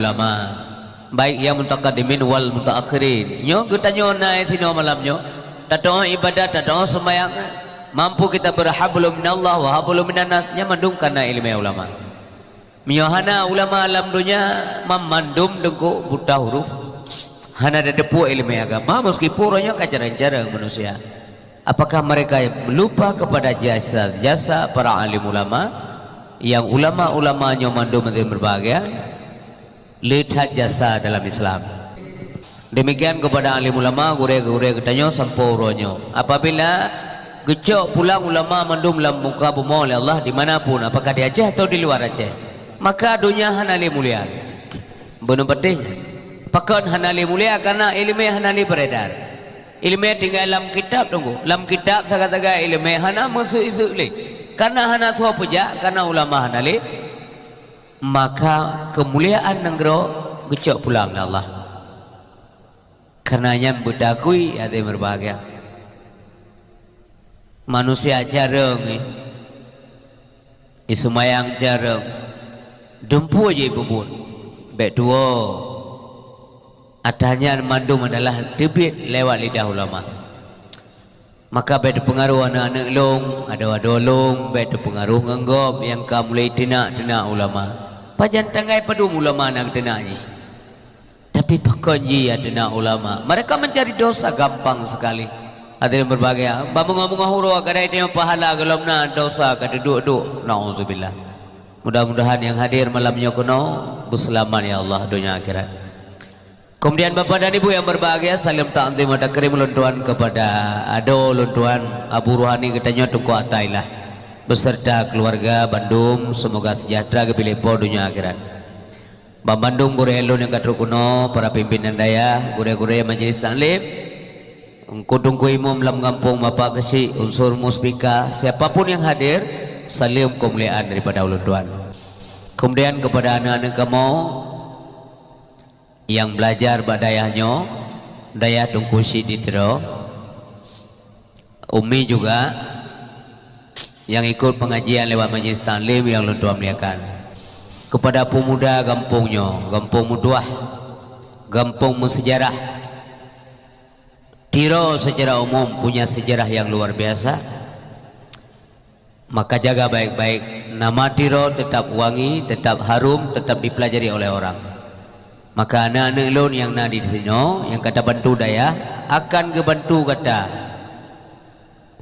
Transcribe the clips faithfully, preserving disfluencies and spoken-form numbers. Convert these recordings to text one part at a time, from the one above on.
ulama, baik nyang mutaqaddimin wal mutaakhirin. Nyoe geutanyoe na sinoe malam nyoe, tatoh ibadat, tatoh seumayang, mampu kita berhablum minallah wa hablum minannas, nyan mandum kana ileumèe ulama. Meunyoe hana ulama lam donya, mam mandum deunggok buta huruf, hana tateupeue ileumèe agama, meskipun uroe nyoe ka jarang-jarang manusia. Apakah mereka lupa kepada jasa-jasa para alim ulama? Nyang ulama-ulama nyoe mandum hadirin berbahagia, le that jasa dalam Islam. Demikian kepada alim ulama, gurèe-gurèe geutanyoe sampoe uroe nyoe. Apabila geucok pulang ulama mandum lam muka bumoe lé Allah di mana pun, apakah di Aceh atau di luar Aceh, maka donya hana lé mulia. Beuneupatéh nyan. Pakon hana lé mulia? Karena ileumèe hana lé beredar. Ileumèe tinggai lam kitab teungku. Lam kitab sagai-sagai ileumèe hana meuseuk-seuk lé. Karena hana soe peujak, karena ulama hana lé. Maka keumuliaan nanggroe geucok pulang lé Allah. Karena nyan beutakui hadirin berbahagia. Manusia jareueng, eh. Iseumayang jareueng, dumpeue jih peubuet, bèk tuwoe. Ata nyan mandum adalah teubiet lewat lidah ulama. Maka bèk teupeungaruh aneuk-aneuk lôn, adoe-adoe lôn, bèk teupeungaruh ngon gob nyang ka mulai teunak-teunak ulama. Pajan tanggai padum ulama na geuteunak jih. Tapi pakon jih ya teunak ulama? Mereka mencari dosa gampang sekali. Hadirin berbahagia, bak beungoh-beungoh uroe kadang tanyoe pahala gohlom na dosa ka teuduek-duek. Nauzubillah. Mudah-mudahan nyang hadir malam nyoe keunoe beuseulamat ya Allah donya akhirat. Kemudian Bapak dan Ibu yang berbahagia, salam takzim wa takrim ulôn tuan kepada adoe ulôn tuan Abu Ruhani geutanyoe Teungku Atailah beserta keluarga bandum, semoga sejahtera geupiléh po donya akhirat. Banmandum gurèe lôn nyang ka trok keunoe, para pimpinan dayah, gurèe-gurèe majelis taklim, Teungku-teungku imum lam gampông, Bapak Keuchik, unsur muspika, siapapun yang hadir, saleuem keumuliaan daripada ulôn tuan. Kemudian kepada aneuk-aneuk kamoe nyang belajar bak dayah nyoe, dayah Teungku Chik di Tiro, Umi juga, nyang ikut pengajian lewat majlis taklim nyang lôn tuan muliakan. Kepada pemuda gampông nyoe, gampông meutuah, gampông meusejarah. Tiro secara umum punya sejarah yang luar biasa. Maka jaga baik-baik, nama Tiro tetap wangi, tetap harum, tetap dipelajari oleh orang. Maka aneuk-aneuk lôn nyang na di sinoe, nyang ka tabantu dayah, akan geubantu gata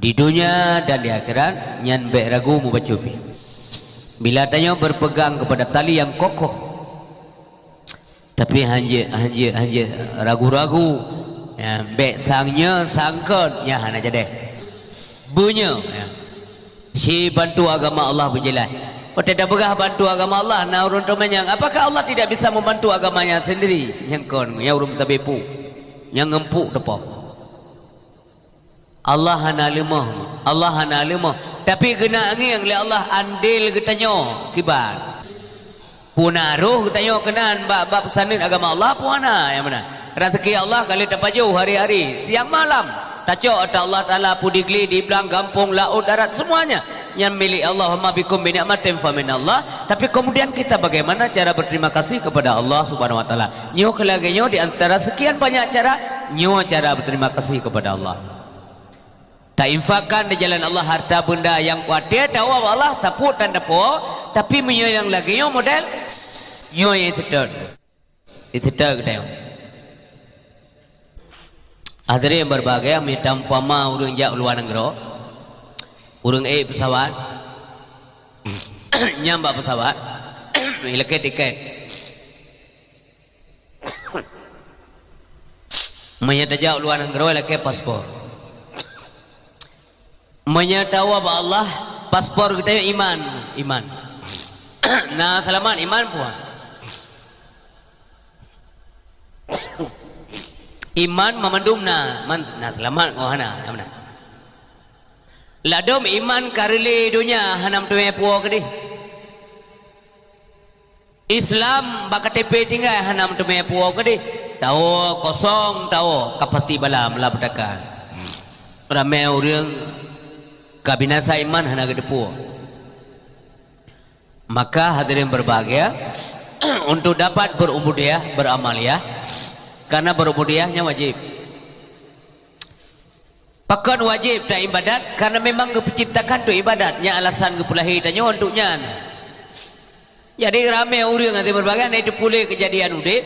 di donya dan di akhirat, nyan bèk ragu mubacut pih. Bila tanyoe berpegang kepada tali nyang kokoh, tapi hanjeuet, hanjeuet, hanjeuet ragu-ragu, ya, bèk sang nyoe, sang kon, nyan hana jadeh. Beunyoe, ya. Si bantu agama Allah beujeulaih. Watèe tapeugah bantu agama Allah, na ureueng teumanyong, apakah Allah tidak bisa membantu agamanya sendiri? Nyang kon, nyang ureueng tabeupeu, nyang ngempuk teupeu. Allah hana leumoh, Allah hana leumoh. Tapi geuneuk ngieng lé Allah andel geutanyoe kiban. Peue na roh geutanyoe keunan bak, bak peusaneut agama Allah, peue hana nyang meunan. Raseuki Allah ka lheueh tapajoh hari-hari, siang malam. Tacok ata Allah Taala, peue di glé, di blang, gampông, laôt, darat, semuanya nyan milék Allah. Wa ma bikum min ni'matin fa minallah. Tapi kemudian kita bagaimana cara berterima kasih kepada Allah Subhanahu wa Taala? Nyoe keu lagèe nyoe di antara sekian banyak cara, nyoe cara berterima kasih kepada Allah. Tainfakkan di jalan Allah harta benda nyang kuatir tawoe bak Allah, sapeue tan tapuwoe, tapi meunyoe nyang lagèe nyoe model, nyoe nyang seutôt. Seutôt geutanyoe. Hadirin berbahagia, mita umpama ureueng jak u luwa nanggroe, ureueng ék peusawat, nyang bak peusawat, ilakèe tiket. Meunyoe tajak u luwa nanggroe lakèe paspor. Meunyoe tawoe bak Allah, paspor geutanyoe iman, iman. Na seulamat iman puan. Iman mamandum na, man, na seulamat ngon hana, na meunan. Ladôm iman ka reulèe donya hana meuteumèe puwoe keudeh. Islam bak K T P tinggai hana meuteumèe puwoe keudeh. Tawoe kosong, tawoe ka pasti bala meulapeutaka. Ramè ureueng ka binasa iman hana geuteupeue. Maka hadirin berbahagia, Untuk dapat berubudiyah, beramaliyah, karena berubudiyah nyan wajib. Pakon wajib taibadat? Karena memang geupeuciptakan untuk ibadat. Nyan alasan geupeulahé tanyoe untuk nyan. Jadi, ramé ureuëng hana meubagaih na itu pulé keujadian udeb,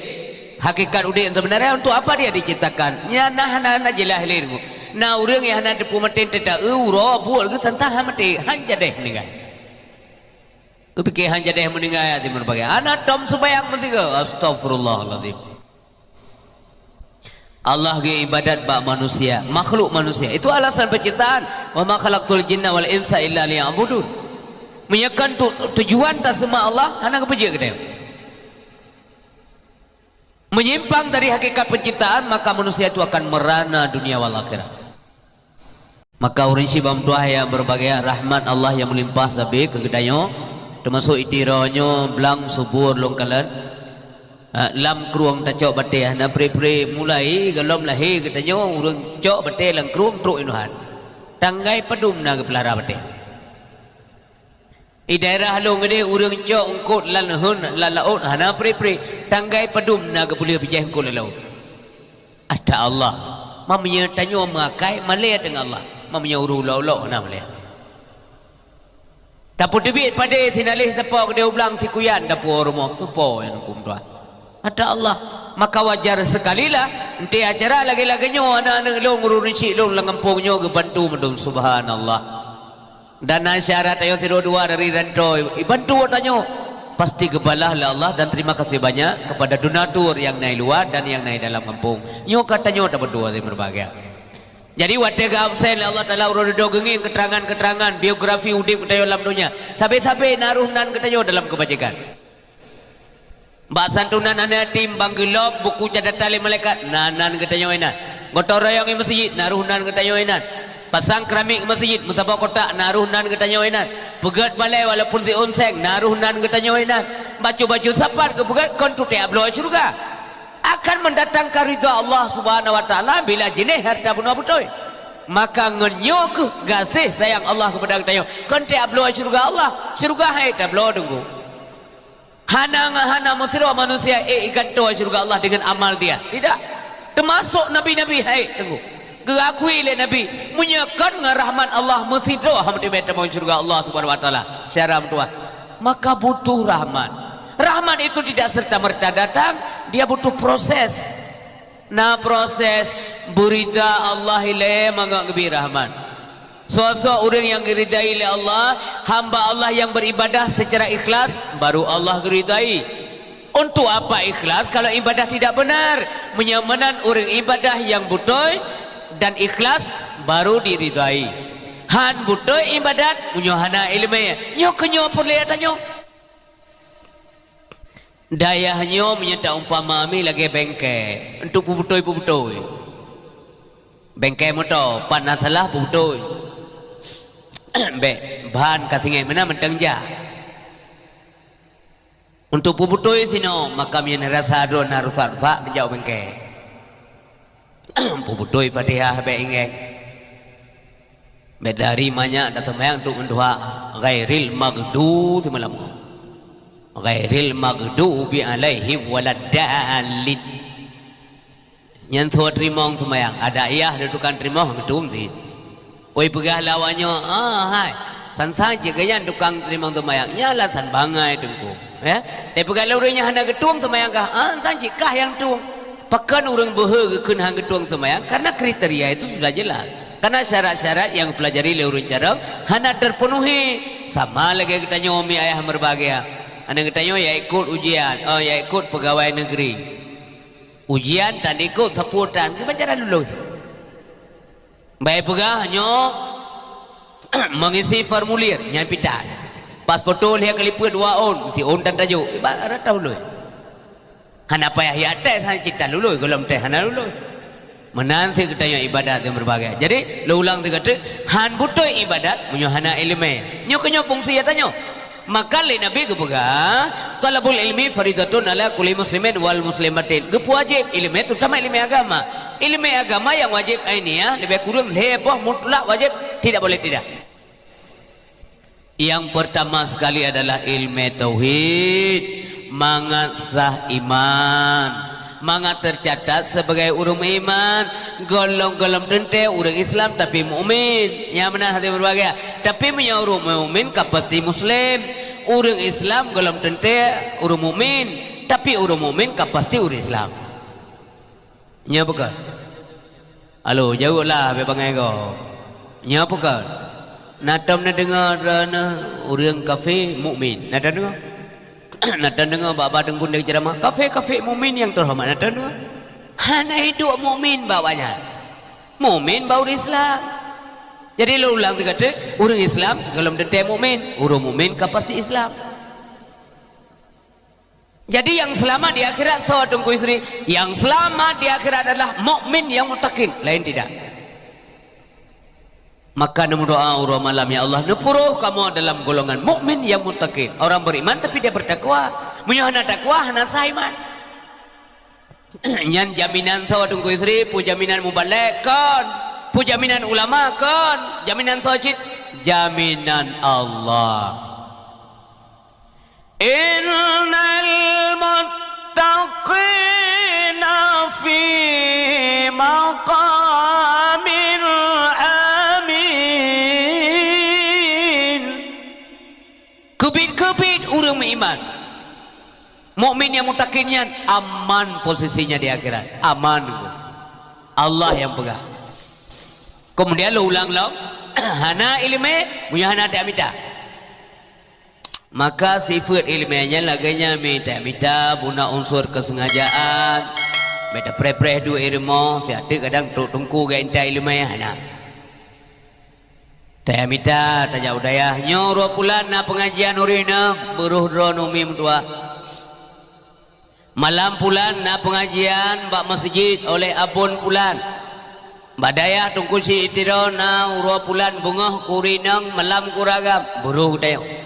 hakikat udeb yang sebenarnya, untuk apa dia diciptakan? Nyan na hana-hana jeulaih lé deungon. Na ureuëng nyang hana teupeu maté teuta uroe buet geuh sansa han maté, han jadeh meuninggai. Kupiké han jadeh meuninggai hana meubagaih. Hana tom seubayang meusigoe. Astagfirullahalazim. Allah geuibadat bak manusia, makhluk manusia. Itu alasan penciptaan. "Wa ma khalaqtul jinna wal insa illa liya'budun." Meunyoe kon tu, tujuan taseumah Allah, hana geupeujeuet geutanyoe. Menyimpang dari hakikat penciptaan, maka manusia itu akan merana dunia wal akhirah. Maka ureuëng syiek bak meutuah nyang berbahagia, rahmat Allah nyang meulimpah sabe keu geutanyoe, teumasok itiro nyoe blang subur lôn kalon. Ah, lam krueng tacok batée hana pre-pre, mulai gohlom lahé geutanyoe ureuëng cok batée lam krueng trok inuhan. Tanggai padum na geupeulara batée. Di daerah lôn keudeh ureuëng cok eungkot lam leuheun, lam laôt hana pre-pre, tanggai padum na geupeuleueh bijéh eungkot lam laôt. Ata Allah, meunyoe tanyoe meuakai malée teungoh Allah, meunyoe ureuëng ulok-ulok hana malée. Tapeuteubiet padé sinaleh sapo keudeh u blang sikuyan tapuwoe rumoh, soe po nyang huköm tuha. Ata Allah, maka wajar sekalilah, enteuk acara lagée-lagée nyoe aneuk-aneuk lôn, ureuëng syiek lôn lam gampông nyoe geubantu mandum, subhanallah. Dan na syarat tanyoe sidua-dua dari rantau, ibantu tanyoe, pasti geubalah lé Allah dan terima kasih banyak kepada donatur nyang na di luwa dan nyang na di dalam gampông. Nyoe ka tanyoe tabantu hase meubahgia. Jadi, watée geu-absen lé Allah Taala uroe dudoe geungieng keuterangan-keuterangan biografi udeb geutanyoe lam donya, sabe-sabe na roh nan geutanyoe dalam keubajikan. Bak santunan aneuk yatim ban geulop buku catatan lé malaikat, na nan geutanyoe inan. Gotong royong di meuseujid, na roh nan geutanyoe inan. Pasang keramik di meuseujid, meusaboh kotak, na roh nan geutanyoe inan. Peugét balée walaupun siôn seng, na roh nan geutanyoe inan. Bacut-bacut sapat geupeugét kon tutek bloe syeuruga. Akan mendatangkan ridha Allah Subhanahu wa Taala bila jinéh hareuta bunoe beutôi. Maka ngon nyoe kheueh gaséh sayang Allah keupada geutanyoe, kon tutek bloe syeuruga Allah, syeuruga hai tabloe teungku. Hana, hana meusidroe manusia ék igantoe syeuruga Allah deungon amal dia. Tidak. Teumasok nabi-nabi hai teungku. Geuakui lé nabi, meunyoe kon ngon rahmat Allah meusidroe hana teumé tamong syeuruga Allah Subhanahu wa Taala. Syara meutuah. Maka butuh rahmat. Rahmat itu tidak serta-merta datang, dia butuh proses. Na proses, beurida Allah ilée mangat geubri rahmat. Soe-soe ureuëng nyang geuridai lé Allah, hamba Allah nyang beribadah secara ikhlas, baru Allah geuridai. Untuk apa ikhlas kalau ibadah tidak benar? Meunyoe meunan ureuëng ibadah nyang beutôi dan ikhlas baru diridai. Han beutôi ibadat meunyoe hana iéleumé. Nyoe keuh nyoe peureulée tanyoe. Dayah nyoe meunyoe taumpama mi lagée bengke, untuk peubeutôi-peubeutôi. Bengke moto, pat na salah peubeutôi. Bék, ban ka singét meunan mantong jak. Untuk peubeutôi sinoe, maka meunyoe rasa droe na rusak-rusak, neujak u bengke. Peubeutôi Fatihah bék ingék. Bék dari manyak taseumayang untuk meudoa ghairil maghdu seumalam. Ghairil maghdubi alaihim waladdallin. Nyan soe teurimong seumayang, ada yah di tukang teurimong geutum sit. Oi peugah lé awak nyoe, "Ah, hai, san-san cit geuh nyan tukang teurimong seumayang, nyan alasan bangai teungku." Ya? Tapi peugah lé ureuëng nyang hana geutueng seumayang kah, "Ah, san-san cit kah nyang tueng." Pakon ureuëng beuhe geukheun han geutueng seumayang? Karena kriteria itu sudah jelas. Karena syarat-syarat nyang pelajari lé ureuëng carông hana terpenuhi. Sama lagée geutanyoe mi ayah meubahgia. Aneuk geutanyoe ya ikot ujian, oh, ya ikot pegawai negeri. Ujian tan ikot sapeue tan, keu pacara lulus. Bai peugah nyoe mengisi formulir nyang pitan. Pas foto lhée kali peuet dua ôn, siôn tan tajok. Ibarat rata ulôi. Hana payah jak tes, hana cit tan lulus, gohlom tes hana lulus. Meunan sit geutanyoe ibadat nyang berbagai. Jadi, lôn ulang sigoe teuk, han beutôi ibadat meunyoe hana iéleumé. Nyoe keuh nyoe fungsi geutanyoe. Maka lé Nabi geupeugah, "Thalabul ilmi faridatun ala kulli muslimin wal muslimatin." Geupeuwajéb iéleumé, terutama iéleumé agama. Iéleumé agama nyang wajéb ainiah, leubeh kureueng lhée boh mutlak wajéb, tidak boleh tidak. Yang pertama sekali adalah iéleumé tauhid. Mangat sah iman, mangat teucatat sibagai ureuëng meuiman, gohlom-gohlom teuntée ureuëng Islam tapi mukmin. Nyang meunan hati berbahagia. Tapi meunyoe ureuëng mukmin ka pasti muslim, ureuëng Islam gohlom teuntée ureuëng mukmin, tapi ureuëng mukmin ka pasti ureuëng Islam. Nyoe peugah. Halo, jaweueb lah, bék bangai goe. Nyoe peugah. Na tom neudeungoe droeneuh ureuëng kafé mukmin. Na tom deungoe? Na tom deungoe bak-bak teungku ceramah, kafé-kafé mukmin nyang teuhoreumat. Na tom deungoe? Hana hidup mukmin bak awaknyan. Mukmin bak ureuëng Islam. Jadi lôn ulang teuka teuk, ureuëng Islam gohlom teuntée mukmin, ureuëng mukmin ka pasti Islam. Jadi nyang seulamat di akhirat soe, Teungku Yusri? Nyang seulamat di akhirat adalah mukmin nyang muttaqin, laén tidak. Maka neumeudoa uroe malam, "Ya Allah, neupuroh kamoe dalam golongan mukmin nyang muttaqin." Orang beriman tapi dia bertakwa. Meunyoe hana takwa, hana sah iman. Nyan jaminan soe, Teungku Yusri? Peue jaminan mubalek? Kon. Peue jaminan ulama? Kon. Jaminan soe cit? Jaminan Allah. Innal muttaqina fi maqamin amin. Keubiet-keubiet ureuëng meuiman. Mukmin nyang muttaqin nyan aman posisinya di akhirat. Aman. Allah nyang peugah. Kemudian lôn ulang lom, hana iéleumé, meunyoe hana tamita. Maka sifeuet iéleumé nyan lagée nyan, mita-mita, buna unsur keusengajaan, bék tapreh-preh duek rumoh, siat teuk kadang trok teungku geuintat iéleumé, hana. Tamita, tajak u dayah, nyoe uroe pulan na peungajian ureuëng inong, beuroh droeneuh umi meutuah. Malam pulan na peungajian bak meuseujid oleh abon pulan. Bak dayah Teungku Syed Itiro na uroe pulan beungoh keu ureuëng inong, malam keu ureuëng agam, beuroh geutanyoe.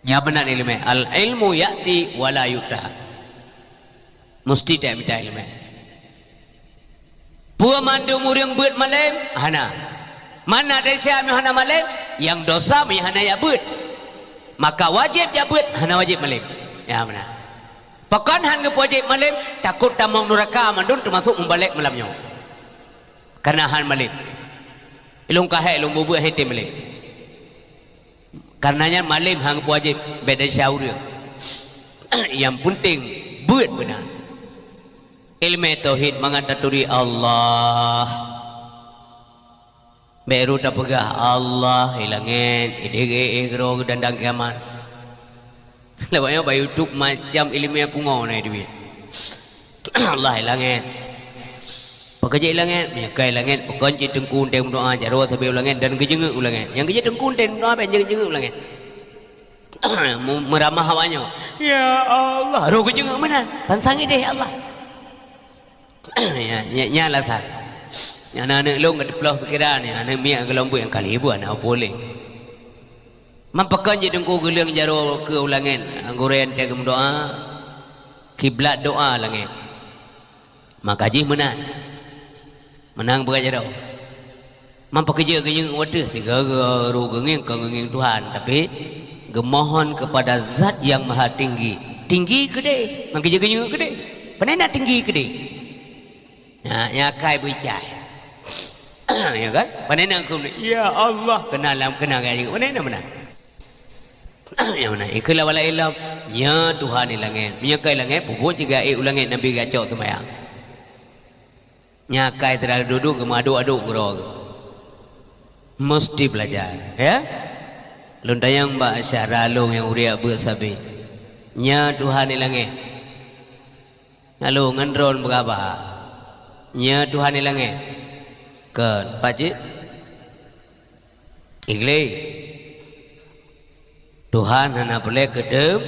Nyan meunan iéleumé, al-ilmu ya'ti wa la yu'ta. Musti tamita iéleumé. Peue mandum ureuëng beuet malém? Hana. Mana desya meunyoe hana malém? Nyang dosa meunyoe hana jak beuet. Maka wajéb jak beuet, hana wajéb malém. Nyan meunan. Pakon hana geupeuwajéb malém? Takot tamong nuraka mandum, teumasok mubalek malam nyoe. Kareuna hana malém. Ilôn ka hék lôn beuet-beuet, han tem malém. Kareuna nyan malém hana geupeuwajéb, bék desya ureuëng. Nyang peunteng beuet beuna. Iéleumé tauhid mangat taturi Allah. Bék rot tapeugah Allah i langét, idéh geuék-ék keudroe geudandang kiamat. Lawak nyoe bak YouTube macam iéleumé pungo na duek. Allah i langét. Pakon jeuet i langét? Meunyoe ka i langét, pakon cit teungku teuntée meudoá jaroe sabe u langét dan geujeungeuk u langét. Nyang geujak teungku teuntée meudoá bék jeungeuk u langét. Meu-, meuramah awak nyoe, "Ya Allah," roh geujeungeuk meunan, sang-sang idéh, "Ya Allah." Nyan, nyan, nyan alasan. Nyan aneuëk lôn geuteuploh pikeran, nyan aneuëk miet geulom buet nyang kali buet, na peue lé. Man pakon jeuet teungku geuleueng jaroe keu u langét, gurée teuntée geumeudoá, kiblat doá langét. Maka jih meunan. Meunan beuka jaroe. Man pakon jeuet geujeungeuk u ateueh, sigoe-goe roh geungieng kon geungieng Tuhan, tapi geumohon keupada Zat Nyang Mahatinggi. Tinggi keudeh, man keu jeuet geujeungeuk keudeh. Pane na tinggi keudeh? Nyan, nyan akai beuicai. Ya kan? Pane na keu, "Ya Allah," keunan lam, keunan gaya, pane na meunan? Nyang meunan, ikheun lawala ilom, "Ya Tuhan i langét." Meunyoe ka i langét, peubuet cit geuék u langét, Nabi geucok seumayang. Nyan akai teurlalu duek geumeuadok-adok keudroe geuh. Musti beulajar, ya. Lôn tanyong bak syedara lôn nyang u riyak beuet sabe, "Ya Tuhan i langét." Lalu ngon droeneuh beuraba, "Ya Tuhan i langét." Kon, pat jih? Igleh. Tuhan hana peureulée keu teum-,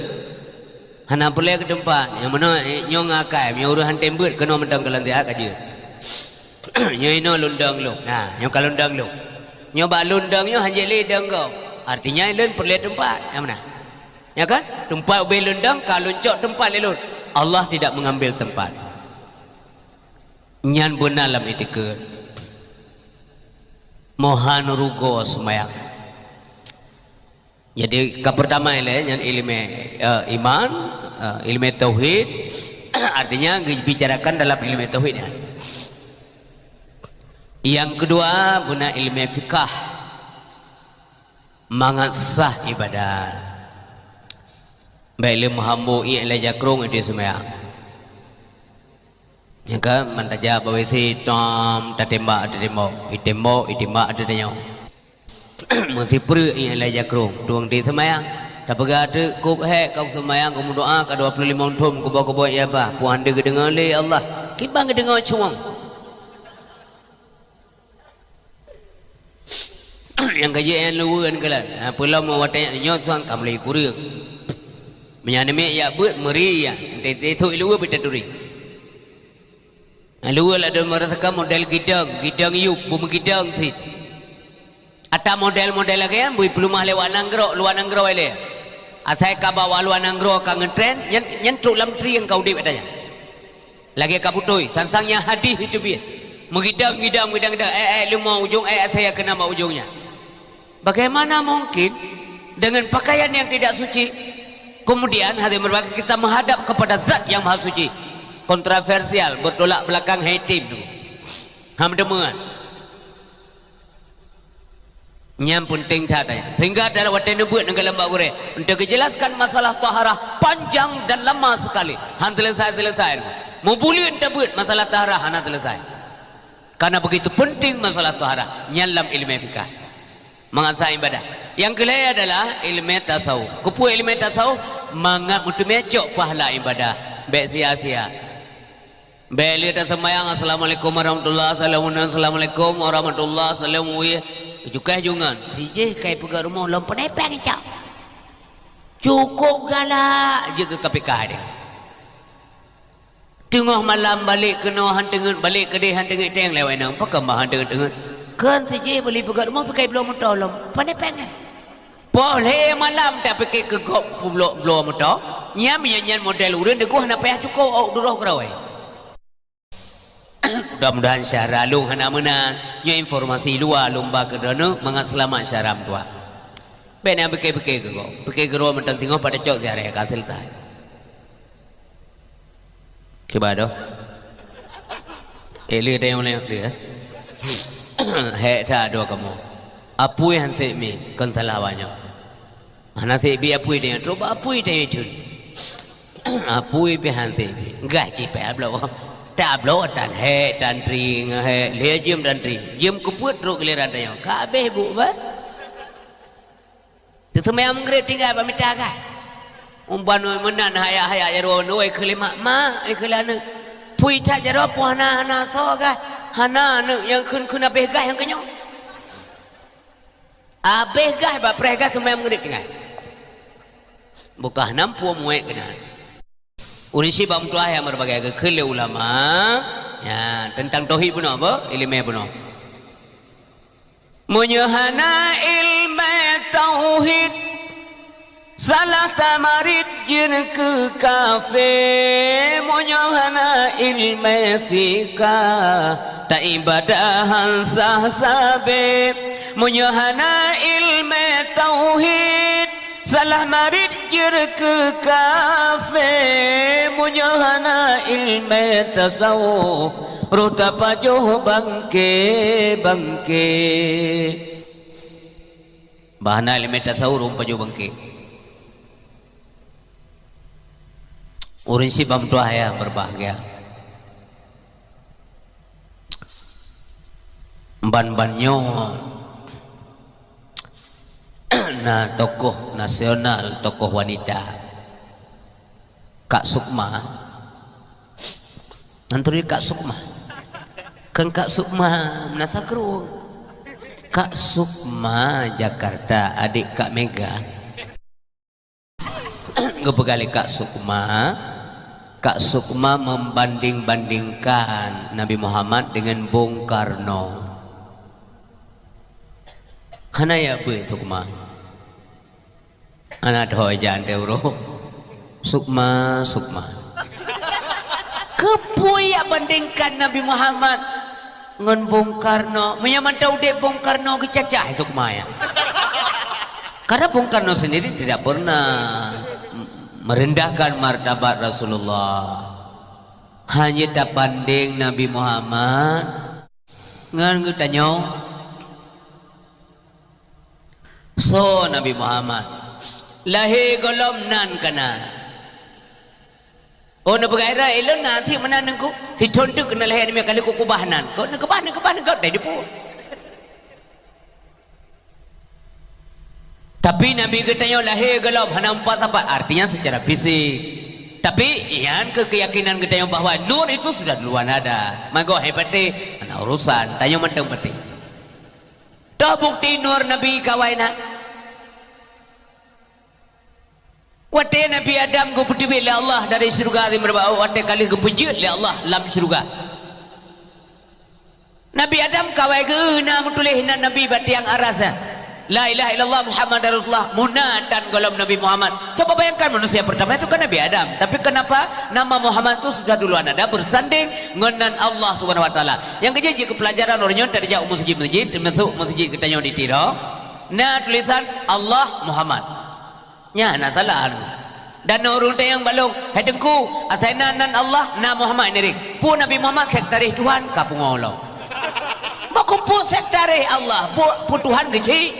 hana peureulée keu teumpat. Nyang meunoe, eh, nyoe ngon akai, meunyoe ureuëng han tem beuet, keunoe mantong keu lam siat ka jeuet. Nyoe inoe lôn dong lôn. Nah, nyoe ka lôn dong lôn. Nyoe bak lôn dong nyoe han jeuet lé dong gob. Artinya lôn peureulée teumpat. Nyang meunan. Ya kan? Teumpat ubé lôn dong, ka lôn cok teumpat lé lôn. Allah tidak mengambil tempat. Nyan beuna lam itikeuet. Mohan rugoe seumayang. Jadi, ka peurtama ilée nyan ileumé, eh, iman, eh, ileumé tauhid, artinya geubicarakan dalam ileumé tauhid nyan. Nyang keudua, beuna ileumé fikah, mangat sah ibadat. Bék lé meuhambo ié lé jakrong di seumayang. Nyang ka meutajak bak W C, tom, tatembak, tatembak, itembak, itembak, tatanyong. Meusipreuk ié lé jakrong, tueng di seumayang. Tapeugah teuk, kôb hék ka seumayang, kumeudoá ka dua ploh limong thon, kuboh-kuboh ié bah, peue han geudeungoe lé Allah. Kiban geudeungoe cueng. Nyang ka jeuet nyan luweue keulan. Ha, peulom watée nyoe tuan ka mulai kureueng. Meunyan namiet jak beuet, meuri jak. Entah esok luweue pih taturi. Ha, luweue ladôm meurasakan model gidong, gidong yup, beumeugidong cit. Ata model-model lagée nyan bui peuleumah lé awak nanggroe, luwa nanggroe ilée. Asai ka bak luwa nanggroe ka ngeutren, nyan, nyan trok lam trieng ka udeb ata nyan. Lagée ka beutôi, sang-sang nyang hadih teubiet. Meugidong-gidong, meugidong-gidong, eh, eh, leumo ujong, eh, eh, saya keunan bak ujong nyan. Bagaimana mungkin dengan pakaian yang tidak suci, kemudian hadirin berbahagia kita menghadap kepada Zat yang Maha Suci? Kontroversial, bertolak belakang, hai tim tu. Ham deungoe. Nyan peunteng that, eh. Sehingga dalam watée neubeuet ngon leumbak gurée, untuk geujelaskan masalah taharah panjang dan lama sekali. Han selesai-selesai. Meubuleuen tabeuet masalah taharah hana selesai. Karena begitu penting masalah taharah. Nyan lam ileumé fikah. Mangat sah ibadah. Nyang keulhée adalah ileumé tasawuf. Keupeue ileumé tasawuf? Mangat meuteumé cok pahala ibadah. Bék sia-sia. Bék lé taseumayang, "Assalamualaikum warahmatullah, assalamualaikum, assalamualaikum warahmatullah, assalamualaikum." Cukai jungan. Sijih kai peugah rumoh lom peunepeng cok. Cukup galak jeuet keu K P K deh. Teungoh malam balek keunoe han teungeut, balek keudeh han teungeut teng lewat inong. Pakon bah han teungeut-teungeut. Kon sijih beli peugah rumoh pakai bloe moto lom. Peunepeng eh. Poh lhée malam tapike keu gob bloe, bloe moto, nyan, nyan, nyan model ureuëng deungoe hana payah cukôp awak duroh keurawe. Mudah-mudahan syara lôn hana meunan. Nyoe informasi luwa lôn ba keu droeneuh mangat seulamat syara meutuah. Bék na pike-pike keu gob. Pike keu droe mantong teungoh pada cok ziarah ka seuleutai. Kiban doh. Eh, le dayong le, le. Hék that dua kamoe. Apui han sép mi, kon salah awak nyoe. Hana sép bi apui dayong, trok bak apui dayong jun. Apui pih han sép bi. Gah cipék abloe. Tak abloe tan hék, tan tring, hék. Le jeuem tan tring. Jeuem keupeuet trok giliran dayong. Ka abéh bu bah. Teuseumayang Maghrib tinggai bak mita gah. Umban meunan hayak-hayak jaroe, wai keu lé mak, "Mak," keu lé aneuk. "Pui that jaroe, pue hana, hana soe gah. Hana aneuk nyang kheun-kheun abéh gah nyang keunyoe." Abéh gah bak preh gah seumayang Maghrib tinggai. Bukah nam pue muet keunan. Ureuëng syiek bak meutuah nyang berbagai geukheun lé ulama. Ya, teuntang tauhid bunoe, beuh? Ileumé bunoe. Meunyoe hana ileumé tauhid, salah tamarit jeuet keu kafé. Meunyoe hana ileumé fikah, ta ibadah han sah sabé. Meunyoe hana ileumé tauhid, salah marit jeuet keu kafé, meunyoe hana ileumé tasawuf, roh tapajoh bangke-bangke. Bah hana ileumé tasawuf, roh pajoh bangke. Ureuëng syiek bak meutuah nyang berbahagia. Ban-ban nyoe na tokoh nasional, tokoh wanita. Kak Sukma. Nyan turi Kak Sukma. Kon Kak Sukma meunasah krueng. Kak Sukma Jakarta, adik Kak Mega. Geupeugah lé Kak Sukma, Kak Sukma membanding-bandingkan Nabi Muhammad dengan Bung Karno. Hana ya beue Sukma. Hana tho jan teuh uroe. Sukma, Sukma. Keupeue ya bandingkan Nabi Muhammad ngon Bung Karno? Meunyo mantong udeb Bung Karno geucacah Sukma ya. Karena Bung Karno sendiri tidak pernah merendahkan martabat Rasulullah. Hanya tabanding Nabi Muhammad ngon geutanyoe. Soe Nabi Muhammad? Lahé gohlom nan ka na. Oh, neupeugah, "Ilôn na cit meunan Teungku. Sithon teuk keuneuk lahé aneuk miet ka lheueh kukubah nan." Kok neukeubah, neukeubah, neukeubah, dai deupeu. Tapi Nabi geutanyoe lahé gohlom hana meupat sapat, artinya secara fisik. Tapi nyan keu keyakinan geutanyoe bahwa nur itu sudah duluan ada. Mangat hai patéh, hana urusan, tanyoe mantong patéh. Toh bukti nur Nabi ka awai na? Watée Nabi Adam geupeuteubiet lé Allah dari syeuruga, watée ka lheueh geupeujeuet lé Allah lam syeuruga. Nabi Adam ka awai geuh na meutuléh nan Nabi bak tiang aras, "La ilaha illallah Muhammadar Rasulullah." Muna tan gohlom Nabi Muhammad. Coba bayangkan, manusia pertama itu kan Nabi Adam. Tapi kenapa nama Muhammad itu sudah duluan ada bersanding ngon nan Allah Subhanahu wa Taala? Nyang keu jeuet jih keu peulajaran uroe nyoe, tajak u meuseujid-meuseujid, teumasok meuseujid geutanyoe di Tiro. Na tulisan Allah Muhammad. Nyan na salah. Dan na ureuëng tanyong bak lôn, "Hai Teungku, asai na nan Allah, na Muhammad nirek. Peue Nabi Muhammad sekretaris Tuhan?" Ka pungo lom. Meukeupue sekretaris Allah, peue, peue Tuhan keuchik?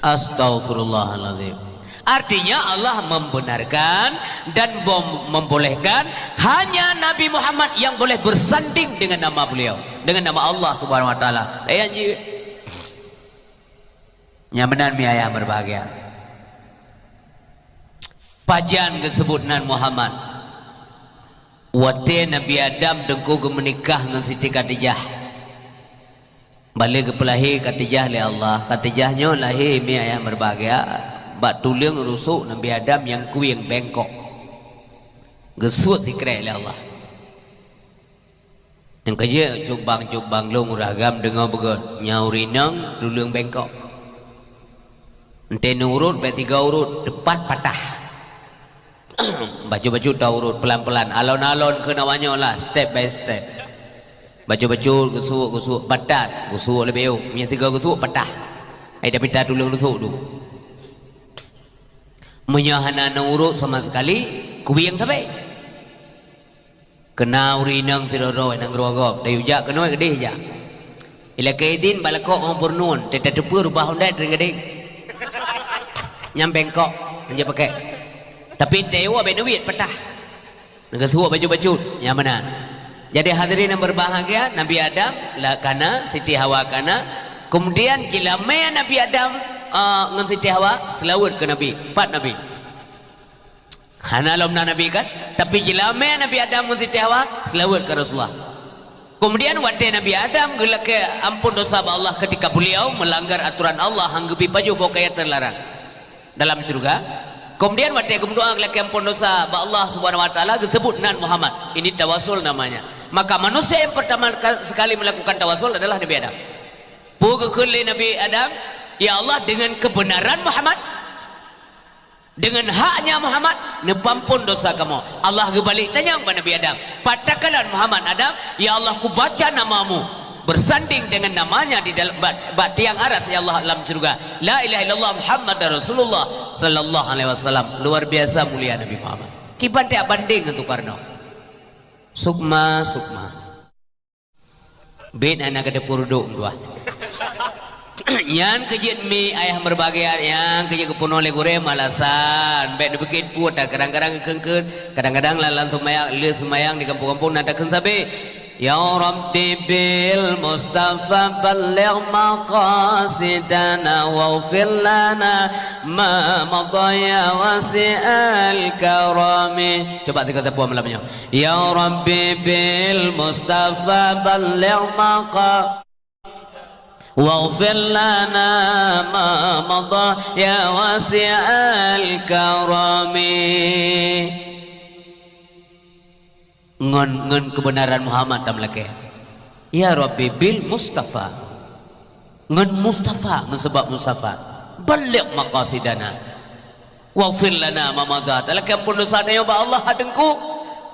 Astagfirullahalazim. Artinya Allah membenarkan dan bom-, membolehkan hanya Nabi Muhammad yang boleh bersanding dengan nama beliau, dengan nama Allah Subhanahu wa Taala. Laén jih. Nyang meunan mi ayah berbahagia. Pajan geuseubut nan Muhammad? Watée Nabi Adam Teungku geumeunikah ngon Siti Khadijah. Balée geupeulahé Khadijah lé Allah. Khadijah nyoe lahé mi ayah berbahagia bak tuleueng rusok Nabi Adam nyang kueng bengkok. Geusuet sikrek lé Allah. Nyang keujeuet cubang-cubang lôn ureuëng agam deungoe beugét, nyan ureuëng inong tuleueng bengkok. Enteuk neurot bék tiga urot, teupat patah. Bacut-bacut ta urot pelan-pelan, alon-alon keunoe nyoe lah, step by step. Bacut-bacut geusuek, geusuek patat, geusuek leubeh ôk, meunyoe sigoe geusuek patah. Ai tapi ta tuleueng rusok dum. Meunyoe hana neurot sama sekali, kubieng sabe. Keuna ureuëng inong sidroe-droe nyang geuruwoe gob, tayue jak keunoe keudeh jak. Ilakée idin bak lakoe ngon peurunoe, teutateupeue rubah undai teurimong keudeh. Nyang bengkok, nyang jipakée. Tapi tayue bék neubiet patah. Neugeusuek bacut-bacut, nyang meunan. Jadi hadirin yang berbahagia, Nabi Adam lah kana, Siti Hawa kana. Kemudian jilamé Nabi Adam, eh, ngon Siti Hawa, seulaweuet keu Nabi, pat Nabi. Hana lom na Nabi kan? Tapi jilamé Nabi Adam ngon Siti Hawa, seulaweuet keu Rasulullah. Kemudian watée Nabi Adam geulakée ampôn dosa bak Allah ketika beliau melanggar aturan Allah, han geubi pajoh boh kaya teularang dalam syeuruga. Kemudian watée geumeudoá geulakée ampôn dosa bak Allah Subhanahu wa Taala, geuseubut nan Muhammad. Ini tawasul namanya. Maka manusia yang pertama ka-, sekali melakukan tawasul adalah Nabi Adam. Peue geukheun lé Nabi Adam? Ya Allah, dengan kebenaran Muhammad, dengan haknya Muhammad, neupeuampôn dosa kamoe. Allah geubalek tanyong bak Nabi Adam, "Pat takalon Muhammad Adam?" "Ya Allah, kubaca namamu bersanding dengan namanya di dalam bak, bak tiang aras, ya Allah, lam syeuruga. La ilaha illallah Muhammadar Rasulullah sallallahu alaihi wasallam." Luar biasa mulia Nabi Muhammad. Kiban tajak bandeng ngon Soekarno. Sukma, sukma. Bit hana ka teupeuruduek meutuah. Nyan keuh jeuet mi ayah meureubahagia, nyan keuh jeuet geupeurunoe lé gurée malasan. Bék neupike peue that, kadang-kadang geukheun-kheun, kadang-kadang lam, lam seumayang, le seumayang di gampông-gampông na takheun sabe, "Ya Rabbi bil Mustafa balligh maqasidana waghfir lana ma madha ya wasi'al karami." Coba tiga sapu malam nyoe. Ya Rabbi bil Mustafa balligh maqa-, waghfir lana ma madha ya wasi'al karami. Ngon, ngon keubeunaran Muhammad tameulakée. Ya Rabbi bil Mustafa. Ngon Mustafa, ngon sabab Mustafa. Balligh maqasidana. Waghfir lana ma madha. Talakée ampôn dosa tanyoe bak Allah, hai Teungku,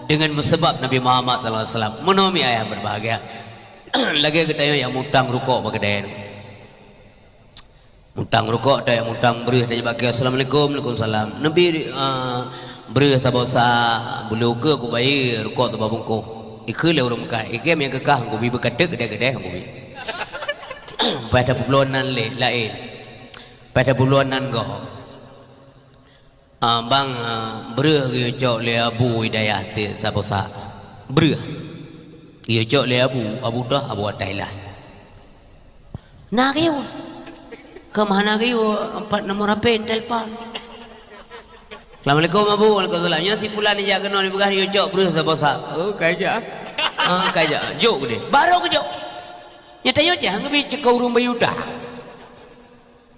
deungon meusabab Nabi Muhammad sallallahu alaihi wasallam. Meunoe mi ayah meureubahagia. Lagée geutanyoe nyang mutang rukok bak keudée. Mutang rukok, tayue mutang breueh, tayue bak kèe, "Assalamualaikum." "Waalaikumsalam." "Neubi, ah, breueh saboh sa, beuleue keu kubayeue rukok saboh bungkôh." Ikheun lé ureueng meukat, "Ikheun nyang keu kah kubi, beukateuk keudeh-keudeh kubi." Pai tapeubloe nan lé, laén. Pai tapeubloe nan goh. "Ah, bang, ah, breueh geuyue cok lé Abu Hidayah si-, saboh sa." "Breueh?" "Geuyue cok lé Abu, Abu toh, Abu Atailah." "Na geuyue?" "Keu meuhana geuyue, pat nomor H P neutelepon." "Assalamualaikum, Abu." "Waalaikumsalam." "Nyoe si Pulan ijak keunoe, ipeugah geuyue cok breueh saboh sa." "Oh, ka ijak." "Ah, ka ijak." Jok keudeh. Barô geujok. Nyata nyoe cit han geubi cit keu ureueng bayeue utang.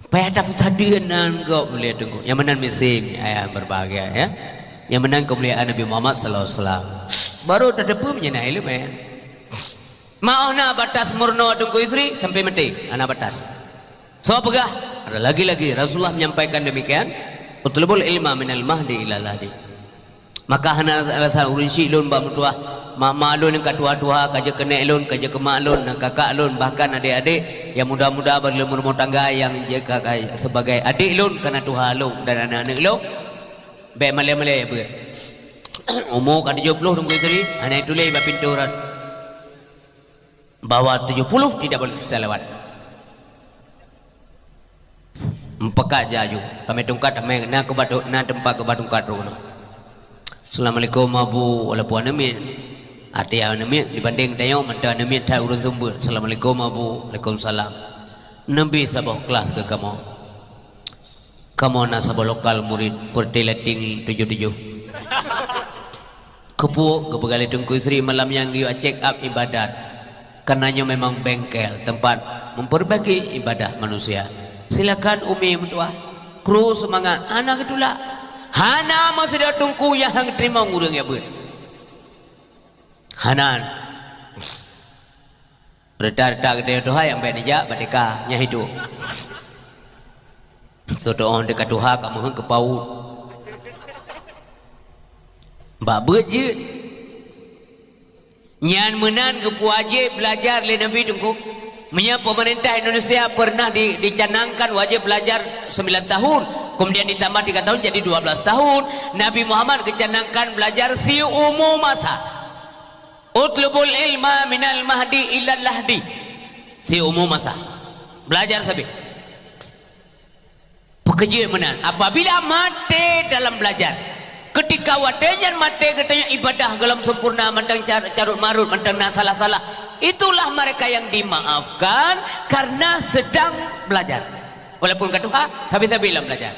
Payah tapeusadeuen nan gob ulèe teungku. Nyang meunan miseng, ayah berbahagia, ya. Nyang meunan keumuliaan Nabi Muhammad sallallahu alaihi wasallam. Barô tateupeue meunyoe na ileumèe. Meu'oh na batas meurunoe Teungku Yusri sampai maté, hana batas. Soe peugah? Lagi-lagi Rasulullah menyampaikan demikian, "Utlubul ilma minal mahdi ilal lahdi." Maka hana alasan ureueng chik lôn bak meutuah, mak-mak lôn nyang ka tuha-tuha, ka jeuet keuneuk lôn, ka jeuet keu mak lôn, dan kakak lôn, bahkan adék-adék nyang muda-muda baru lôn meurumoh tangga nyang jeuet ka, ka sebagai adék lôn, ka na tuha lôn dan aneuk-aneuk lôn. Bèk malèe-malèe beuet. Umu ka tujoh ploh Teungku Yusri, hana tuléh bak pintoe rot. Bahwa tujoh puluh tidak boleh terlewat. Meupakat jak aju. Kamè tungkat, kamè na keubat, na teumpat keubat tungkat droeneuh. "Assalamualaikum, Abu." Walaupun aneuk miet, até aneuk miet dibandéng tanyoe mantong aneuk miet that ureueng seumeubeuet. "Assalamualaikum, Abu." "Waalaikumsalam." "Neubi saboh kelas keu kamoe." "Kamoe na saboh lokal murit, Peureutée Lating tujoh tujoh." "Keupeue?" Geupeugah lé Teungku Yusri, "Malam nyan geuyue check up ibadat. Karena nyoe memang bengkel, tempat memperbaiki ibadah manusia. Silakan Umi meutuah. Kru seumangat, hana geutulak. Hana meusidroe teungku nyang han geuteurimong ureueng nyang beuet. Hana." Reuta-reuta geutanyoe tuha nyang bèk neujak bak T K, nyan hidup. Soe teu'oh teuka tuha ka meuheuet keu paut. Bak beuet jeuet. Nyan meunan geupeuwajéb beulajar lé Nabi Teungku. Meunyoe peumeurintah Indonesia peureunah di-, dicanangkan wajéb beulajar sembilan tahun, kemudian ditambah tiga tahun jadi dua belas tahun, Nabi Muhammad geucanangkan beulajar siumu masa. "Utlubul ilma minal mahdi ilal lahdi." Siumu masa. Beulajar sabe. Peukeujeuet meunan, apabila maté dalam beulajar. Keutika watèe nyan maté geutanyoe ibadah gohlom sempurna, mantong car-, carôt marôt, mantong na salah-salah. Itulah mereka yang dimaafkan karena sedang belajar. Walaupun ka tuha, sabe-sabe lam beulajar.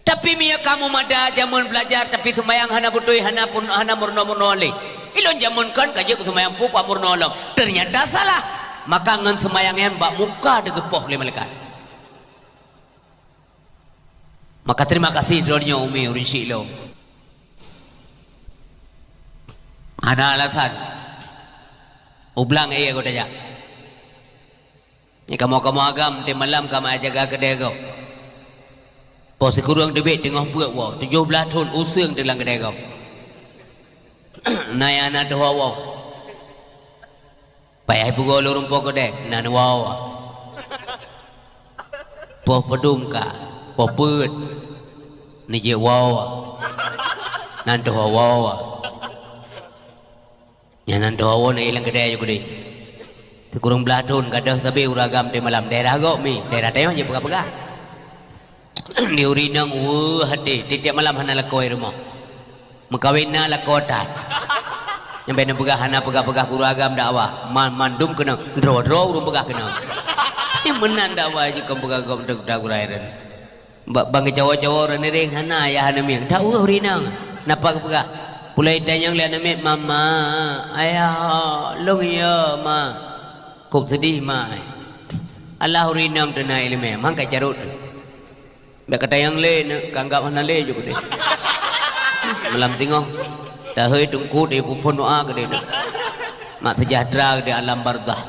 Tapi meunyoe kamoe mada jameun beulajar, tapi seumayang hana beutôi, hana pun, hana meurunoe-meurunoe lé. Ilôn jameun kon ka jeuet keu seumayang peue, peue meurunoe lom. Ternyata salah. Maka ngon seumayang nyan bak muka deuh geupoh lé malaikat. Maka terima kasih droeneuh Umi, ureueng chik lôn. Hana alasan. U blang éh geutanyoe jak. Nyan kamoe-kamoe agam teumalam ka meujaga keudè gob. Poh sikureueng teubiet teungoh peuet woe, tujoh blaih thon useueng teuh lam keudè gob. Na nyang na teuh woe-woe. Payah peugah lôn rumpok keudè, nan woe-woe. Poh peudum ka, poh peuet, neujeuet woe-woe. Nan teuh woe-woe. Nyan nan teuh woe-woe na ilang keudè ju keudeh. Sikureueng blaih thon gadôh sabe ureueng agam teumalam daerah gob mi, daerah tanyoe jeuet peugah-peugah. Di ureueng inong weueh até, tiep-tiep malam hana lakoe rumoh. Meukawen na lakoe that. Nyang bèk neupeugah hana peugah-peugah keu ureueng agam dakwah, man mandum keunong, droe-droe ureueng peugah keunong. Nyan meunan dakwah jikon peugah gob teuh gurèe-gurèe. Bak bang geucawoe-cawoe ureueng ngieng hana ayah aneuk mieng. That weueh ureueng inong. Napa geupeugah? Pulai tanyong lé aneuk mieng, "Mama, ayah, lôn yo, Ma." Kôb seudeh, Ma. Alah ureueng inong teuh na ileumèe, man ka carôt. Bèk katanyong lé, neuk ka anggab hana lé ju keudeh. Malam singoh, tahôi teungku di peuphon doa keudeh. Mak seujahteura di alam barzakh.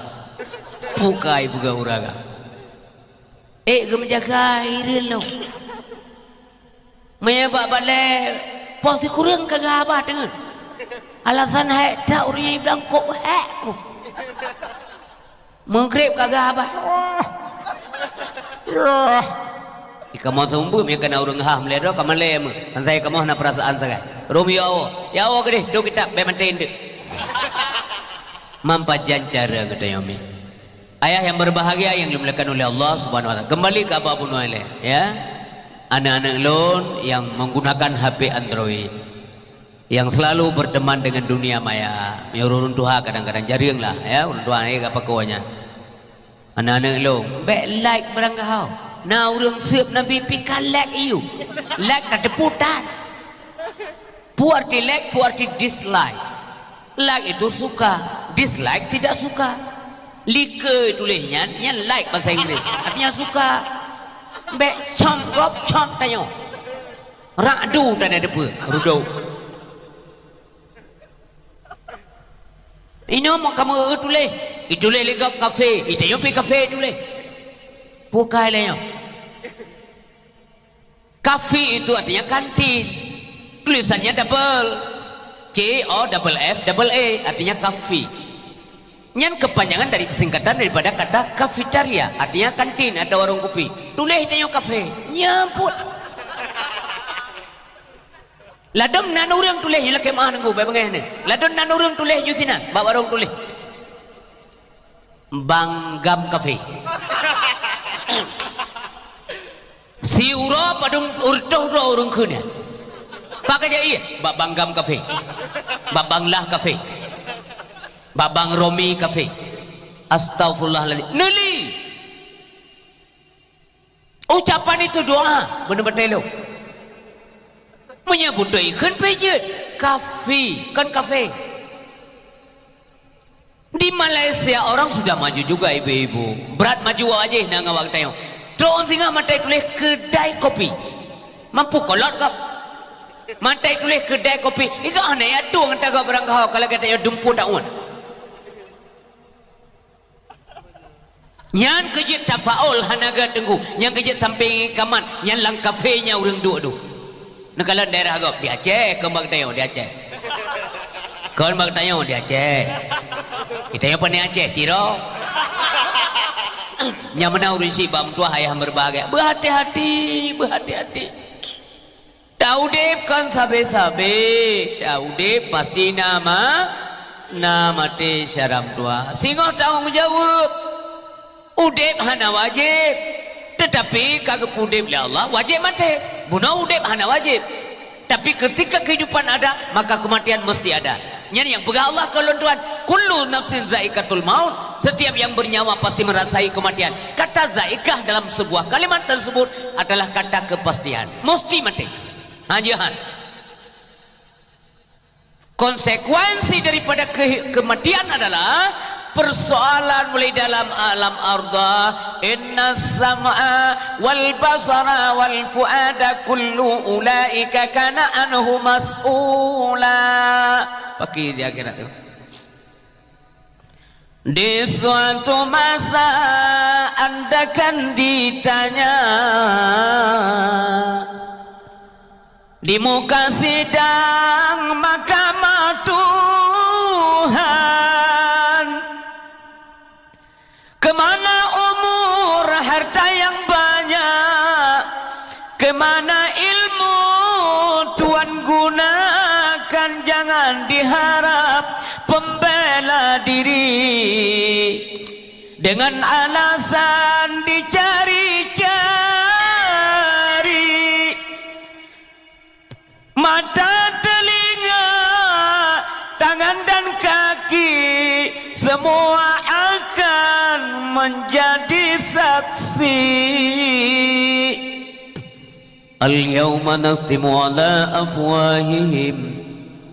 Pukai peugah ureueng agam. Ék geumeujaga hireuen lôn. Meunyoe bak balèe poh sikureueng ka geuhabah teungeut. Alasan hék that ureueng nyan i blang kôb hék ku. Meugreb ka geuhabah. Oh. Ih, kamoe seumeubeuet, meunyo kana ureuëng hah meulée droe ka malée meuh. Kan saya kamoe hana peurasaan sagai. Rom ya Allah. Ya Allah keudeh, dua kitab, bék maté eunteuk. Mampajan cara geutanyoe mi. Ayah yang berbahagia yang dimuliakan oleh Allah Subhanahu wa Taala. Kembali ke Abah Bunoe lé, ya. Anak-anak lôn yang menggunakan H P Android, yang selalu berteman dengan dunia maya. Ya, ureuëng tuha kadang-kadang jareueng lah, ya, ureuëng tuha ni gak pakoe nyan. Anak-anak lôn, bék like barang gahau. Na ureuëng seueb Nabi pih ka like iyu. Like ka teuputan. Peue arti like, peue arti dislike. Like itu suka, dislike tidak suka. Like tuléh nyan, nyan like bahasa Inggris. Artinya suka. Bék cong gob cong tanyoe. Rak du tanyoe depe, rudo. Inoe meukameue tuléh, ituléh lé gob kafe, itanyoe pih kafe tuléh. Bukai lé nyoe. Kafe itu artinya kantin. Tulisannya double. C O double F double A, artinya kafe. Nyan kepanjangan dari, singkatan daripada kata kafetaria, artinya kantin atau warung kopi. Tuléh itanyoe kafe. Nyamput. Ladôm nan ureuëng tuléh, lakée meuah nunggu, bék beungéh nyoe. Ladôm nan ureuëng tuléh ju sinan, bak warông tuléh. Bang Gam Kafe. Siuroe padum reutôh droe ureuëng kheun nyan. Pak ka jai, bak Bang Gam Kafe. Bak Bang Lah Kafe. Bak Bang Romi Kafe. Astagfirullahaladzim. Neuli! Ucapan itu doa, beuneueh batée lôn. Meunyoe beutôi kheun pih jeuet, kafe, kon kafe. Di Malaysia orang sudah maju juga ibu-ibu. Brat maju awak jih na ngon awak geutanyoe. Trok singoh maté tuléh keudai kopi. Mampu kolot gob. Maté tuléh keudai kopi. Iga hana ya tueng taga barang geuhau kalau gata nyoe dumpu taun. Nyan keuh jeuet tafaul hana geuteunggu, nyang keuh jeuet sampé kamat, nyan lam kafe nyan ureuëng duek-duek. Neukalon daerah gob di Aceh, kon bak tanyoe di Aceh. Kon bak tanyoe di Aceh. Di tanyoe pane Aceh, Tiro. Nyang meunan ureuëng syiek bak meutuah ayah meureubahagia. Beuhati-hati, beuhati-hati. Taudeb kon sabe-sabe, taudeb pasti na ma-, na maté syedara meutuah. Singoh tanggong jaweueb. Udeb hana wajéb, teutapi ka geupeudeb lé Allah wajéb maté. Bunoe udeb hana wajéb. Tapi ketika kehidupan ada, maka kematian mesti ada. Nyan nyang peugah Allah keu lôn tuan, "Kullu nafsin zaikatul maut." Setiap yang bernyawa pasti merasai kematian. Kata zaikah dalam sebuah kalimat tersebut adalah kata kepastian. Mesti maté. Hana jeuet han. Konsekuensi daripada ke-, kematian adalah persoalan mulai dalam alam ardhah. "Innas sam'a wal basara wal fuada kullu ulaika kana anhu mas'ula." Pakai di akhirat tu. Di suatu masa anda akan ditanya di muka sidang mahkamah Tuhan, kemana umur, harta yang banyak, kemana ilmu Tuhan gunakan, jangan diharap pembela diri. Dengan alasan dicari-cari, mata, telinga, tangan dan kaki, semua akan menjadi saksi. Al-yauma nakhtimu ala afwahihim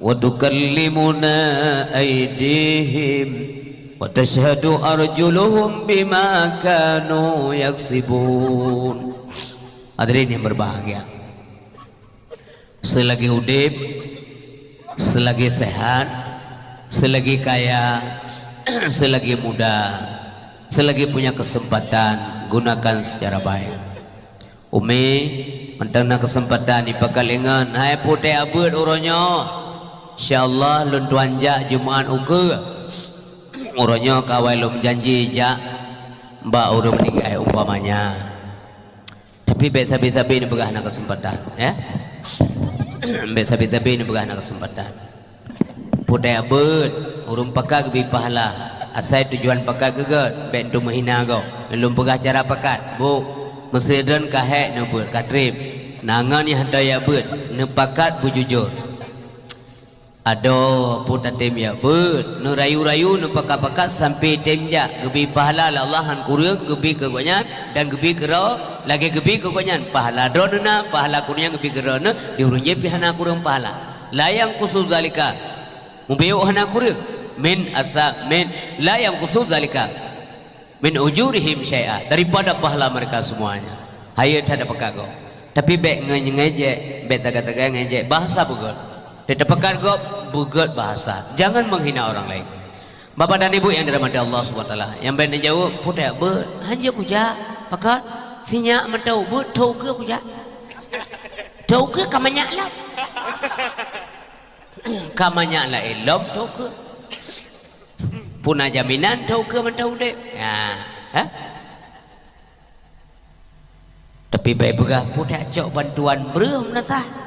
wa tukallimuna aidihim wa tashhadu arjuluhum bima kanu yaksibun. Hadirin yang berbahagia, selagi udeb, selagi sehat, selagi kaya, selagi muda, selagi punya kesempatan, gunakan secara baik. Umi, mantong na keuseumpatan ipakat lé ngon hai putéh abeuet uroe nyoe. Insya Allah lôn tuan jak Jumat ukeue. Uroe nyoe ka awai lôn janji jak bak ureuëng meuninggai umpamanya. Tapi bék sabe-sabe neupeugah na keuseumpatan, ya. Bék sabe-sabe neupeugah na keuseumpatan. Putéh beuet, ureuëng pakat geubri pahala. Asai tujuan pakat geuget, bék untuk meuhina gob. Lôn peugah cara pakat, bu, meusidon ka hék neubeuet, ka treb. Nangon nyang hantom jak beuet, neupakat beujujur. Adoe, peue tatem jak beuet, neurayu-rayu, neupakat-pakat sampai tem jak, geubri pahala lé Allah han kureueng, geubri keu gobnyan dan geubri keudroe, lagée geubri keu gobnyan, pahala droeneuh na, pahala gobnyan geubri keudroe neuh, di ureuëng jih pih hana kureueng pahala. La yanqusu zalika, mubacut hana kureueng, min asa-, min, la yanqusu zalika min ujurihim syai'a, daripada pahala mereka semuanya. Hayeue that tapakat gob. Tapi bék nge-, ngejek, bék taga-taga ngejek, bahasa beugét. Teuh tapakat gob, beugét bahasa. Jangan menghina orang lain. Bapak dan Ibu yang dirahmati Allah Subhanahu wa Taala, nyang bék neujaweueb, putéh beuet, hanjeuet kujak, pakat, sinyak mantong beuet, tho ukeue kujak. Tho ukeue ka manyak lom. Ka manyak laén lom tho ukeue. Peue na jaminan tho ukeue mantong udeb? Ha? Ha? Tapi bék peugah, "Peue tacok bantuan breuh meunasah."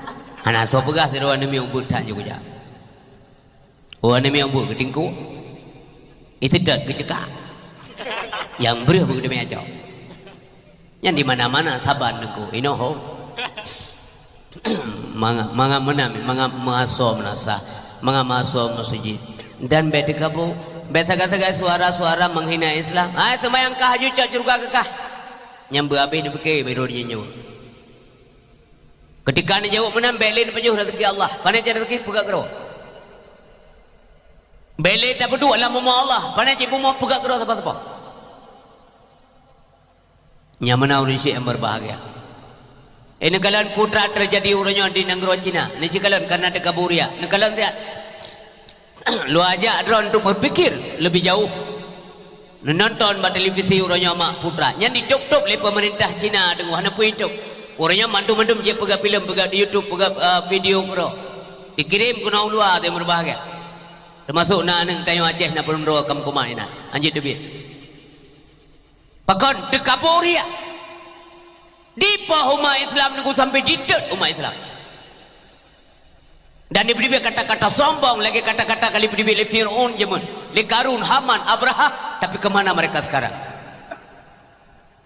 Hana soe peugah sidroe aneuk miet ubeuet that jih kujak. Oh, aneuk miet ubeuet geutingkue. Iseudot geucekak. Nyang breuh beugeudeumiet cok. Nyan di mana-mana saban teungku, inoe ho. Mangat, mangat meunan, mangat meuasoe meunasah, mangat meuasoe meuseujid. Dan bék teukabu, bék sagai-sagai suara-suara menghina Islam. Hai, seumayang kah, aju cok syeuruga keu kah. Nyang beuhabéh neupike bak droe jih nyoe. Keutika neujaweueb meunan, bék lé neupajoh raseuki Allah. Pane cit raseuki, peugah keudroe. Bék lé tapeuduek lam bumoe Allah. Pane cit bumoe, peugah keudroe sapo-sapo. Nyang meunan ureuëng syik nyang berbahagia. Eh, neukalon peue teujadi uroe nyoe di nanggroe Cina. Neucikalon kareuna teukabu riya. Neukalon siat. Lôn ajak droe untuk berpikir lebih jauh. Neunonton bak televisi uroe nyoe mak putra. Nyan ditôb-tôb lé peumeurintah Cina deungoe hana peue itôb. Uroe nyoe mandum-mandum jeuet peugah filem, peugah di YouTube, peugah, eh, video keudroe. Dikirém keunoe u luwa, teuh berbahagia. Teumasok na aneuëk tanyoe Aceh na peurundroe kam kumat inan. Hanjeuet teubiet. Pakon teukabu riya. Dipoh umat Islam nunggu sampai diteuet umat Islam. Dan dipeudeubiet kata-kata sombong lagée kata-kata ka dipeudeubiet lé Fir'aun jameun, lé Karun, Haman, Abrahah, tapi ke mana mereka sekarang?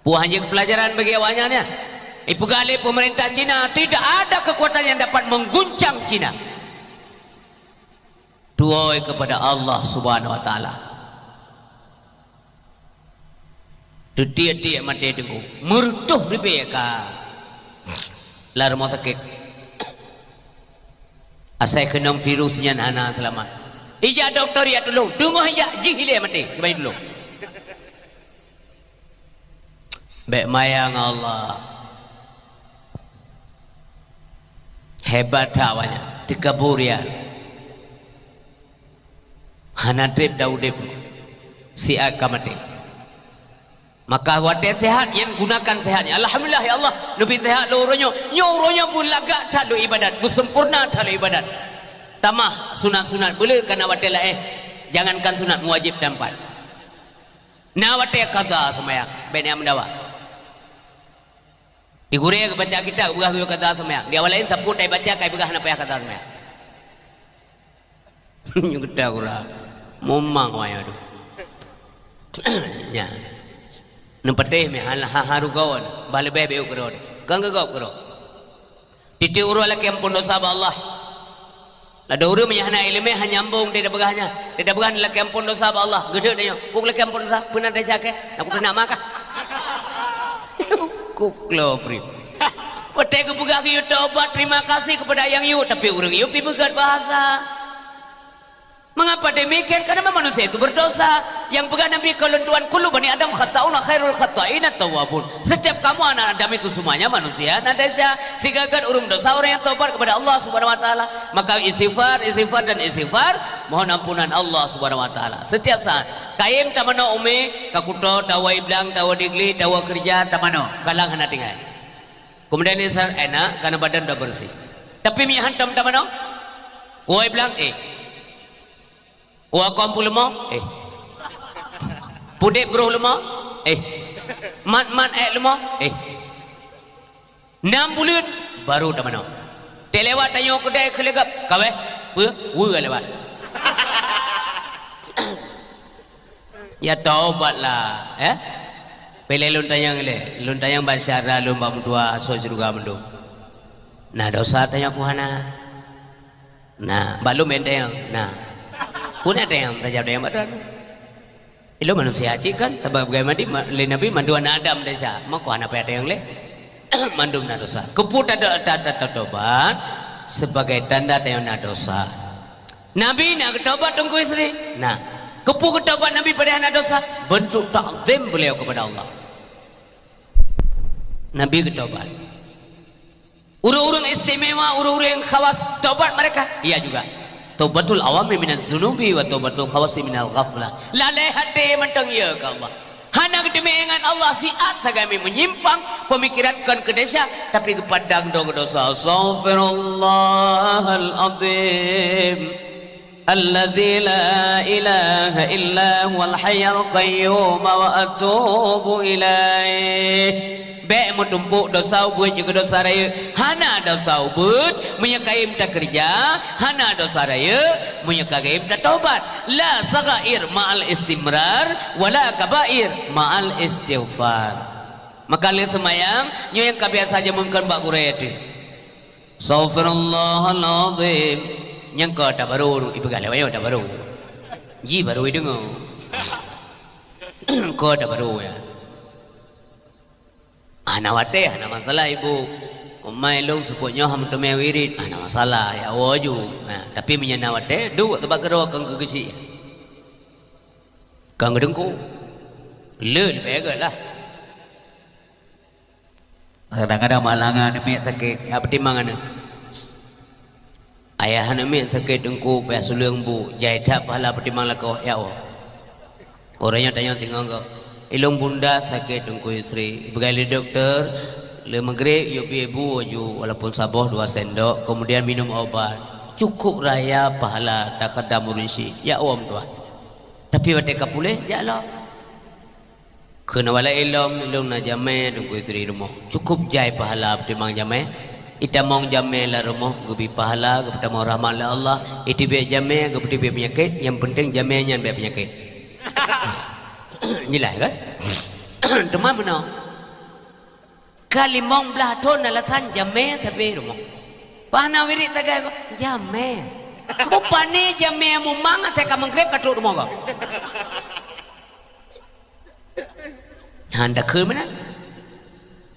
Peue hanjeuet pelajaran bagi awaknyan nyan? Ipeugah lé peumeurintah Cina, tidak ada kekuatan yang dapat mengguncang Cina. Tuwoe kepada Allah Subhanahu wa Taala. Teutiek-tiek maté teungku, meureutoh ribée ka lam rumoh sakét. Asai keunong virus nyan hana seulamat. Ijak dokto ijak tulông, teungoh ijak jih ilée maté, kiban tulông. Bék maya ngon Allah. Hebat that awaknyan, teukabu riya. Hana treb dan udeb, siat ka maté. Maka watée sehat, nyan gunakan sehat nyan. Alhamdulillah, ya Allah, neubi sehat lôn uroe nyoe. Nyoe uroe nyoe beulagak that lôn ibadat, beusempurna that lôn ibadat. Tamah sunat-sunat beuleu kana watée laén. Jangankan sunat, meuwajéb tampat. Na watée qadha seumayang, bék na meudawa. Di gurée geubaca kitab, geupeugah geuyue qadha seumayang. Di awak laén sapeue tai baca, kai peugah hana payah qadha seumayang. Nyoe geuta gura. Momang waya tu. Nya. Neupatéh mé hal ha haru gawa. Bah leubeh bék keudroe. Kan geugop keudroe. Tieb-tieb uroe lakée amphon dosa bak Allah. Ladôm ureuëng meunyo hana iéleumé, hana nyambong, dia peugah nyan. Dia peugah lakée amphon dosa bak Allah. Geudeuek dia nyoe. Peue lakée amphon dosa? Peue na desya kah? Aku teunak makah. Kuklo pri. Watée geupeugah geuyue taubat, terima kasih kepada nyang yue, tapi ureuëng yue pi beugét bahasa. Mengapa demikian? Karena memang manusia itu berdosa. Yang peugah Nabi, "Qaulun tuan kullu bani Adam khata'un wa khairul khata'ina tawwabun." Setiap kamu anak Adam itu semuanya manusia na desya. Sigagat ureuëng dosa orang yang taubat kepada Allah Subhanahu wa Taala. Maka istighfar, istighfar dan istighfar, mohon ampunan Allah Subhanahu wa Taala. Setiap saat. Kayém tamanoe umé, ka kuto, tawoe blang, tawoe digli, tawoe keureuja, tamanoe. Kalang hana tinggai. Kemudian istighfar enak karena badan dah bersih. Tapi meunyo hantom tamanoe, woe blang, eh. Woe kong peuleumah, eh. Pudeb groh leumah, eh. Mat-mat ék leumah, eh. Nam buleuen baru tamanoe. Teulewat tanyoe keudai keuleugab, kaweh, peu, weu lewat. Ya taubatlah, eh? Pih lé lôn tanyong lé, lôn tanyong bak syedara lôn bak meutuah asoe syeuruga mandum. Na dosa tanyoe ku hana? Na, bak lôn bèk tanyong. Na. Peue na tanyong, tajaweueb tanyong bak droe. Ilôn manusia cit kan, sabab bagaimana di, ma-, lé Nabi mandum aneuk Adam desya. Mako hana payah tanyong lé. Mandum na dosa. Keupeue ta-, ta-, ta-, tatobat? Sebagai tanda tanyoe na dosa. Nabi na geutobat Teungku Yusri? Na. Keupeue geutobat Nabi padahai na dosa? Bentuk takzim beliau kepada Allah. Nabi geutobat. Ureuëng-ureuëng istimewa, ureuëng-ureuëng khawas, tobat mereka? Iya juga. Taubatul awami minaz zunubi wa taubatul khawasi minal ghaflah. Lalée até mantong iya keu Allah. Hana geuteumé ingat Allah siat sagai menyimpang, pemikiran kon keu desya, tapi geupadang droe keu dosa. Astaghfirullahal azim. Alladzi la ilaha illa huwal hayyul qayyum wa atubu ilaih. Bék meutumpôk dosa ubeut jeuet keu dosa rayeuk. Hana dosa ubeut meunyoe kayém takeureuja, hana dosa rayeuk meunyoe kayém tatobat. La saghair ma'al istimrar, wala kabair ma'al istighfar. Maka lé seumayang, nyoe nyang ka biasa jameun kon bak gurée teuh. Astaghfirullahal azim. Nyang ka tabaru, ipeugah lewat nyoe tabaru. Ji baru ideungoe. Ka tabaru ya. Hana watée, hana masalah ibu. Umai lôn seupôt nyoe hana teumé wirit, hana masalah, ya woe ju. Nah, tapi meunyoe na watée, duek teubak keudroe keu geugeuchik. Kang geudengku. Le leubeh gét lah. Kadang-kadang malah ngon aneuk miet sakét, ya peutimang aneuk. Ayah aneuk miet sakét teungku, payah suleueng bu, jai that pahala peutimang lakoe, ya Allah. Uroe nyoe tanyoe singoh gob. Ilôn bunda sakét Teungku Yusri. Ipeugah lé dokto, le maghrib yue bie bu laju walaupun saboh dua sendok, kemudian minum obat. Cukup raya pahala takadam ureuëng syik. Ya Allah meutuah. Tapi watée ka puléh, jak lom. Kheun awak laén lom, ilôn na jamé Teungku Yusri rumoh. Cukup jai pahala peutimang jamé. Itamong jamé lam rumoh, geubri pahala, geupeutamong rahmat lé Allah. Iteubiet jamé, geupeuteubiet peunyakét, nyang peunteng jamé nyan bék peunyakét. Jeulaih kan? Teuma meunoe. Ka limong blaih thon alasan jamé sabe rumoh. Bah na wirit sagai ko, jamé. Bupani jamé mumang asai ka manggrib ka trok rumoh ko. Hana kheun meunan.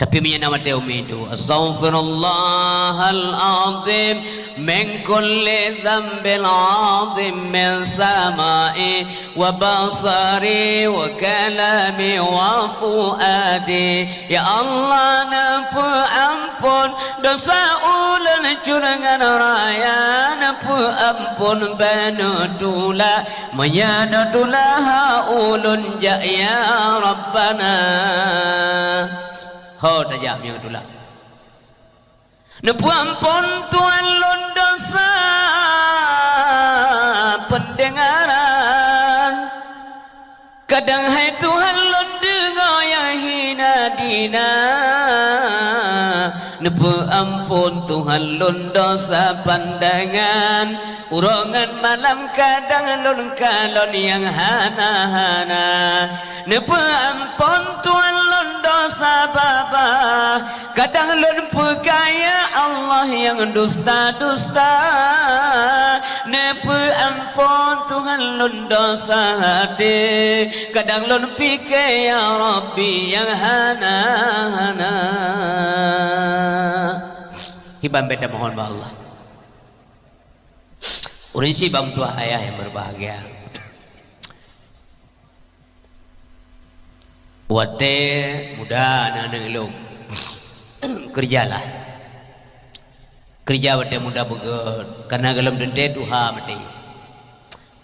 Tapi meunyoe na watée umi tu, astaghfirullahal azim min kulli dzambin azim min sama'i wa basari wa kalami wa fuadi. Ya Allah, neupeuamphon dosa ulôn cureueng ngon raya, neupeuamphon bak neutulak. Meunyoe neutulak ulôn jak, ya Rabbana. Ho tajak meunyoe neutulak. Neupeuamphon Tuhan lôn dosa peundengaran. Kadang hai Tuhan lôn deungoe nyang hina dina. Neupeuamphon Tuhan lôn dosa pandangan. Uroe ngon malam kadang lôn kalon nyang hana-hana. Neupeuamphon Tuhan lôn dosa babah. Kadang lôn peukaya Allah nyang dusta-dusta. Neupeuamphon Tuhan lôn dosa até. Kadang lôn pike, ya Rabbi, nyang hana-hana. Hiban beda mohon bak Allah. Ureuëng sibang tuah ayah yang berbahagia. Watée muda aneuk-aneuk ilôn, keureujalah. Keureuja watée muda beugét, kareuna gohlom teuntée tuha maté.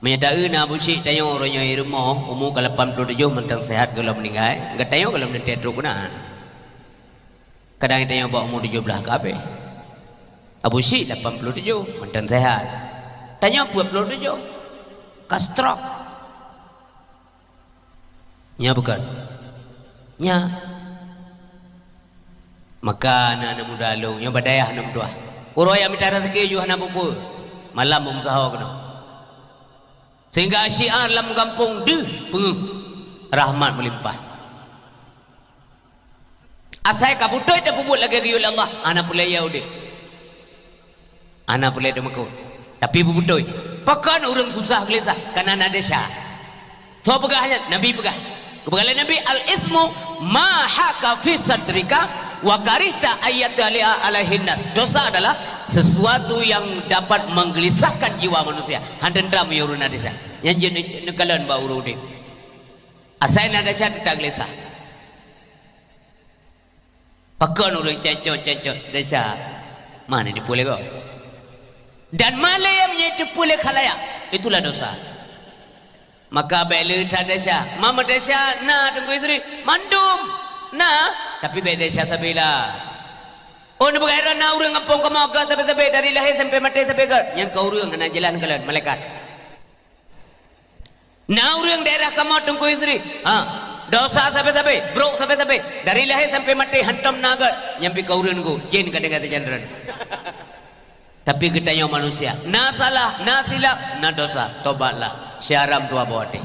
Meunyoe taeu na Abu Syik tanyoe uroe nyoe i rumoh, umu ka lapan ploh tujoh mantong seuhat gohlom meuninggai, geutanyoe gohlom teuntée trok keunan. Kadang tanyoe bak umu tujoh blaih ka habéh. Abu Syik lapan ploh tujoh mantong seuhat. Tanyoe peuet ploh tujoh ka stroke. Nya bukan? Nya. Maka na aneuk muda lôn nyang bak dayah aneuk meutuah, uroe nyang mita raseuki yoh hana peue-peue, malam beumeusaho keunoe. Sehingga syiar lam gampông deuh peungeuh, rahmat meulimpah. Asai ka beutôi tapeubuet lagée geuyue lé Allah, hana peureulée udeb. Hana peureulée teumeukot. Tapi beubeutôi. Pakon ureuëng susah geulisah? Kana na desya. Soe peugah nyan? Nabi peugah. Geupeugah lé Nabi, "Al-ismu ma haka fi sadrika wa karihta ayyatali'a alaihin nas." Dosa adalah sesuatu yang dapat menggelisahkan jiwa manusia. Han teuntram ureuëng na desya. Nyan jeuet neukalon bak ureuëng udeb. Asai na desya teutap geulisah. Pakon ureuëng cecot-cecot desya? Mana dipeuleugah? Dan malem nyang teupeu lé khalayak, itulah dosa. Maka bék le that desya. Ma meudesya na Teungku Yusri? Mandum na, tapi bék desya sabe lah. Oh, neupeugah na ureuëng gampông kamoe gét sabe-sabe, dari lahé sampai maté sabe gét. Nyan ka ureuëng hana jalan kalon malaikat. Na ureuëng daerah kamoe Teungku Yusri, ha, dosa sabe-sabe, brok sabe-sabe, dari lahé sampai maté hantom na gét, nyang pi ka ureuëng nunggu, jén ka tinggai sijan droen. Tapi geutanyoe manusia, na salah, na silap, na dosa, tobatlah, syaram tuha bak watée.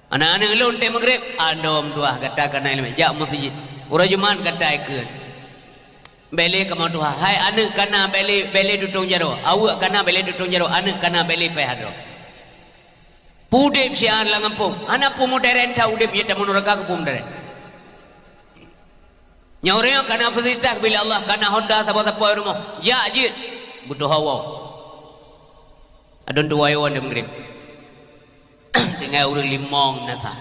Aneuk-aneuk lôn tée Maghrib, andom tuha gata kana ileumé, jak meuseujid. Uroe Jumat gata ikheun. Bék le kamoe tuha, hai aneuk kana bék le, bék le tutong jaroe, aweuek kana bék le tutong jaroe, aneuk kana bék le paih hadroe. Peue udeb syiar lam gampông, hana peue moderen that udeb, nyang tamu nuraka keu peue moderen. Nyoe ureuëng kana fasilitas bila Allah, kana Honda sapo-sapo rumoh, jak jeuet, beutoh hawa. Adon tuwai wan dem greb. Tinggai ureuëng limong nasa.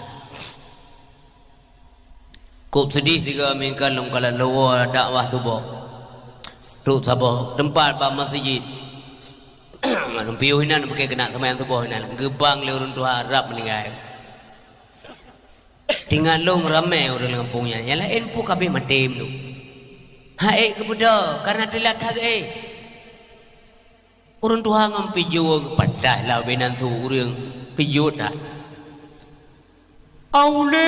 Kôb seudeh tiga mingka lom kala lewat dakwah suboh. Trok saboh teumpat bak meuseujid. Lôn piôh inan bukée keunak seumayang suboh inan. Geubang lé ureuëng tuha rab meuninggai. Tingat lôn ramé ureuëng lam gampông nyan. Nyang laén peue ka abéh maté meunyoe. Hai geubeudôh, kareuna teulat that geuéh. Ureuëng tuha ngon pijoe geupadah lam binan su ureuëng pijoe that. Allahu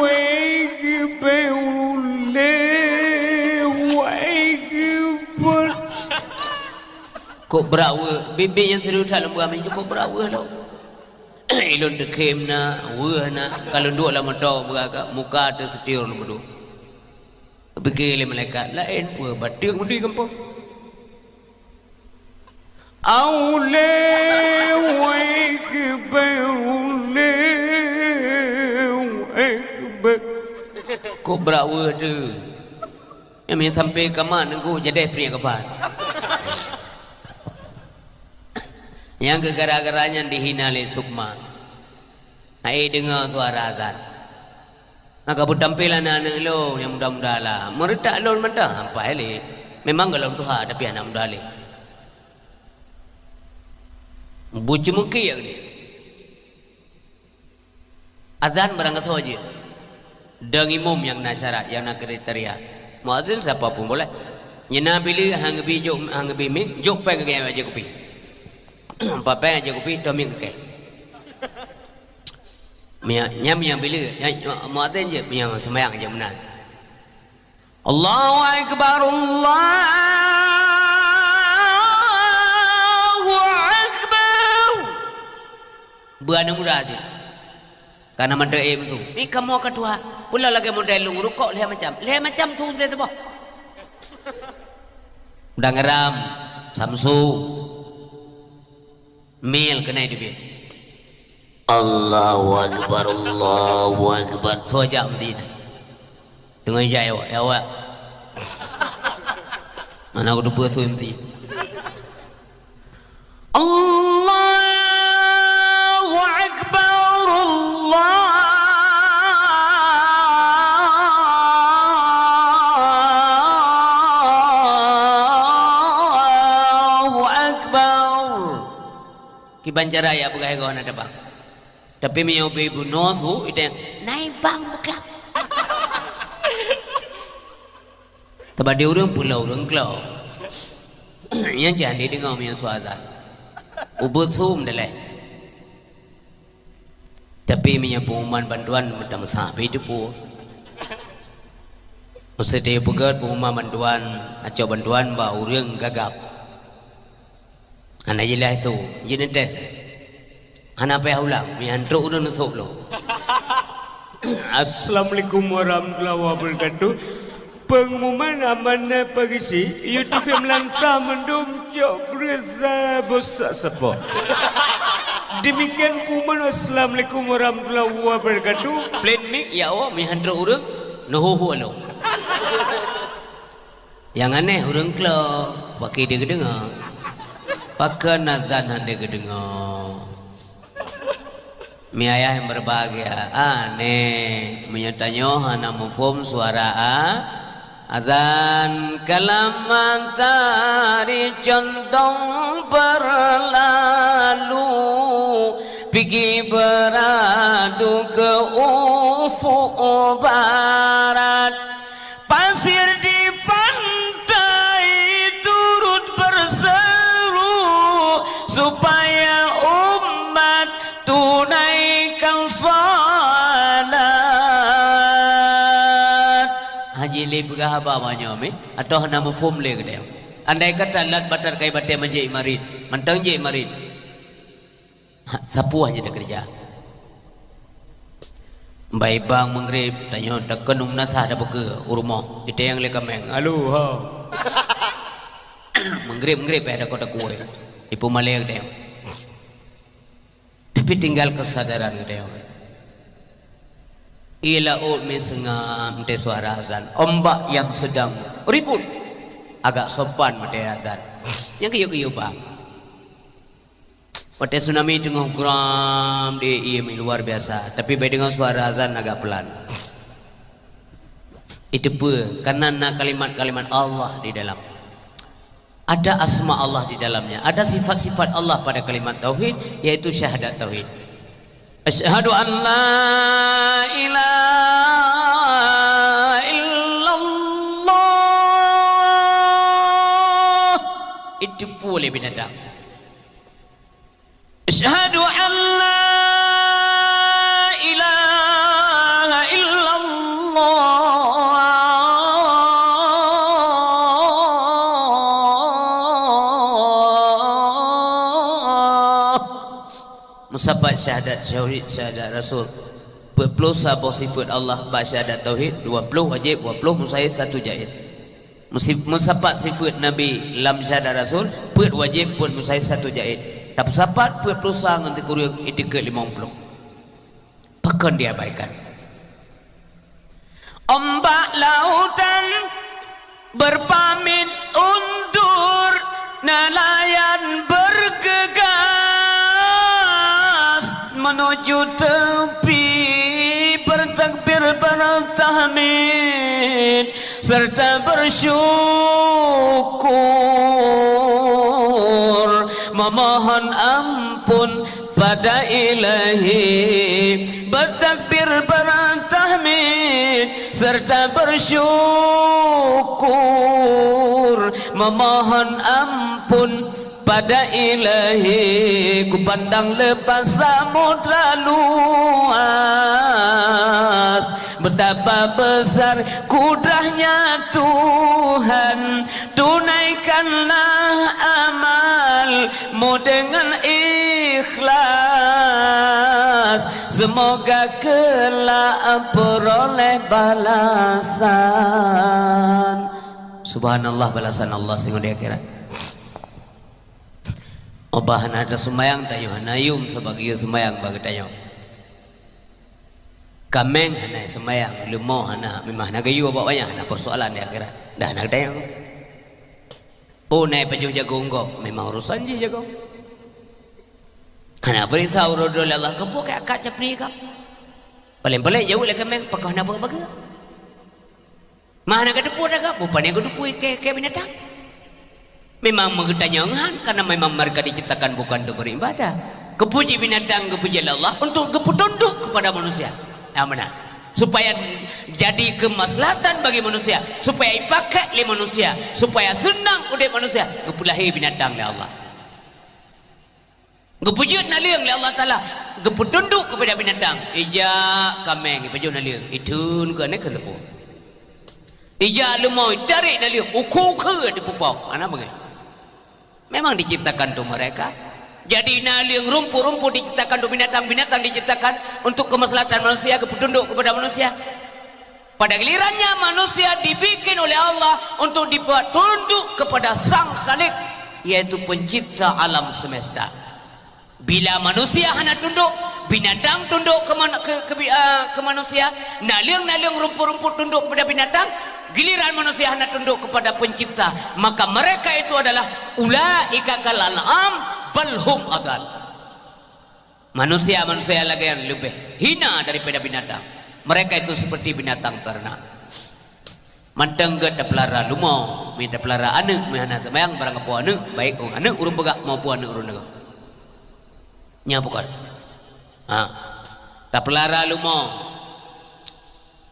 Akbar, Allahu Akbar. Kok brat weueh, bibi nyang serius that lom buah minju kok brat weueh lom. Ilôn teukhém na, weueh na, ka lôn duek lam moto beugaga, muka teuseutiur lôn meuduek. Pike lé malaikat, laén peue bateuk meudui gampông. Allahu Akbar, Allahu Akbar. Kok brat weueh teuh. Nyang min sampai kamat nunggu jadeh priek kaban. Nyang keu gara-gara nyan dihina lé Sukma. Hai deungoe suara azan. Maka beutampil aneuk-aneuk lôn nyang muda-muda lah. Meureutak lôn mantong, ampai lé. Memang gohlom tuha, tapi aneuk muda lé. Bucumeuki ya geude. Azan barang gasoe jeuet. Dong imum nyang na syarat, nyang na kriteria. Muazin siapa pun boleh. Nyena bili hang bi jok, hang bi mi, jok peng ke aja kupi. Empat peng aja kupi, toh mi ke. Mia, nyam nyang bili, muazin je, mia sembahyang je meunan. Allahu Akbar, Allahu Akbar. Beu aneuk muda cit. Kana mantong eh meusu. Ni kamoe ka tuha. Pula lagée model lôn rukok lhée macam. Lhée macam su teuboh. Udang garam, samsu. Mil keunoe teubiet. Allahu Akbar, Allahu Akbar. Soe jak meuti na? Teungoh ijak awak, ya awak. Mana aku teupeue tu meuti? Allahu Akbar, Allahu Akbar. Kiban cara ya peugah goh na tabang. Tapi meunyoe beubunoe su, iteng, "Nai bang beuklap." Tabadi ureuëng pula ureuëng klo. Nyang jadi deungoe meunyoe su azan. Ubeuet su meudaléh. Tapi meunyoe pengumuman bantuan meutameusa pi teupeu. Meuseuti peugét pengumuman bantuan, acok bantuan bak ureuëng gagap. Hana jeulaih su, jeuet neutes. Hana payah ulang, meuhan trok ureuëng neusok lom. Assalamualaikum warahmatullahi wabarakatuh. Pengumuman amanah pagisi, YouTube meulangsa mandum cok beureusa bosak sapo. Demikian pengumuman, assalamualaikum warahmatullahi wabarakatuh. Plan mic ya Allah, meuhan trok ureuëng neuhu-hu lom. Nyang aneh ureuëng klo, pakri dia geudeungoe. Pakon azan hana geudeungoe. Mi ayah yang berbahagia, aneh, meunyoe tanyoe hana muphom suara a-, azan. Kalam matahari condong berlalu, pigi beradu ke ufuk barat. Pasir di pantai turut berseru supaya umat tunaikan salat. Haji lé peugah haba banyoe mi, atau hana muphom lé geutanyoe. Andai kata lat batat kai batée manjék marit, mantong jék marit. Ha, sapeue hana teukeureuja. Bai bang meungréb, tanyoe takeunong meunasah tapeugah u rumoh, itayang lé kaméng. Halo, ha. Meungréb-meungréb payah takot-takot. Ipeumalée geutanyoe. Tapi tinggal kesadaran geutanyoe. Ie laôt mi seungab meuntée suara azan. Ombak yang sedang ribut. Agak sopan meuntée azan. Nyang geuyue-geuyue bang. Watée tsunami teungoh gram di ié mi luar biasa, tapi bai deungoe suara azan agak pelan. Itu peue? Karena na kalimat-kalimat Allah di dalam. Ada asma Allah di dalamnya, ada sifat-sifat Allah pada kalimat tauhid, yaitu syahadat tauhid. Asyhadu an la ilaha illallah. Itu peue lé binatang. Asyhadu an la ilaha illallah. Meusapat syahadat tauhid, syahadat rasul. Peuet ploh saboh sifeut Allah bak syahadat tauhid, dua ploh wajéb, dua ploh mustahil, satu jaiz. Meusi-, meusapat sifeut Nabi lam syahadat rasul, peuet wajéb, peuet mustahil, satu jaiz. Tapeusapat peuet ploh sa ngon sikureueng, itikeuet limong ploh. Pakon diabaikan? Ombak lautan berpamit undur, nelayan bergegas menuju tepi, bertakbir, bertahmid, serta bersyukur, memohon ampun pada Ilahi, bertakbir, bertahmid, serta bersyukur, memohon ampun pada Ilahi. Kupandang lepas samudra luas, betapa besar kudrahnya Tuhan. Tunaikanlah amalmu dengan ikhlas, semoga kelak peroleh balasan. Subhanallah, balasan Allah singoh di akhirat. Óh bah hana taseumayang, tanyoe hana yum sabab geuyue seumayang bak geutanyoe. Kaméng hana seumayang, leumo hana, memang hana geuyue bak wayah, hana persoalan di akhirat. Dah hana geutanyoe. Oh, na ipajoh jagong gob, memang urosan jih jagong. Hana peuriksa uroe droe lé Allah, keupeue keu akad capli gob. Paleng-paleng jaweueb lé kaméng, pakon hana buet bagoe. Mah hana geuteupeue dah gob, bukon nyang geuteupeue keu, keu binatang. Memang meugeutanyoe ngon, karena memang mereka diciptakan bukan untuk beribadah. Geupuji binatang, geupuji lé Allah untuk geupeutunjuk kepada manusia. Nyang meunan. Supaya jadi kemaslahatan bagi manusia, supaya ipakai lé manusia, supaya seunang udép manusia, geupeulahé binatang lé Allah. Geupeujeuet naleueng lé Allah Taala, geupeutunjuk kepada binatang. Ijak kaméng, ipajoh naleueng, itheun keu aneuk keu teupeu. Ija leumo, tarék naleueng, ukheue-ukheue teupupok. Hana beungéh. Memang diciptakan untuk mereka. Jadi naleueng, rumput-rumput diciptakan untuk binatang, binatang diciptakan untuk kemaslahatan manusia, keu peutundok kepada manusia. Pada gilirannya manusia dibikin oleh Allah untuk dibuat tunduk kepada Sang Khalik, yaitu pencipta alam semesta. Bila manusia hana tunduk, binatang tunduk ke man-, ke, ke bi-, ah, ke manusia, naleueng-naleueng, rumput-rumput tunduk kepada binatang, giliran manusia hana tunduk kepada pencipta, maka mereka itu adalah ulaika kal an'am bal hum adal. Manusia-manusia lagée nyan leubeh hina daripada binatang. Mereka itu seperti binatang ternak. Mantong gét tapeulara leumo, mi tapeulara aneuëk, mi hana seumayang barang kapo aneuëk, baik aneuëk ureuëng peugah maupun aneuëk ureuëng deungoe. Nyan bukon. Ha. Tapeulara leumo.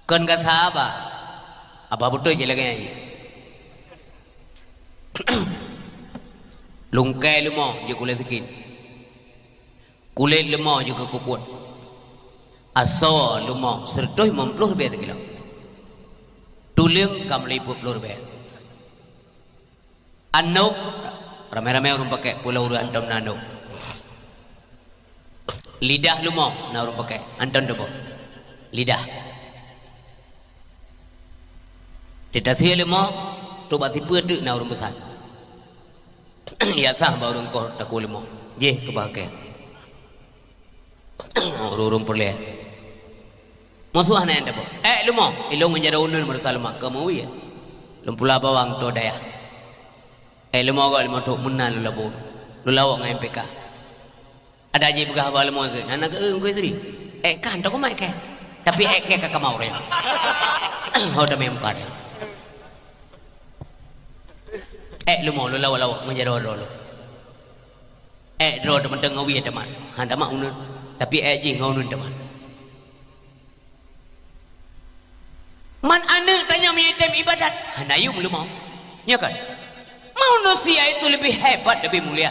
Kon gata haba. Haba beutôi jih lagée nyan jih. Lungkée leumo jeuet kulét sikit. Kulét leumo jeuet keu kukut. Asoe leumo sireutôh limong ploh ribée sikilo. Tuleueng ka meuliput ploh ribée. Anok, ramé-ramé ureuëng pakai, pulo ureuëng hantom na anok. Lidah leumo na ureuëng pakai, hantom teuboh. Lidah. Teuh tasie leumo, trok bak sipeue teuk na ureuëng peusan. Yak sah bak ureuëng koh takue leumo. Jih keu pakai. Ureuëng-ureuëng peureulée. Musoh hana nyang teuboh. Ék leumo, ilong ngon jaroe uneuen meureusa leumo, kamoe wie. Lôn pula bawang toe dayah. Ék leumo gok leumo trok meunan lôn labo. Lôn lawok ngon M P K. Ada jipeugah haba leumo keu, hana keu, keu istri. Ék kan teukumat keh. Tapi ék keh ka kamau raya. Ho tamé muka dia. Ék leumo lôn lawok-lawok ngon jaroe droe lôn. Ék droe teumantong ngon wie teuma. Han tamat uneuen. Tapi ék jih ngon uneuen teuma. Man aneuëk tanyoe meunyo tem ibadat, hana yum leumo. Nya kan? Manusia itu lebih hebat, lebih mulia.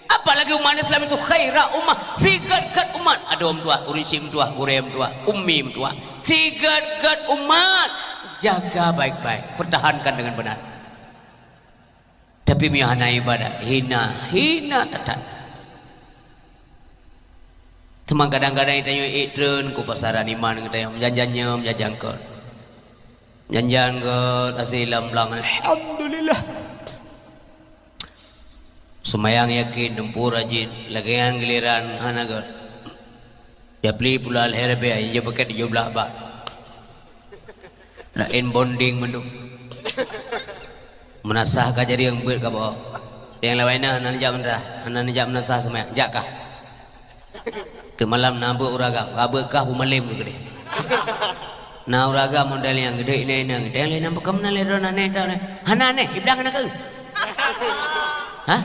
Apalagi umat Islam itu khaira ummah, sigét-gét umat. Adoe meutuah, ureuëng chik meutuah, gurée meutuah, ummi meutuah. Sigét-gét umat, jaga baik-baik, pertahankan dengan benar. Tapi meunyo hana ibadat, hina, hina that-that. Teuma kadang-kadang tanyoe ék treun keu pasaran iman geutanyoe, meujanjan nyoe, meujanjan keu. Meujanjan gét, asie lam blang, alhamdulillah. Seumayang yakin, dumpeue rajin, lagée nyan giliran hana gét. Japli pula lhée ribée, injeu paket tujoh blaih bak. Laén bonding mandum. Meunasah ka jarieng beuet ka beuo. Nyang lawai na hana neujak meunasah, hana neujak meunasah seumai, jak kah? Teumalam na beuet ureuëng agam, ka beuet kah bumalem keu keudeh. Na ureuëng agam model nyang geudeh inong-inong, teuh lé na beukeum na lé droe na neh tau lé. Hana neh, iblang hana keu. Hah?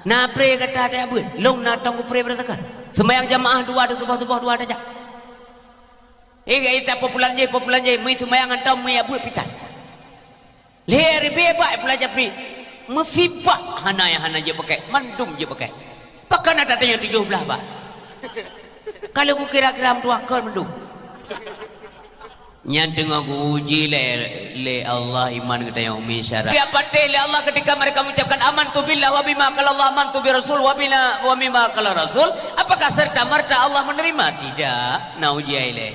Na pre gata tajak beuet, long na tong kupré beureusakan. Seumayang jamaah dua, suboh-suboh dua tajak. Eh, ita populan jih, populan jih, meuiseumbayang hantom meuiyak beuet pitan. Lhée ribée bak pula japli. Meusibak hana nyang hana jeuet pakai, mandum jeuet pakai. Pakon na tatanyong tujoh blaih bak. Kalau kukira-kira meutuah kon mandum. Nyan teungoh geuuji lé, lé Allah iman geutanyoe umi syara. Dia patéh lé Allah ketika mereka mengucapkan, "Amantu billah wa bima qalallah, amantu bi rasul wa bina, wa bima qala rasul." Apakah serta-merta Allah menerima? Tidak. Na uji ilée.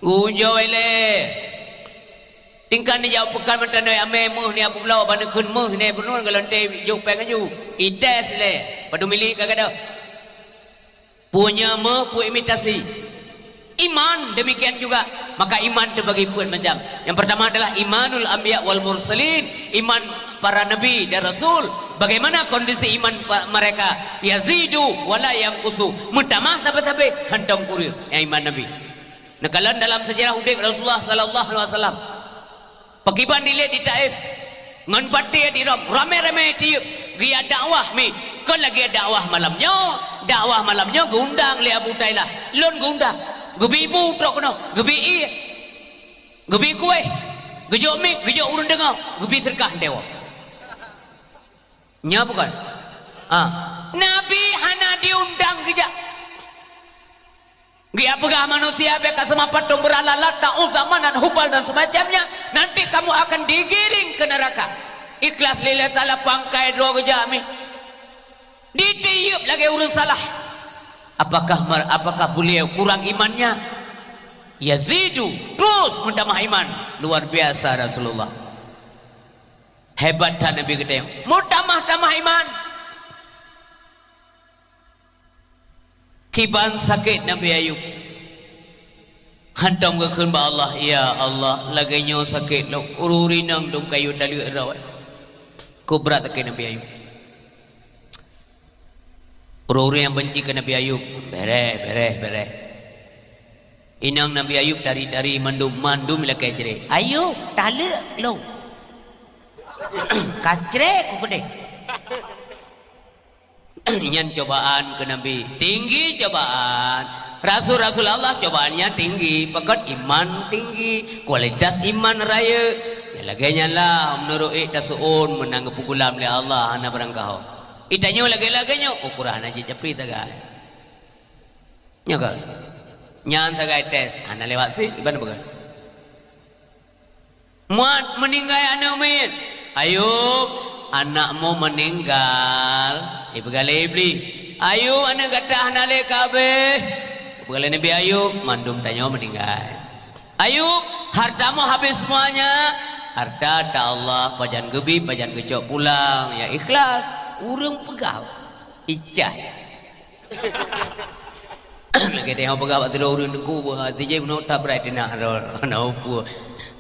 Ujoe ilée. Tingkat nijak u peukan meutanoi amé meuh ni abu bloe bak neukheun meuh ni peunuh golom teuh jok péng aju. Ites ilée. Padum milék ka gadôh. Peue nyoe meuh, peue imitasi. Iman demikian juga. Maka iman terbagi empat macam. Yang pertama adalah imanul anbiya wal mursalin, iman para nabi dan rasul. Bagaimana kondisi iman pa-, mereka? Yazidu wala yanqusu. Meutamah sabe-sabe, hantom kureueng. Nyang iman nabi. Neukalon dalam sejarah udeb Rasulullah sallallahu alaihi wasallam. Pakriban dilét di Taif, ngon batée di Rom, ramé-ramé tieb geujak dakwah mi. Kon lagée dakwah malam nyoe, dakwah malam nyoe geuundang lé Abu Tailah. Lôn geuundang, geubi bu trok keunoe, geubi ié, geubi kueh, geujok mi, geujok ureuëng deungoe, geubi seudeukah dewa. Nyoe bukon? Ah, Nabi hana diundang geujak. Geupeugah manusia bèk ka seumapa tông beurala Lat, Uzza, Manat, Hubal dan semacamnya, nanti kamu akan digiring ke neraka. Ikhlas lillahi ta'ala pangkai droe geujak mi. Ditiup lagèe ureueng salah. Apakah mer-, apakah beliau kurang imannya? Yazidu, terus meutamah iman. Luar biasa Rasulullah. Hebat that Nabi geutanyoe. Meutamah-tamah iman. Kiban sakét Nabi Ayub. Hantom geukheun bak Allah, "Ya Allah, lagèe nyoe sakét lôn, ureueng inong dum kayue taleuek droe." Keu brat sakét Nabi Ayub. Ureueng-ureueng nyang beunci keu Nabi Ayub, bèrèh, bèrèh, bèrèh. Inong Nabi Ayub tari-tari mandum, mandum ilakèe jreh. "Ayub, taleuek lôn." Ka jreh ku keudeh. Nyan cobaan keu Nabi. Tinggi cobaan. Rasul-rasul Allah cobaannya tinggi. Pakon iman tinggi. Kualitas iman rayeuk. Ya lagèe nyan lah, meunurot ék taseuôn meunan geupeugulam lé Allah hana beurangkaho. Itanyoe lagèe-lagèe nyoe, ukoran hana jeuet japri sagai. Nyoe kan? Nyan sagai tes, hana lewat sit, iban bukan? Muat meuninggai aneuk miet. "Ayub, anakmu meninggal." Ipeugah lé Iblih. "Ayub, aneuk gata hana lé ka abéh." Ipeugah lé Nabi Ayub, "Mandum tanyoe meuninggai." "Ayub, hartamu habis semuanya." "Harta ta Allah, pajan geubi, pajan geucok pulang, ya ikhlas." Ureueng peugah, icah. Lagèe tanyoe peugah bak sidroe ureueng teungku, bah, sijai bunoe tabrai teunak droe, na upu.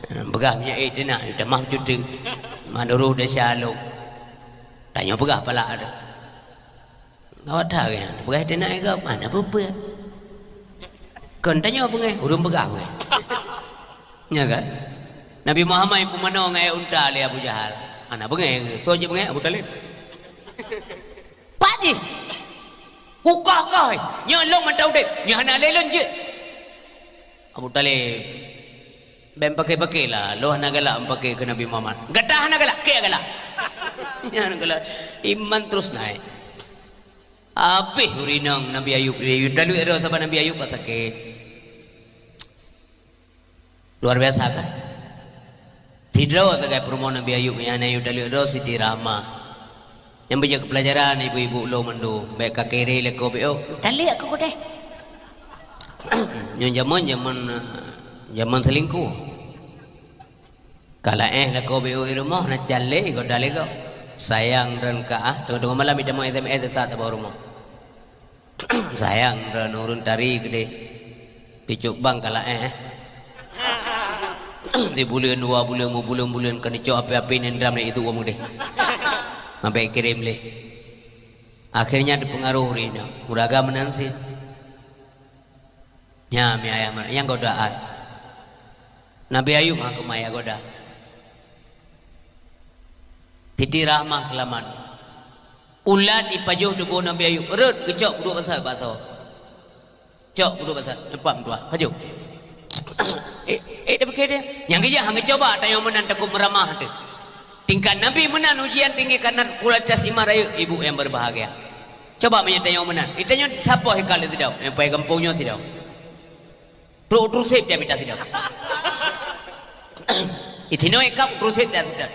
Peugah minyeuk ék teunak, tamah cuteuk. Manduru desya lom. Tanyoe peugah palak ada. Ngawat that nyan, peugah teunak ék gob, mana peue-peue. Kon tanyoe beungèh, ureueng peugah beungèh. Nya kan? Nabi Muhammad peumanö ngon ék unta lé Abu Jahal. Hana beungèh, soe jeuet beungèh? Abu Thalib. Pat jih? Kukoh-koh, nyoe lôn mantong udép, nyoe hana lé lôn jeuet. Abu Thalib, bèk paké-paké lah, lôn hana galak meupaké keu Nabi Muhammad. Gata hana galak, kèe galak. Nyan galak, iman terus naik. Habéh ureueng inong Nabi Ayub, Nabi Ayub taleuek droe sabab Nabi Ayub ka sakét. Luar biasa kan? Sidroe sagai peurumoh Nabi Ayub nyan, Nabi Ayub taleuek droe Siti Rahmah. Nyang beujeuet keu peulajaran ibu-ibu lôn mandum, bèk ka kéré lakoe B O. Taleuek aku keudeh. Nyoe jameun, jameun, jameun selingkuh. Ka laén lakoe B O i rumoh, na calé goda lé gob. Sayang droen ka ah, teungoh-teungoh malam itamong S M S sisat saboh rumoh. Sayang droen ureueng tari keudeh. Picok bang ka laén, eh. Di buleuen dua buleuen, meubuleuen-buleuen keuneuk cok api-api nendam lé itu umu deh. Sampai kirim lé. Akhirnya teupeungaroh ureueng inong. Uraga meunan sit. Nya mi ayah meunan, nyang godaan. Nabi Ayub hana keumaya goda. Siti Rahmah seulamat. Ulat ipajoh tuboh Nabi Ayub, rhot geucok peuduek basa basoe. Cok peuduek basa, empat meutuah, pajoh. Eh, eh, dah bukeh dia. Nyang geujak hana cuba tanyoe meunan takot meuramah tu. Tingkat Nabi meunan ujian tinggi karena kualitas iman rayeuk ibu yang berbahagia. Cuba meunyoe tanyoe meunan. Itanyoe sapoh hikal sidau, nyang pai gampông nyoe sidau. Trok trusip dia mita sidau. Itinoe ikap trusip dia sidau.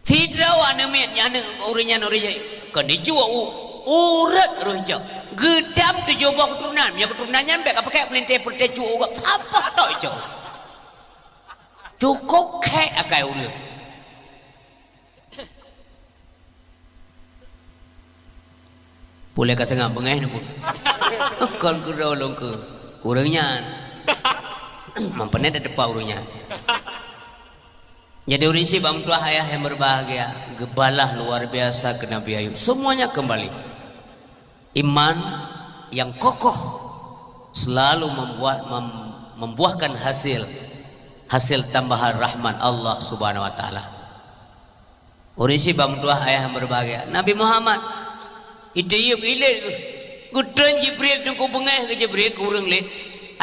Sidroe aneuk miet nyan, aneuk ureueng nyan ureueng jih, kon jicue u-, ureueng roh jih. Geudam tujoh boh keuturonan, meunyoe keuturonan nyan bèk ka pakai peulintèe-peulintèe cue u gob, saboh tok icok. Cukôp khék akai ureueng. Pulai ka seungab beungéh neupeu. Kon keudroe lôn keu ureueng nyan. Mampu nyan dak teupeu ureueng nyan. Jadi ureueng syiek bak meutuah ayah yang berbahagia, geubalah luar biasa keu Nabi Ayub. Semuanya kembali. Iman yang kokoh selalu membuat, mem-, membuahkan hasil, hasil tambahan rahmat Allah Subhanahu wa Taala. Ureueng syiek bak meutuah ayah yang berbahagia. Nabi Muhammad, itiup ilét geuh. Geutreun Jibril teungku beungéh keu Jibril keu ureueng lé.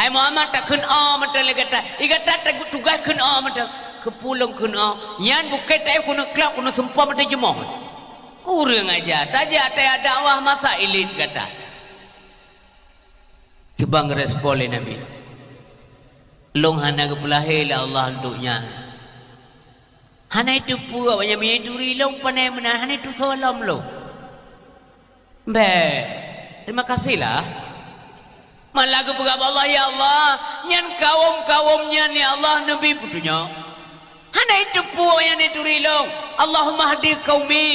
"Hai Muhammad, takheun 'oh' mantong lé gata. I gata tugaih kheun 'oh' mantong. Keupeue lôn kheun 'oh'? Nyan bukét taéh keuneuk klok keuneuk seumpom mantong jeumoh. Kureueng aja, tajak taya dakwah masa ilét gata." Kiban geurespon lé Nabi, "Lôn hana geupeulahé lé Allah untuk nyan." Hana iteupeue awaknyan meunyo ituri lôn pane meunan, hana itusoe lom lôn. Bèk, terima kasihlah. Malah geupeugah bak Allah, "Ya Allah, nyan kawöm-kawöm nyan, ya Allah, neubi peutunyok. Hana iteupeue awaknyan ituri lôn. Allahumma hdi qaumi,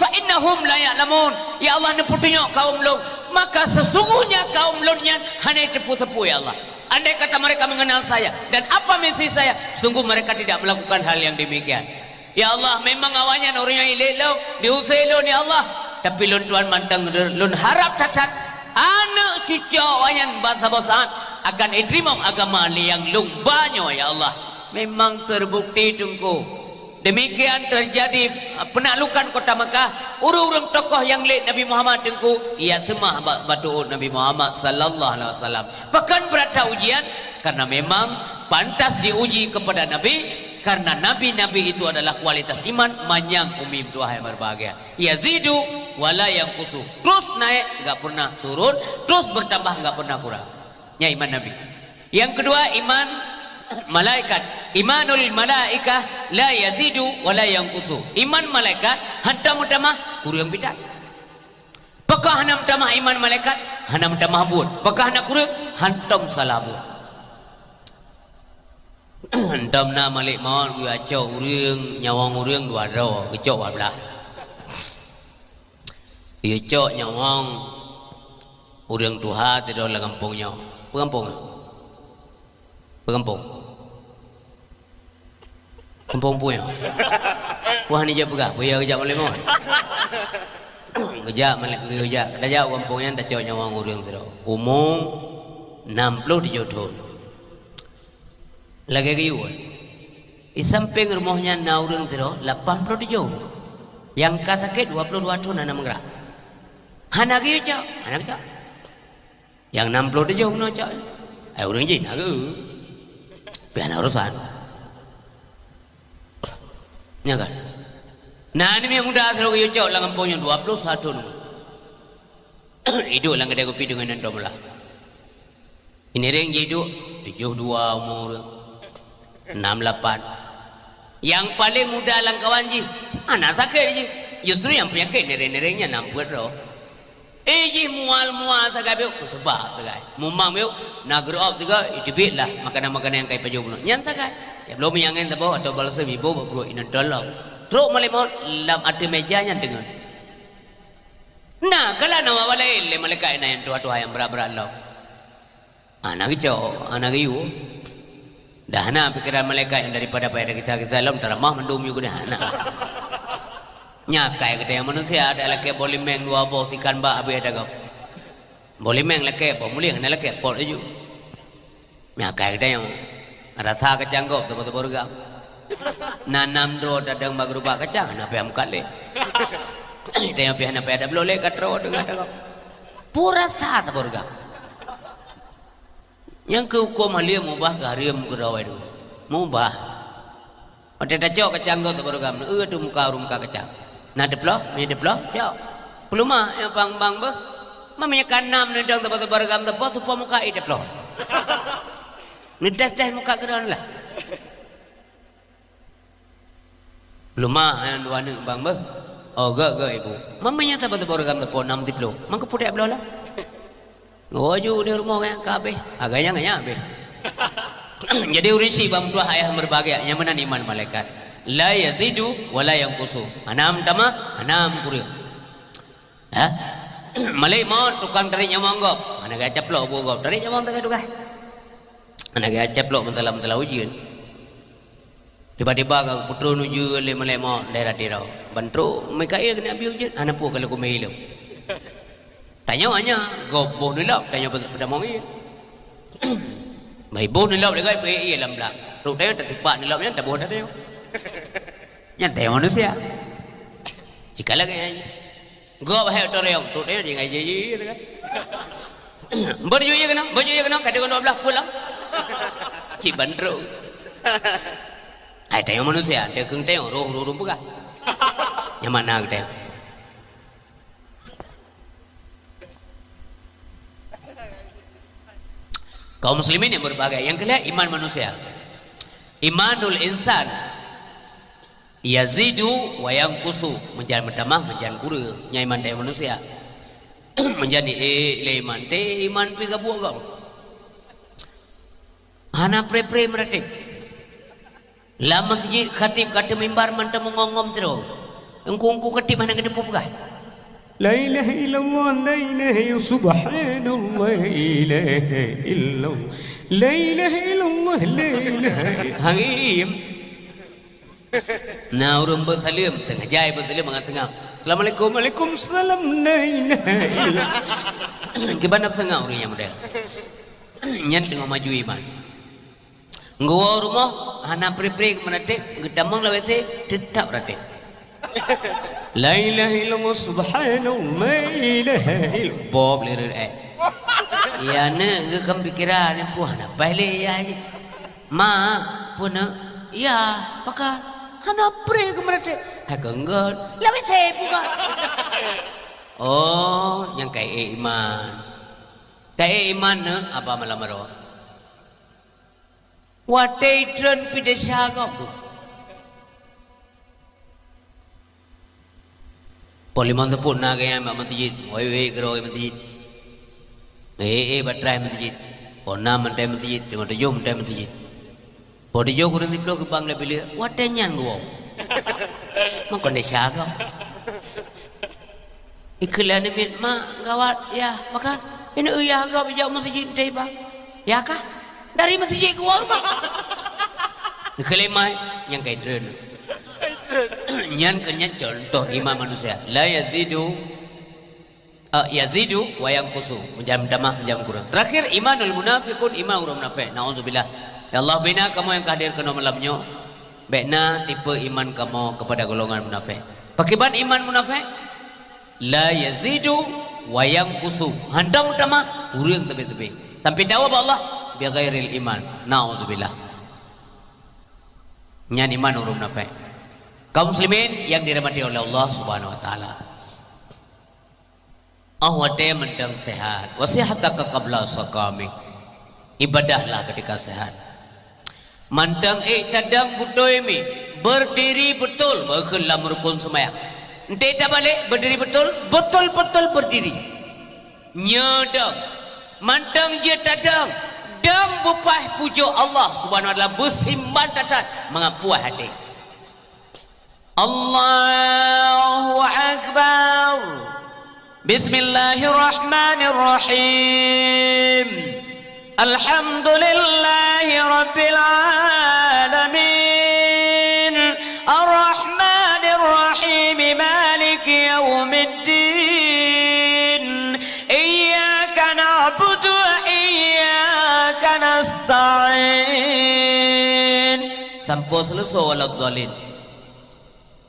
fa innahum la ya'lamun." Ya Allah, neupeutunyok kawöm lôn, maka sesungguhnya kawöm lôn nyan hana iteupeue sapeue, ya Allah. Andai kata mereka mengenal saya dan apa misi saya, sungguh mereka tidak melakukan hal yang demikian. Ya Allah, memang awaknyan ureueng nyang ilét lôn, diusé lôn, ya Allah. Tapi lôn tuan mantong, lôn harab that-that aneuk cucoe awaknyan ban saboh saat akan iteurimong agama lé nyang lôn ba nyoe, ya Allah. Memang terbukti, Teungku. Demikian terjadi penaklukan kota Mekah, ureueng-ureueng tokoh nyang lét Nabi Muhammad, Teungku, ia seumah bak batu Uhud Nabi Muhammad sallallahu alaihi wasallam. Pakon beurata ujian? Karena memang pantas diuji kepada Nabi, karena nabi-nabi itu adalah kualitas iman manyang umi meutuah yang berbahagia. Yazidu wala yanqusu. Terus naik, enggak pernah turun, terus bertambah, enggak pernah kurang. Nya iman Nabi. Yang kedua, iman malaikat. Imanul malaikah la yazidu wala yanqusu. Iman malaikat hantom meutamah, kureueng pih that. Pakon hana meutamah iman malaikat? Hana meutamah buet. Pakon hana kureueng? Hantom salah buet. Hantom na malek maut geucok ureueng, nyawöng ureueng dua droe, geucok dua blah. Geucok nyawöng ureueng tuha sidroe lam gampông nyoe. Peue gampông nyoe? Peue gampông? Gampông peue nyoe? Peue hana jijak peugah, peue ya geujak malek maut? Geujak malek, geujak. Tajak u gampông nyan tacok nyawöng ureueng sidroe. Umu nam ploh tujoh thon. Lagèe geuyue. Di sampéng rumoh nyan na ureueng sidroe lapan ploh tujoh. Nyang ka sakét dua ploh dua thon hana meugrak. Hana geuyue cok, hana geucok. Nyang nam ploh tujoh meunoe cok. Ai ureueng jih na geu. Pih hana urosan. Nya kan? Na aneuk miet muda sidroe geuyue cok lam gampông nyan dua ploh satu thon. Iduek lam keudè kupi deungon nyan dua blah. Nireng jih duek tujoh dua umur, nam lapan. Nyang paleng muda lam kawan jih hana sakét jih. Justru nyang peunyakét nireng-nireng nyan nam peuet droe. Eh, jih mual-mual sagai, beuk keuseubak sagai. Mumang beuk na geureu'ob sigoe, iteubiet lah makanan-makanan nyang ka ipajoh bunoe. Nyan sagai. Ya, belom nyang ngen saboh atau balsem iboh bak pruet inong tolong. Trok malek maut lam ateueh meja nyan teungeut. Na, kalon na awak laén lé malaikat na nyang tuha-tuha nyang brat-brat lom. Hana geucok, hana geuyue. Dah na pikeran malaikat nyang daripada payah takisah-kisah lom, taramah mandum yue keudeh, hana. Nyakai geutanyoe manusia, adak lakée boh limeng dua boh sikan bak habéh ata gob. Boh limeng lakée, boh mulieng hana lakée, pot laju. Nyakai geutanyoe. Rasa kacang gob saboh-saboh reugam. Na nam droe tadong bak geurubak kacang, hana payah meukat lé. Tanyoe pih hana payah tabloe lé, ka troe teungoh ata gob. Peue rasa saboh reugam. Nyang keu huköm haliem mubah keu hareuem keu droe dua. Mubah. Watée tacok kacang gob saboh reugam, eu ateueh muka ureuëng muka kacang. Na teuploh, mi teuploh, cok. Peulumah nyang bang-bang beuh. Meunyoe ka nam neudong saboh-saboh reugam teuploh, seupôt muka ie teuploh. Neutés-tés muka keudroe lah. Peulumah nyang dua aneuk bang beuh. Oh, gét-gét ibu. Meunyoe saboh-saboh reugam teuploh, nam teuploh. Mangkeupeue dak bloe lah. Laju di rumoh nyan ka habéh, agak nyang nyan habéh. Jadi ureuëng syiek bak meutuah ayah meureubahagia, nyang meunan iman malaikat. La yazidu wa la yanqusu. Hana meutamah, hana meukureueng. Ha? Malek maut tukang tarék nyawöng gob. Hana gaya caplok buet gob. Tarék nyawöng teuka tugaih. Hana gaya caplok meusalah-meusalah ujeuen. Tiba-tiba ka geupeutron ujeuen lé malek maut daerah Tiro. Ban trok Mikail keuneuk abi ujeuen, hana peue ka lheueh kumé ileuem. Tanyoe hanya gob boh neulop, tanyoe peutamong ié. Bai boh neulop lé gob peuék ié lam blang. Trok tanyoe tatipak neulop nyan taboh tanyoe. Nyan tanyoe manusia. Cika lagée nyan. Gob hai oto reong, trok tanyoe tinggai jih ié teuka. Beujuih ié keunoe, beujuih ié keunoe, ka dua belas pulang. Cit ban trok. Hai tanyoe manusia, teukeung tanyoe roh ureuëng peugah. Nyan makna geutanyoe. Kaum muslimin yang berbahagia, nyang keulhèe iman manusia. Imanul insan yazidu wa yanqusu, meujan meutamah, meujan kureueng. Nyan iman teuh manusia. Meujan di ék lé iman teuh, iman pih gabuek-gabuek. Hana pre-pre meuratéb. Lam meuseujid khatib ka teumimbar mantong meungom-ngom sidroe. Engku-engku khatib hana geuteupeue peugah. La ilaha illallah, la ilaha illallah, subhanallah, la ilaha illallah. La ilaha illallah, la ilaha i-, hangim. Na ureueng beusaleuem, teungoh jai beusaleuem mangat teungoh. Assalamualaikum, waalaikumsalam, la ilaha illallah. Kiban na peusangap ureueng nyang model. Nyan teungoh maju iman. Geuwoe rumoh, hana pre-pre meuratéb, geutamong lam W C, teutap ratéb. La ilaha illallah, subhanallah, la ilaha illallah. Bob lireut, eh. Ya, neuk geukheun pikiran, peue hana paih lé ya. Ma, peue neuk? Ya, pakon? Hana pre keu meuratéb. Hai keu ngon. Lam W C peue ka? Oh, nyang ka ék iman. Ka ék iman neuk, haba malam baroe. Watèe treun pih desya gob. Po limong teupot na geuh nyan bak meuseujid, wék-wék keudroe meuseujid. Éh, éh, batraih meuseujid. Po nam mantong meuseujid, teungoh tujoh mantong meuseujid. Po tujoh kureueng siplôh geubang lé pilék, watèe nyan geuwoe. Mangkon desya gob. Ikheun lé aneuk miet, "Mak, gawat, yah, pakon? Ineuk yah gob ijak meuseujid teuh iba." "Yah kah? Dari meuseujid geuwoe rumoh." Ikheun lé mak, nyang kai treun. Nyan keuh nyan contoh iman manusia. La yazidu, eh, yazidu wa yanqusu. Meujan meutamah, meujan kureueng. Terakhir, imanul munafiqun, iman ureueng munafék. Naudzubillah. Ya Allah, bina kamoe nyang ka hadir keunoe malam nyoe. Bék na tipe iman kamoe keupada golongan munafék. Pakriban iman munafék? La yazidu wa yanqusu. Hantom meutamah, kureueng teubi-teubi. Sampoe tawoe bak Allah, bighairil iman. Naudzubillah. Nyan iman ureueng munafék. Kaum muslimin yang dirahmati oleh Allah Subhanahu wa Taala. Óh watée mantong seuhat, wa sihataka qabla saqamik. Ibadahlah ketika sehat. Mantong ék tadong beutôi mi, berdiri betul, beukeue lam rukun seumayang. Enteuk tabalek, berdiri betul, betul-betul berdiri. Nyoe dong, mantong jeuet tadong, dong beupaih pujoe Allah Subhanahu wa Taala, beusimbah that-that mangat puas até. Allahu Akbar. Bismillahirrahmanirrahim. Alhamdulillahi Rabbil Alamin. Arrahmanirrahim. Maliki Yaumiddin. Iyyaka na'budu wa iyyaka nasta'in. Sampoe seuleusoe waladhdallin.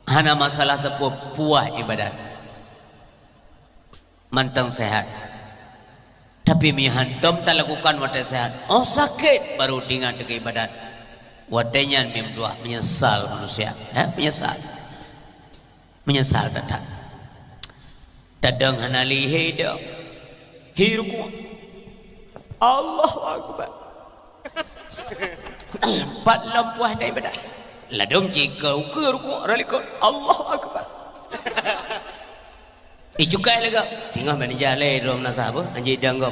Hana masalah sapeue, puas ibadat. Mantong sehat. Tapi mi hantom talakukan watée sehat, óh sakét baru teuingat keu ibadat. Watée nyan mi meutuah meunyeusal manusia, eh, meunyeusal. Meunyeusal that-that. Tadong hana lé hé dong. Hi rukuk. Allahu Akbar. Pat lom puas daripada. Ladom cit keu ukeue rukuk rot likot. Allahu Akbar. Icukai lagak. Singoh ban ijak lé droe meunasah apa? Anjing dong gob.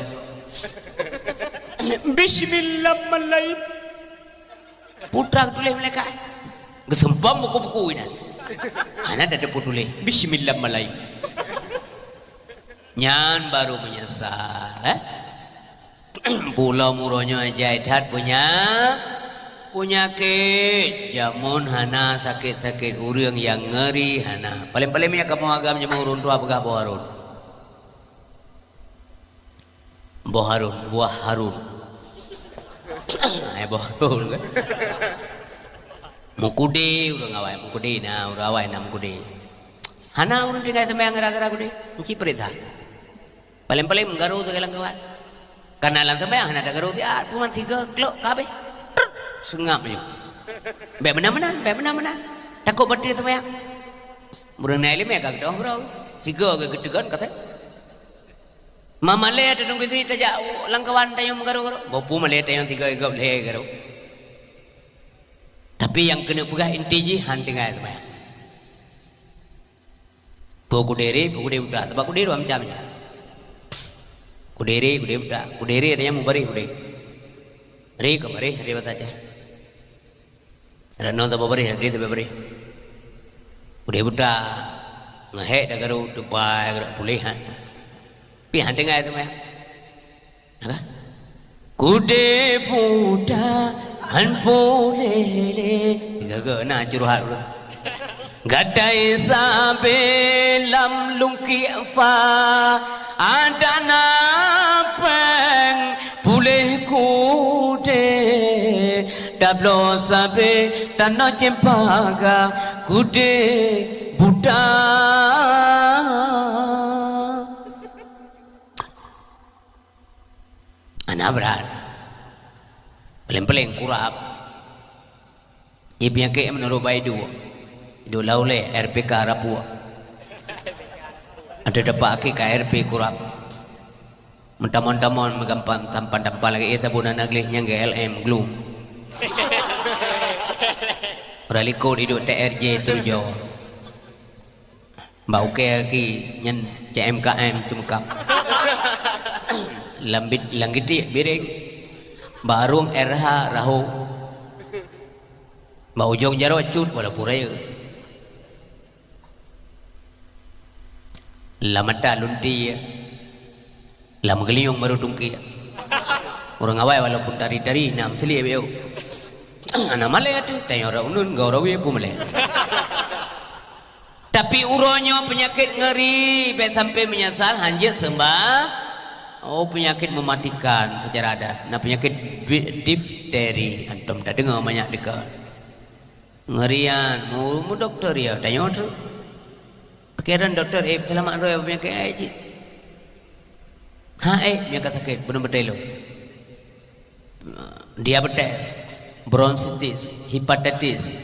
Bismillahirrahmanirrahim. Putra geutuléh malaikat. Geuseumpang buku-buku inan. Hana tateupeue tuléh. Bismillah malai. Nyan baru meunyeusal, eh? Pulo muroe nyoe jai that punya, punyakét. Jameun hana sakét-sakét, ureuëng nyang ngeuri hana. Paléng-paléng meunyo kamoe agam jameun ureuëng tuha peugah boh harun. Boh harun, buah harun. Hai boh harun kan. Meukeudeh ureuëng awai, meukeudeh na, ureuëng awai na meukeudeh. Hana ureuëng tinggai seumayang gara-gara keudeh, meusti peurintah. Paléng-paléng meugaru teugalang gawat. Kana lam seumayang hana tagaru siat, puman tiga klok ka habéh. Truk, seungab laju. Bék meunan-meunan, bék meunan-meunan. Takot bateue seumayang. Ureuëng na iéleumé ka geudong keudroe. Tiga ke geuteugon ka sép. Mamalée teudong keu sini tajak lam kawan tayong meugaru-garu. Boh pu malée tayong tiga gob lhée garu. Tapi nyang keuneuk peugah inti jih han tinggai seumayang. Peue kuderi, peue kuderi buta. Sabab kuderi dua macam nyan. Kuderi, kuderi buta. Kuderi ada nyang mubarih kuderi. Ri ka barih, ri basa cah. Ada nong tabah barih, ada tabah barih. Udeh buta, ngehek dah garu, tupai garu puléh, ha. Pi han tinggai tu meh. Nah, kan? Kudeh buta, han puléh lé. Tiga-tiga na curhat dulu. Gadai sabe lam lungkiek fa, ada na péng puléh kudeh. Tabloe sabe tanoh cempaka kudeh buta. Ana brat. Paléng-paléng kurab. Ie peunyakét meunurot bak iduek. Iduek laulée, R P K rapuek. Ada dapat aki ka R P kurab. Meutamon-tamon meugampang tampan-tampan lagée sabon aneuk gleh nyang G L M glum. Ura likot iduek T R J tujoh. Bak ukée aki nyan C M K M cumkap. Lam bit-, lam gitiek biréng. Bak arung R H raho. Bak ujong jaroe cut walaupun rayeuk. Lam mata lunti, lam geulinyueng baru tungki. Ureuëng awai walaupun tari-tari nam selie beu. Ana malée tu, tayong ureuëng unun gau rawi aku malée. Tapi uroe nyoe peunyakét ngeri, bék sampai menyasal hanjeuet seumbah. Oh, penyakit mematikan secara adat. Nah, penyakit di-, difteri, antom tadeungoe manyak dekat. Ngerian, mu, mu doktor ya, tanyoe tu. Pikiran doktor, eh, selamat roh ya, penyakit ai cit. Ha, eh, meunyoe ka sakét, beuna beutôi lom. Diabetes, bronkitis, hepatitis.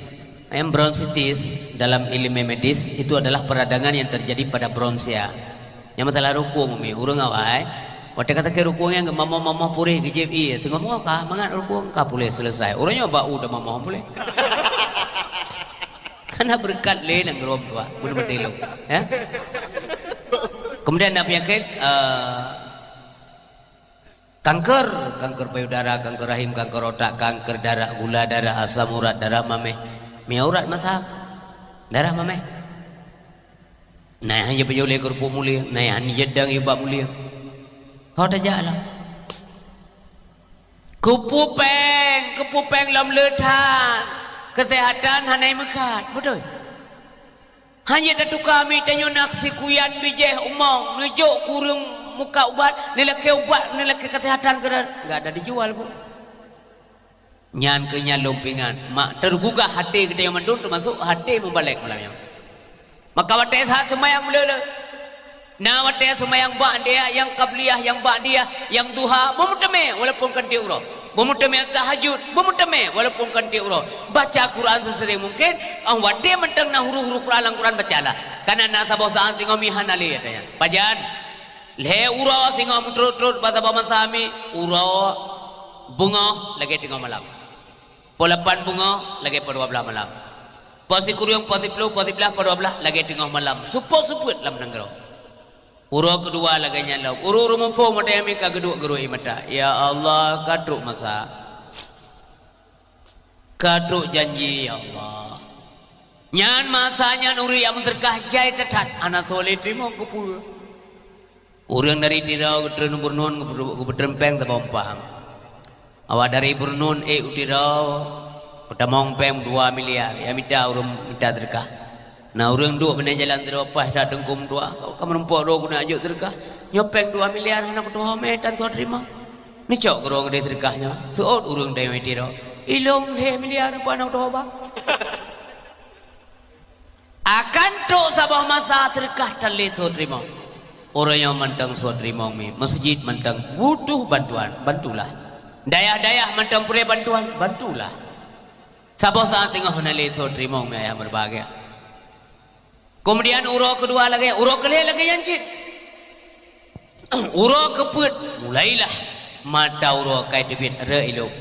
Yang bronkitis dalam ilmu medis itu adalah peradangan yang terjadi pada bronsia. Nyang masalah rukueng umi, ureuëng awai, watée ka sakét rukueng nyang geumamoh-mamoh puréh geujieb ie, singoh ka mangat rukueng ka puléh selesai. Ureuëng nyoe bak u tamamoh puléh. Karena berkat lé nanggroe dua, beuna beutôi lom, ya. Kemudian ada penyakit, eh, kanker, kanker payudara, kanker rahim, kanker otak, kanker darah, gula darah, asam urat, darah mameh, mi urat masa, darah mameh. Nah, hanya peujulé keurupuk mulia, nah, hanya jedang iba mulia. Ho tajak lah. Keupupeng, keupupeng lom le that. Kesehatan hana meukat, beutôi. Hanya tatuka mi tanyoe nak sikuyan bijéh umong, neujok kureueng muka ubat, neulakée ubat, neulakée kesehatan keunan. Enggak ada dijual pun. Nyan keuh nyan lôn peuingat, mak teugugah até geutanyoe mandum, teumasok até mubalek malam nyoe. Maka watée that seumayang meuleuleue, na watée seumayang ba'diyah, nyang qabliyah, nyang ba'diyah, nyang duha, beumeuteumé walaupun kon tieb uroe. Beumeuteumé tahajud, beumeuteumé walaupun kon tieb uroe. Baca Quran sesering mungkin, ah, watée mantong na huruf-huruf Quran lam Quran, bacalah. Kana na saboh saát singoh mi hana lé, katanya. Pajan? Lhée uroe singoh meuturot-turot bak saboh masa mi, uroe beungoh lagée teungoh malam. Poh lapan beungoh lagée poh dua blaih malam. Poh sikureueng, poh siploh, poh siblaih, poh dua blaih lagée teungoh malam. Seupôt-seupôt lam nanggroe. Uroe keudua lagée nyan lom. Ureuëng-ureuëng muphom watée nyan mi ka geuduek geuruek ie mata. Ya Allah, ka trok masa. Ka trok janji, ya Allah. Nyan masa nyan ureuëng nyang meuseudeukah jai that-that, hana soe lé teurimong keupeue. Ureuëng dari Tiro geutreun u Beureunuen, geupeutreun péng saboh umpang. Awak dari Beureunuen ék u Tiro, geutamong péng dua miliar, ya mita ureuëng mita seudeukah. Na ureuëng duek beuneuk jalan sidroe paih that teungku meutuah, ka meurumpok droe keuneuk jok seudeukah. Nyoe péng dua miliar hana kutuho mé tan soe teurimong. Neucok keudroe geudeh seudeukah nyoe, seuôt ureuëng dayong i Tiro. Ilôn lhée miliar nyoe peue hana kutuho ba. Akan trok saboh masa seudeukah tan lé soe teurimong. Ureuëng nyoe mantong soe teurimong mi, meuseujid mantong butuh bantuan, bantulah. Dayah-dayah mantong peureulée bantuan, bantulah. Saboh saát teungoh hana lé soe teurimong mi ayah meubahagia. Keumudian uroe keudua lagée, uroe keulhée lagée nyan cit. Uroe keupeuet, mulailah mata uroe ka teubiet rot ilong.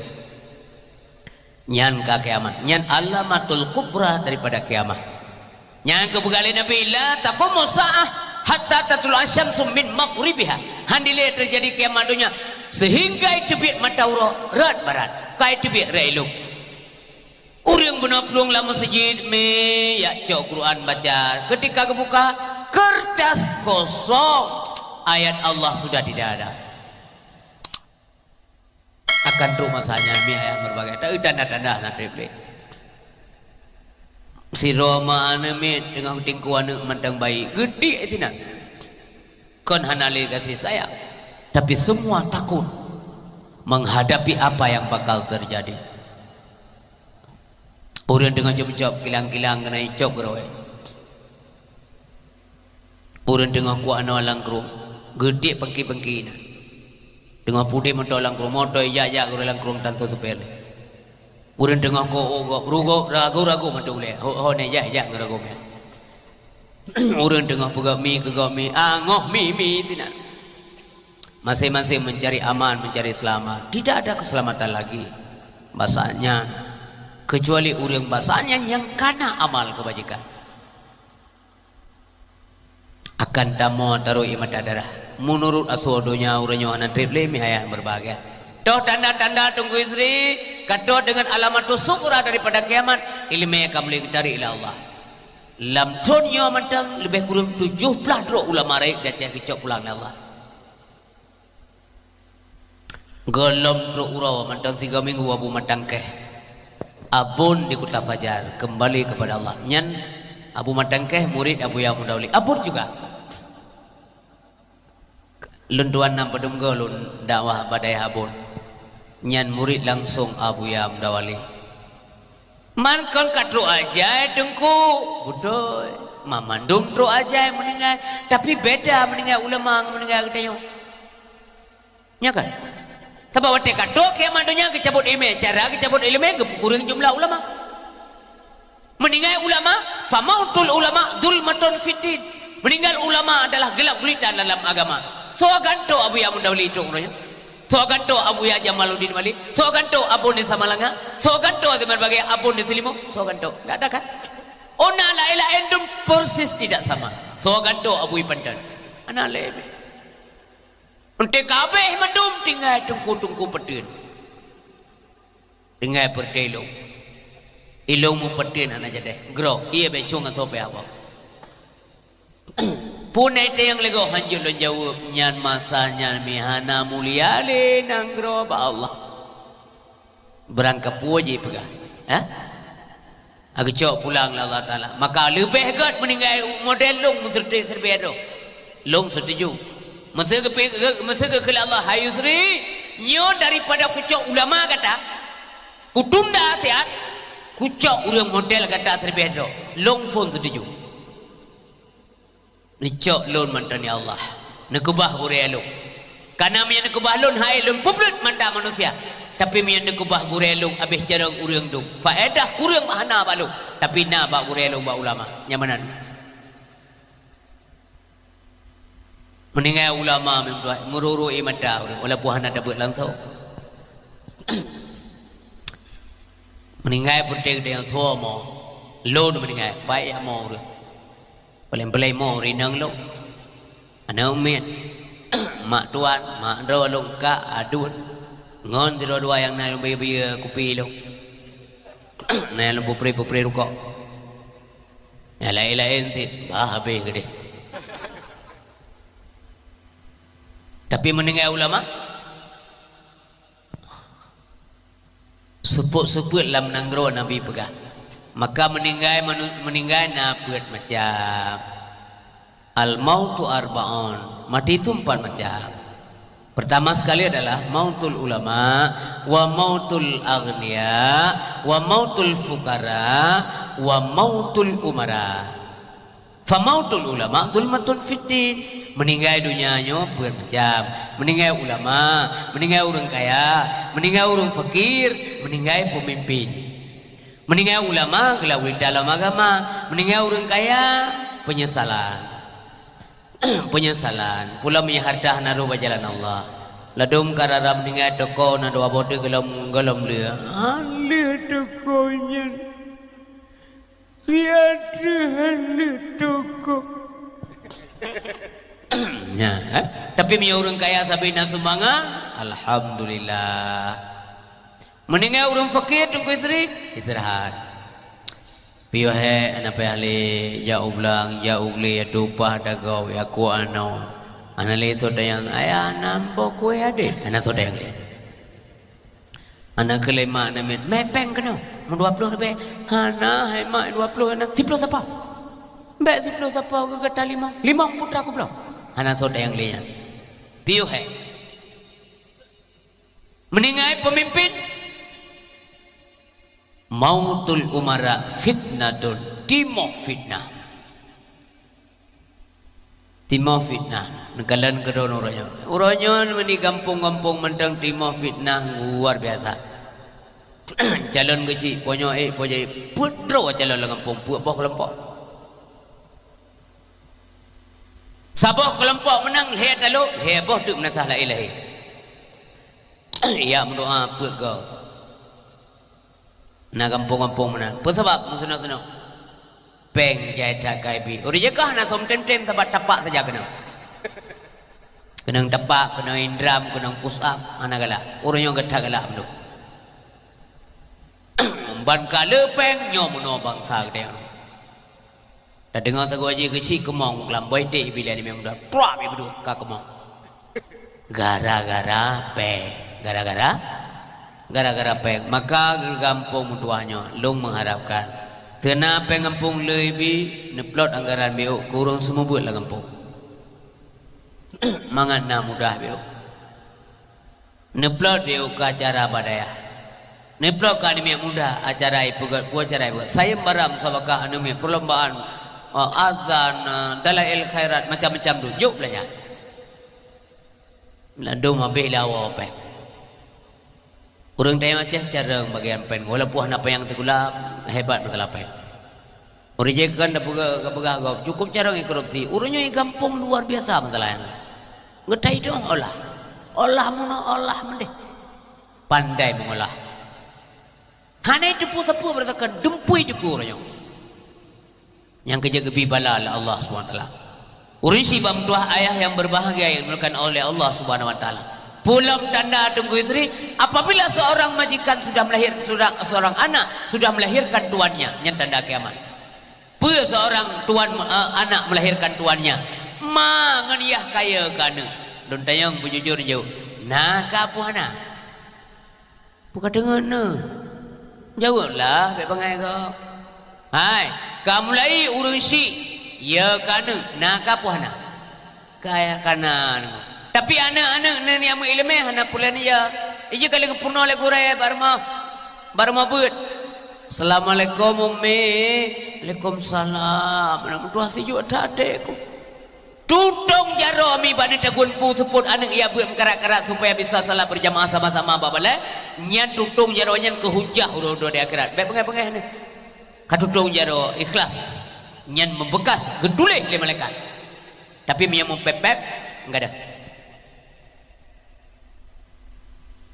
Nyan ka kiamat. Nyan alamatul kubra daripada kiamat. Nyan keuh peugah lé Nabi, "La taqumu sa'ah hatta tatlu'a syamsu min maghribiha." Hán dilée teujadi kiamat donya seuhingga teubiet mata uroe rot barat, ka teubiet rot ilong. Ureuëng bunoe plueng lam meuseujid, mi jak cok Quran baca. Ketika geubuka, keureutas kosong, ayat Allah sudah tidak ada. Akan trok masa nyan, mi ayah meuribah, ta tanda-tanda na treb lé. Sidroe ma aneuk miet teungoh geutingkue aneuk mantong bayi, geudiek sinan. Kon hana lé gaséh sayang, tapi semua takut menghadapi apa yang bakal terjadi. Ureuëng teungoh cop-cop kilang-kilang keunan icop geurawée. Ureuëng teungoh kuak noe lam krueng, geutiek pengki-pengki na. Teungoh pudeh moto lam krueng, moto ijak-jak geurawée lam krueng tan soe supée lé. Ureuëng teungoh ko-, ko-, rugoe, ragu-ragu mantong ulée. Ho, ho, nyan ijak-ijak ngeuragoe miet. Ureuëng teungoh peugah mi keu gob mi, angoh mi, mi sinan. Masing-masing mencari aman, mencari selamat. Tidak ada keselamatan lagi. Basa nyan, kecuali ureuëng basa nyan nyang kana amal kebajikan. Akan tamoe taroe ie mata darah. Meunurot asoe donya uroe nyoe hana treb lé, mi ayah meuribah. Toh tanda-tanda Teungku Yusri, ka trok deungon alamatus sughra daripada kiamat, iéleumé ka mulai geutarék lé Allah. Lam thon nyoe mantong leubeh kureueng tujoh blaih droe ulama rayeuk di Aceh geucok pulang lé Allah. Gohlom trok uroe mantong sigoe minggu Abu Matangkeh Abon di Kuta Fajar, kembali kepada Allah. Nyan Abu Matangkeh murid Abuya Muda Wali. Abon juga. Lôn tuan na padum goe lôn dakwah bak dayah Abon. Nyan murid langsong Abuya Muda Wali. Man kon ka trok ajai Teungku. Beutôi. Man mandum trok ajai meuninggai, tapi beda meuninggai ulama ngon meuninggai geutanyoe. Nya kan? Sabab watée ka trok kiamat donya geucabot iéleumé, cara geucabot iéleumé geupeukureueng jumlah ulama. Meuninggai ulama, famautul ulama zulmatun fiddin. Meuninggai ulama adalah gelap gulita dalam agama. Soe gantoe Abuya Muda Wali trok uroe nyoe? Soe gantoe Abuya Jamaluddin Wali? Soe gantoe Abon di Samalanga? Soe gantoe Zaman Bagée Abon di Seulimeum? Soe gantoe? Ndak ada kan? Oh na laén-laén dum persis tidak sama. Soe gantoe Abu Ipanton? Hana lé. Enté ka abéh mandum tinggai teungku-teungku peuteun. Tinggai peureté ilong. Ilong meupeuteun hana jadeh. Groe, ie bécong asoe pih abang. Pun ai teueng legoh hanjeuet lôn jaweueb, nyan masa nyan mi hana mulia lé nanggroe bak Allah. Beurangkapeue jipeugah, eh? Geucok pulang lé Allah Taala. Maka leubeh gét meuninggai model lôn meuseuti siribée droe. Lôn seutuju. Meuseu geupi-, geu-, meuseu geukheun lé Allah, "Hai Yusri, nyoe daripada kucok ulama gata, kutunda siat, kucok ureuëng model gata siribée droe." Lôn phon seutuju. Neucok lôn mantong, ya Allah. Neukeubah gurée lôn. Kareuna meunyoe neukeubah lôn, hai lôn peubeuet mata manusia. Tapi meunyoe neukeubah gurée lôn, abéh carông ureuëng dum. Faedah kureueng hana bak lôn, tapi na bak gurée lôn, bak ulama. Nyang meunan. Meuninggai ulama meutuah, meururu ie mata ureuëng, walaupun hana tabeuet langsong. Meuninggai peureté geutanyoe, soe mo. Lôn meuninggai, baik jak mo ureuëng. Paleng-paleng mo rinong lôn. Aneuk miet, mak tuan, mak droe lôn ka aduen. Ngon sidroe-droe nyang na lôn beu-beu kupi lôn. Na lôn peupreh-peupreh rukok. Nyang laén-laén cit, bah habéh keudeh. Tapi meuninggai ulama, seupôt-seupôt lam nanggroe Nabi peugah. Maka meuninggai manu-, meuninggai na peuet macam. Al-mautu arba'un, mati itu empat macam. Pertama sekali adalah mautul ulama, wa mautul aghnia, wa mautul fuqara, wa mautul umara. Famautul ulama zulmatun fiddin. Meuninggai donya nyoe peuet macam. Meuninggai ulama, meuninggai ureuëng kaya, meuninggai ureuëng fakir, meuninggai peumimpin. Meuninggai ulama, geulak ureuëng dalam agama. Meuninggai ureuëng kaya, peunyesalan. Peunyesalan. Pula meunyo hareuta hana rôh bak jalan Allah. Ladôm ka rara meuninggai toko na dua boh teuk golom, golom lheueh. Hana lheueh toko nyan. Siat lheueh toko. Nya, eh? Tapi meunyo ureuëng kaya sabe na sumbangan, alhamdulillah. Meuninggai ureuëng fakir, Teungku Istri, istirahat. Piôh hé, hana payah lé, jak u blang, jak u glé, ya tumpah dagoe, ya kuek anoe. Hana lé soe tanyong, "Ayah, na ambo kueh adék?" Hana soe tanyong lé. Hana keu lé mak namiet, "Mé péng keunoe, meudua ploh ribèe." "Hana hai mak, dua ploh hana, siploh sapo." "Bèk siploh sapo, geuh gata limong, limong putra kubloe." Hana soe tanyong lé nyan. Piôh hé. Meuninggai peumimpén, mautul umara fitnatun, timoh fitnah. Timoh fitnah, neukalon keudroe uroe nyoe. Uroe nyoe meuni gampông-gampông mantong timoh fitnah luar biasa. Calon geuchik, po nyoe ék, po jih ék, peuet droe calon lam gampông, peuet boh keulompok. Saboh keulompok meunang lhèe talô, lhèe boh teuk meunasah lahé-lahé. Ijak meudoa peuet goe. Na gampông-gampông meunan. Peue sabab meusunat-sunat? Péng jai that ka ibi. Ureuëng jih ka hana som tem-tem sabab tapak saja keunong. Keunong tapak, keunong indram, keunong push up, hana galak. Ureuëng nyoe gata galak meunoe. Ban ka le péng nyoe meunoe bansa geutanyoe. Tadeungoe sagoe jih geuchik keumong, geulamboi teuh ibi lé aneuk muda, trap ibi duek ka keumong. Gara-gara péng. Gara-gara? Gara-gara péng. Maka di gampông meutuwah nyoe, lôn meuharapkan, teuna péng gampông le ibi, neuplot anggaran B O keu ureuëng seumeubeuet lam gampông. Mangat na mudah B O. Neuplot B O keu acara bak dayah. Neuplot keu aneuk muda acara ipeugöt, peue acara ipeugöt. Sayeuem bara musabakah aneuk miet, perlombaan, eh, azan, eh, dalail khairat, macam-macam tu. Jok beulanja. Ladôm habéh lé awai péng. Ureuëng tanyoe Aceh carông bagian péng. Walaupun hana panyang sikula, hebat masalah péng. Ureuëng jih kan tapeugah, tapeugah gob, cukup carông korupsi. Ureuëng nyoe gampông luar biasa masalah nyan. Geutai dong olah. Olah meunoe, olah meudeh. Pandai meungolah. Hana teupeu sapeue beuratakan, dumpui teupeu ureuëng nyoe. Nyang keujeuet geubi bala lé Allah Subhanahu wa Taala. Ureuëng syiek bak meutuwah ayah yang berbahagia yang dimuliakan oleh Allah Subhanahu wa Taala. Peue lom tanda Teungku Istri, apabila seorang majikan sudah melahir-, sudah, seorang anak sudah melahirkan tuannya, nyan tanda kiamat. Peue seorang tuan, eh, anak melahirkan tuannya? Ma ngon yah kaya keu aneuk. Lôn tanyong beujujur jaweueb, na ka peue hana? Peue ka teungeut neuh? Jaweueb lah, bék bangai gob. Hai, ka mulai ureuëng syiek, ya keu aneuk, na ka peue hana? Kaya kana nyoe. Tapi aneuk-aneuk nyan nyang meuileumèe hana peureulèe ya. Ijih ka lheueh geupeurunoe lé gurèe bak rumoh. Bak rumoh beuet. "Assalamualaikum, Ummi." "Waalaikumsalam." Aneuk meutuwah sijuek that até ku. Tutong jaroe mi bak neutagun peue seupôt aneuk ya beuet meukarat-karat supaya bisa salat berjamaah sama-sama bak balèe. Nyan tutong jaroe nyan keu hujah uroe-uroe di akhirat. Bèk beungèh-beungèh neuh. Ka tutong jaroe ikhlas. Nyan meubekas geutuléh lé malaikat. Tapi meunyo meupép-pép, enggak ada.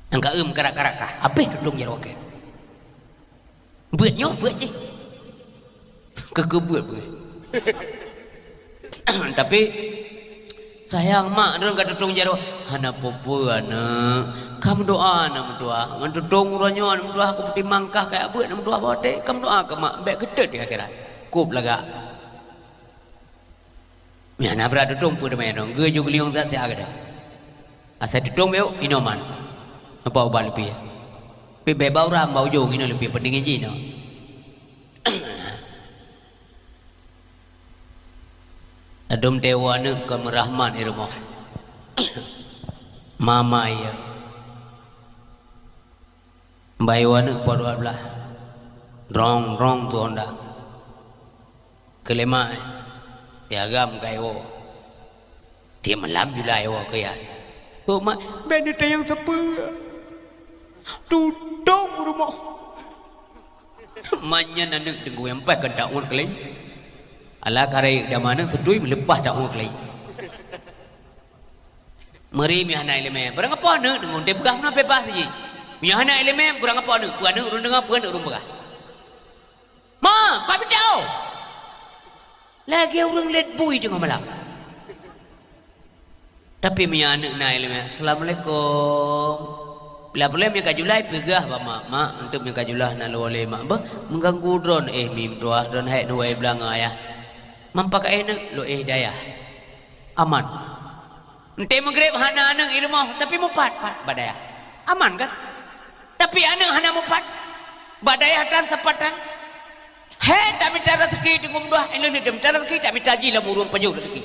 Angka eum karak-karak kah? Habéh tutong jaroe kèe. Beuet nyoe, beuet jih. Keu-keu beuet, beuet. Tapi, sayang mak, droen ka tutong jaroe. Hana peue-peue, aneuk. Ka meudoa, aneuk meutuwah. Ngon tutong uroe nyoe, aneuk meutuwah, kupeutimang kah kajak beuet, aneuk meutuwah, bak watèe. Ka meudoa keu mak, bèk geutot di akhirat. Kôb lagak. Nyan na brat tutong peue teuma nyoe, geujok geuliong zat siat geudah. Asai tutong meu'ok inoman. Apa ubat leupie? Pi bèk bak uram bak ujong inoe leupie peutinggi jih inoe. Ladôm teuh woe aneuk kon meurahmat i rumoh. Mama iya. Bayeue aneuk po dua blah. Drong, drong tu honda. Keuleumah, eh. Tiagam ka iwoe. Tiep malam jula iwoe keu yah. Kok mak, bèk neutanyong sapeue. Tutong rumoh. Manyan aneuk deungon nyang paih keu daun keulai. Alah karek daman aneuk seutui meuleupah daun keulai. Meuri meunyo hana iéleumé, barangkapeue aneuk deungon teupeugah meunan beubaih jih. Meunyo hana iéleumé, barangkapeue aneuk, peue aneuk ureuëng deungoe, peue aneuk ureuëng peugah. Ma, ka pih tau. Lagée ureuëng lét bui teungoh malam. Tapi meunyo aneuk na iéleumé, "Assalamualaikum." Bila peureulée meunyo ka julai, peugah bak mak, "Mak, eunteuk meunyo ka julai hana lôn lé mak, beuh, meuganggu droen, éh, mim tuah, droen hék neuwai beulangö ayah." Mampak éh neuk, lôn éh dayah. Aman. Eunteuk meugreb hana aneuk i rumoh, tapi mupat, pat, bak dayah. Aman kan? Tapi aneuk hana mupat, bak dayah tan sapat tan. Hék tamita raseuki teungku meutuah, ilôn lé tamita raseuki, tamita jih lam ureuëng pajoh raseuki.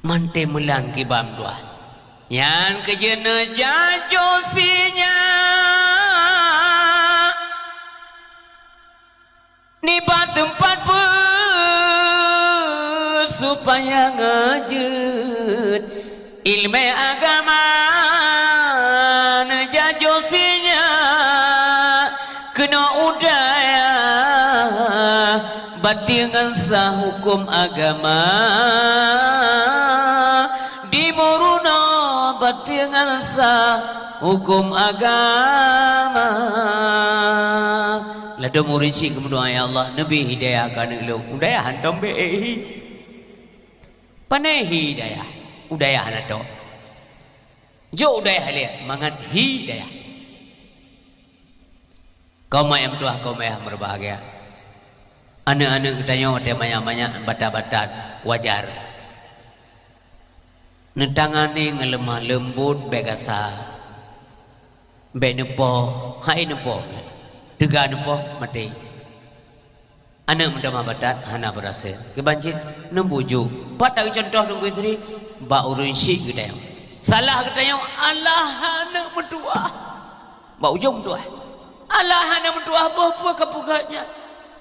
Mantée meulan kiban meutuah. Nyan keuh jeuet neujajoe sinyak. Nibak teumpat peue supaya jeuet iéleumé agama, neujajoe sinyak keunoe u dayah, bateue ngon sah hukôm agama, di meurunoe bateue ngon sah hukôm agama. Ladôm ureuëng chik geumeudoá, "Ya Allah, neubri hidayah keu aneuk lôn." U dayah hántom bék hi. Pané hi dayah? U dayah hana tôk. Jok u dayah ilée mangat hi dayah. Kaum mak nyang meutuah, kaum ayah meubahgia. Aneuk-aneuk geutanyoe watée manyak-manyak batat-batat, wajar. Neutangani ngon leumah leumbot, bék gasa. Bék neupoh, hai neupoh. Teuga neupoh, maté. Aneuk meutamah batat hana beurasé. Kiban cit neubujuk. Pat taeu cuntoh Teungku Istri? Bak ureuëng chik geutanyoe. Salah geutanyoe, alah aneuk meutuah. Bak ujong tuah. Alah aneuk meutuah boh peue keupeugah nyan.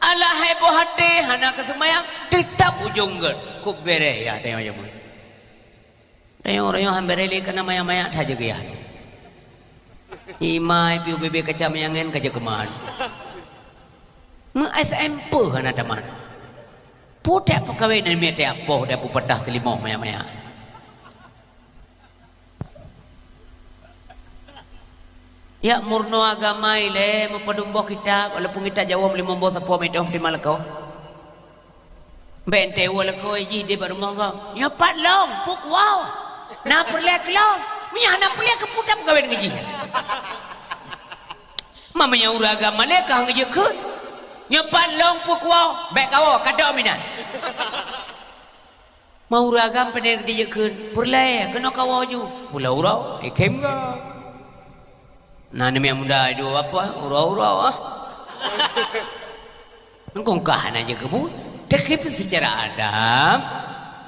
Alah hai boh até hana keuseumayang, teutab ujong gét. Kok béreh ya tanyoe jameun. Tanyoe-tanyoe han béreh lé kana maya-maya that jeuet geuyah. Imai piôh bibé kaca meuyangen ka jeuet keuman. Meu S M P hana tamat. Putéh peukawen dan miet tiap boh dan peupatah teulimong maya-maya. Yak meurunoe agama ilée meupadum boh kitab, walaupun kitab Jawoe limong boh sapoe meuitom peutimang lakoe. Bék teuwoe lakoe jih di bak rumoh gob. Nyoe pat lôn, puk wow. Na peureulée keu lôn. Meunyoe hana peureulée keu peue tapeukawen ngon jih. Ma meunyoe ureuëng agama lé ka han geujeuet kheun. Nyoe pat lôn puk wow, bék kawoe, ka dom meunan. Ma ureuëng agam pane dijeuet kheun, peureulée keunoe kawoe ju. Mula uroe, ikhém gob. Na aneuk muda iduek apa? Uroe-uroe ah. Engkong kah hana jeuet keu buet. Tapi seucara adab,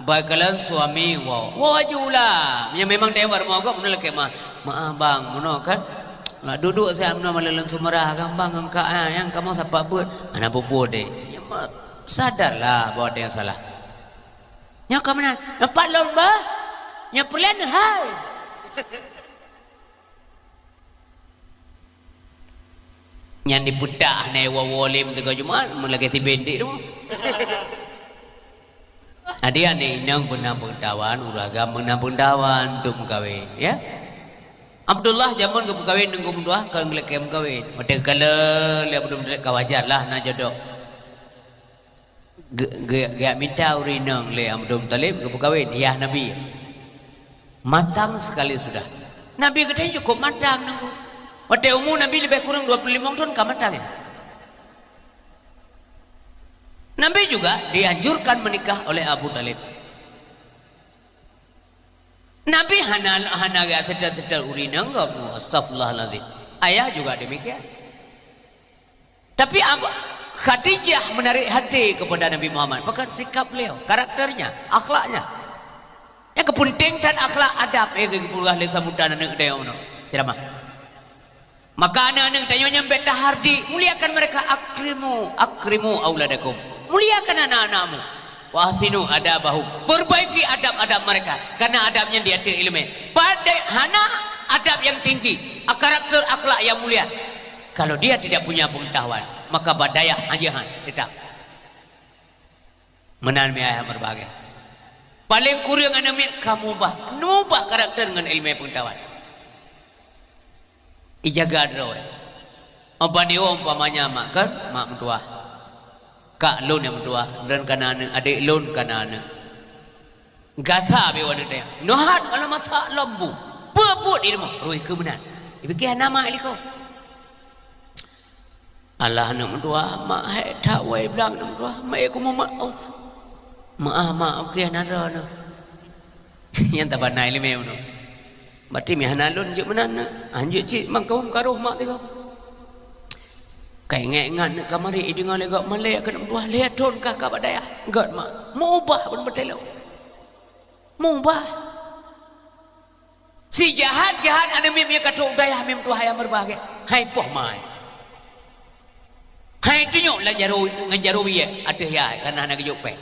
bak kalon suami woe, woe ju lah. Meunyoe memang teuh baru mogok, meunoe lakée meu'ah, "Meu'ah bang, meunoe kan. Nak duduek siat meunoe malée lôn seumeurah kan bang, ngon kak, ah, nyang kamoe sapat beuet." Hana peue-peue deh. Sadarlah bahwa ada yang salah. Nyoe ka meunan, nyoe pat lôn bah? Nyoe peureulée hai. Nyan dipeutak hana woe-woe lé meuteuga Jumat, meulagée si bendik tu. Jadi aneuk inong beuna peungeutahuan, ureuëng agam beuna peungeutahuan untuk meukawen, ya. Abdullah jameun geupeukawen deungon meutuah kon geulakée meukawen. Watée geukalon lé Abdul Muthalib ka wajar lah na jodoh. Ge-, ge-, geujak mita ureuëng inong lé Abdul Muthalib geupeukawen, yah Nabi. Matang sekali sudah. Nabi geutanyoe cukup matang nunggu. Watée umu Nabi leubeh kureueng dua puluh limong thon ka matang, ya. Nabi juga dianjurkan menikah oleh Abu Thalib. Nabi hana, hana geujak seutôt-seutôt ureuëng inong gob, astagfirullahalazim. Ayah juga demikian. Tapi Ab-, Khadijah menarik hati kepada Nabi Muhammad. Pakon sikap beliau, karakternya, akhlaknya. Nyang keupeunténg that akhlak adab, eh, geupeugah lé sambutan aneuk tanyoe nyoe. Ceramah. Maka aneuk-aneuk tanyoe nyang bék tahardi, muliakan mereka, akrimu, akrimu auladakum. Muliakan anak-anakmu. Wa ahsinu adabahum. Perbaiki adab-adab mereka. Karena adab nyan diateueh iéleumé. Padahai hana adab yang tinggi, karakter akhlak yang mulia. Kalau dia tidak punya pengetahuan, maka bak dayah han jeuet han, tetap. Meunan mi ayah meureubahgia. Paleng kureueng aneuk miet ka mubah, mubah karakter ngon ileumèe peungeutahuan. Ijaga droe. Umpama nyoe, umpamanya mak kan, mak meutuwah. Kak lôn nyang meutuwah, lôn kana aneuk, adék lôn kana aneuk. Gasa beu aneuk teuh. Neuhat alah masak lom bu. Peue buet di rumoh, rui keu meunan. Dipike hana mak likot. Alah aneuk meutuwah, mak hai that wai blang aneuk meutuwah, mak ku mumat. Oh. Mak ah, mak, oke, hana droeneuh. Nyan tabana ileumèe meunoe. Berarti meuhana lôn jeuet meunan na. Anjeuet cit mangkawöm karoh mak tiga. Ka ingat-ingat na kamari ideungoe lé gob malèe keuneuk meutuwah lhèe thon ka ka bak dayah. Göt mak. Mubah ban beutelo. Mubah. Sijahat-jahat aneuk miet ka trok dayah meutuwah ayah meureubahgia. Hai poh mai. Hai tunyok lam jaroe ngon jaroe ateueh yai kana hana geujok péng.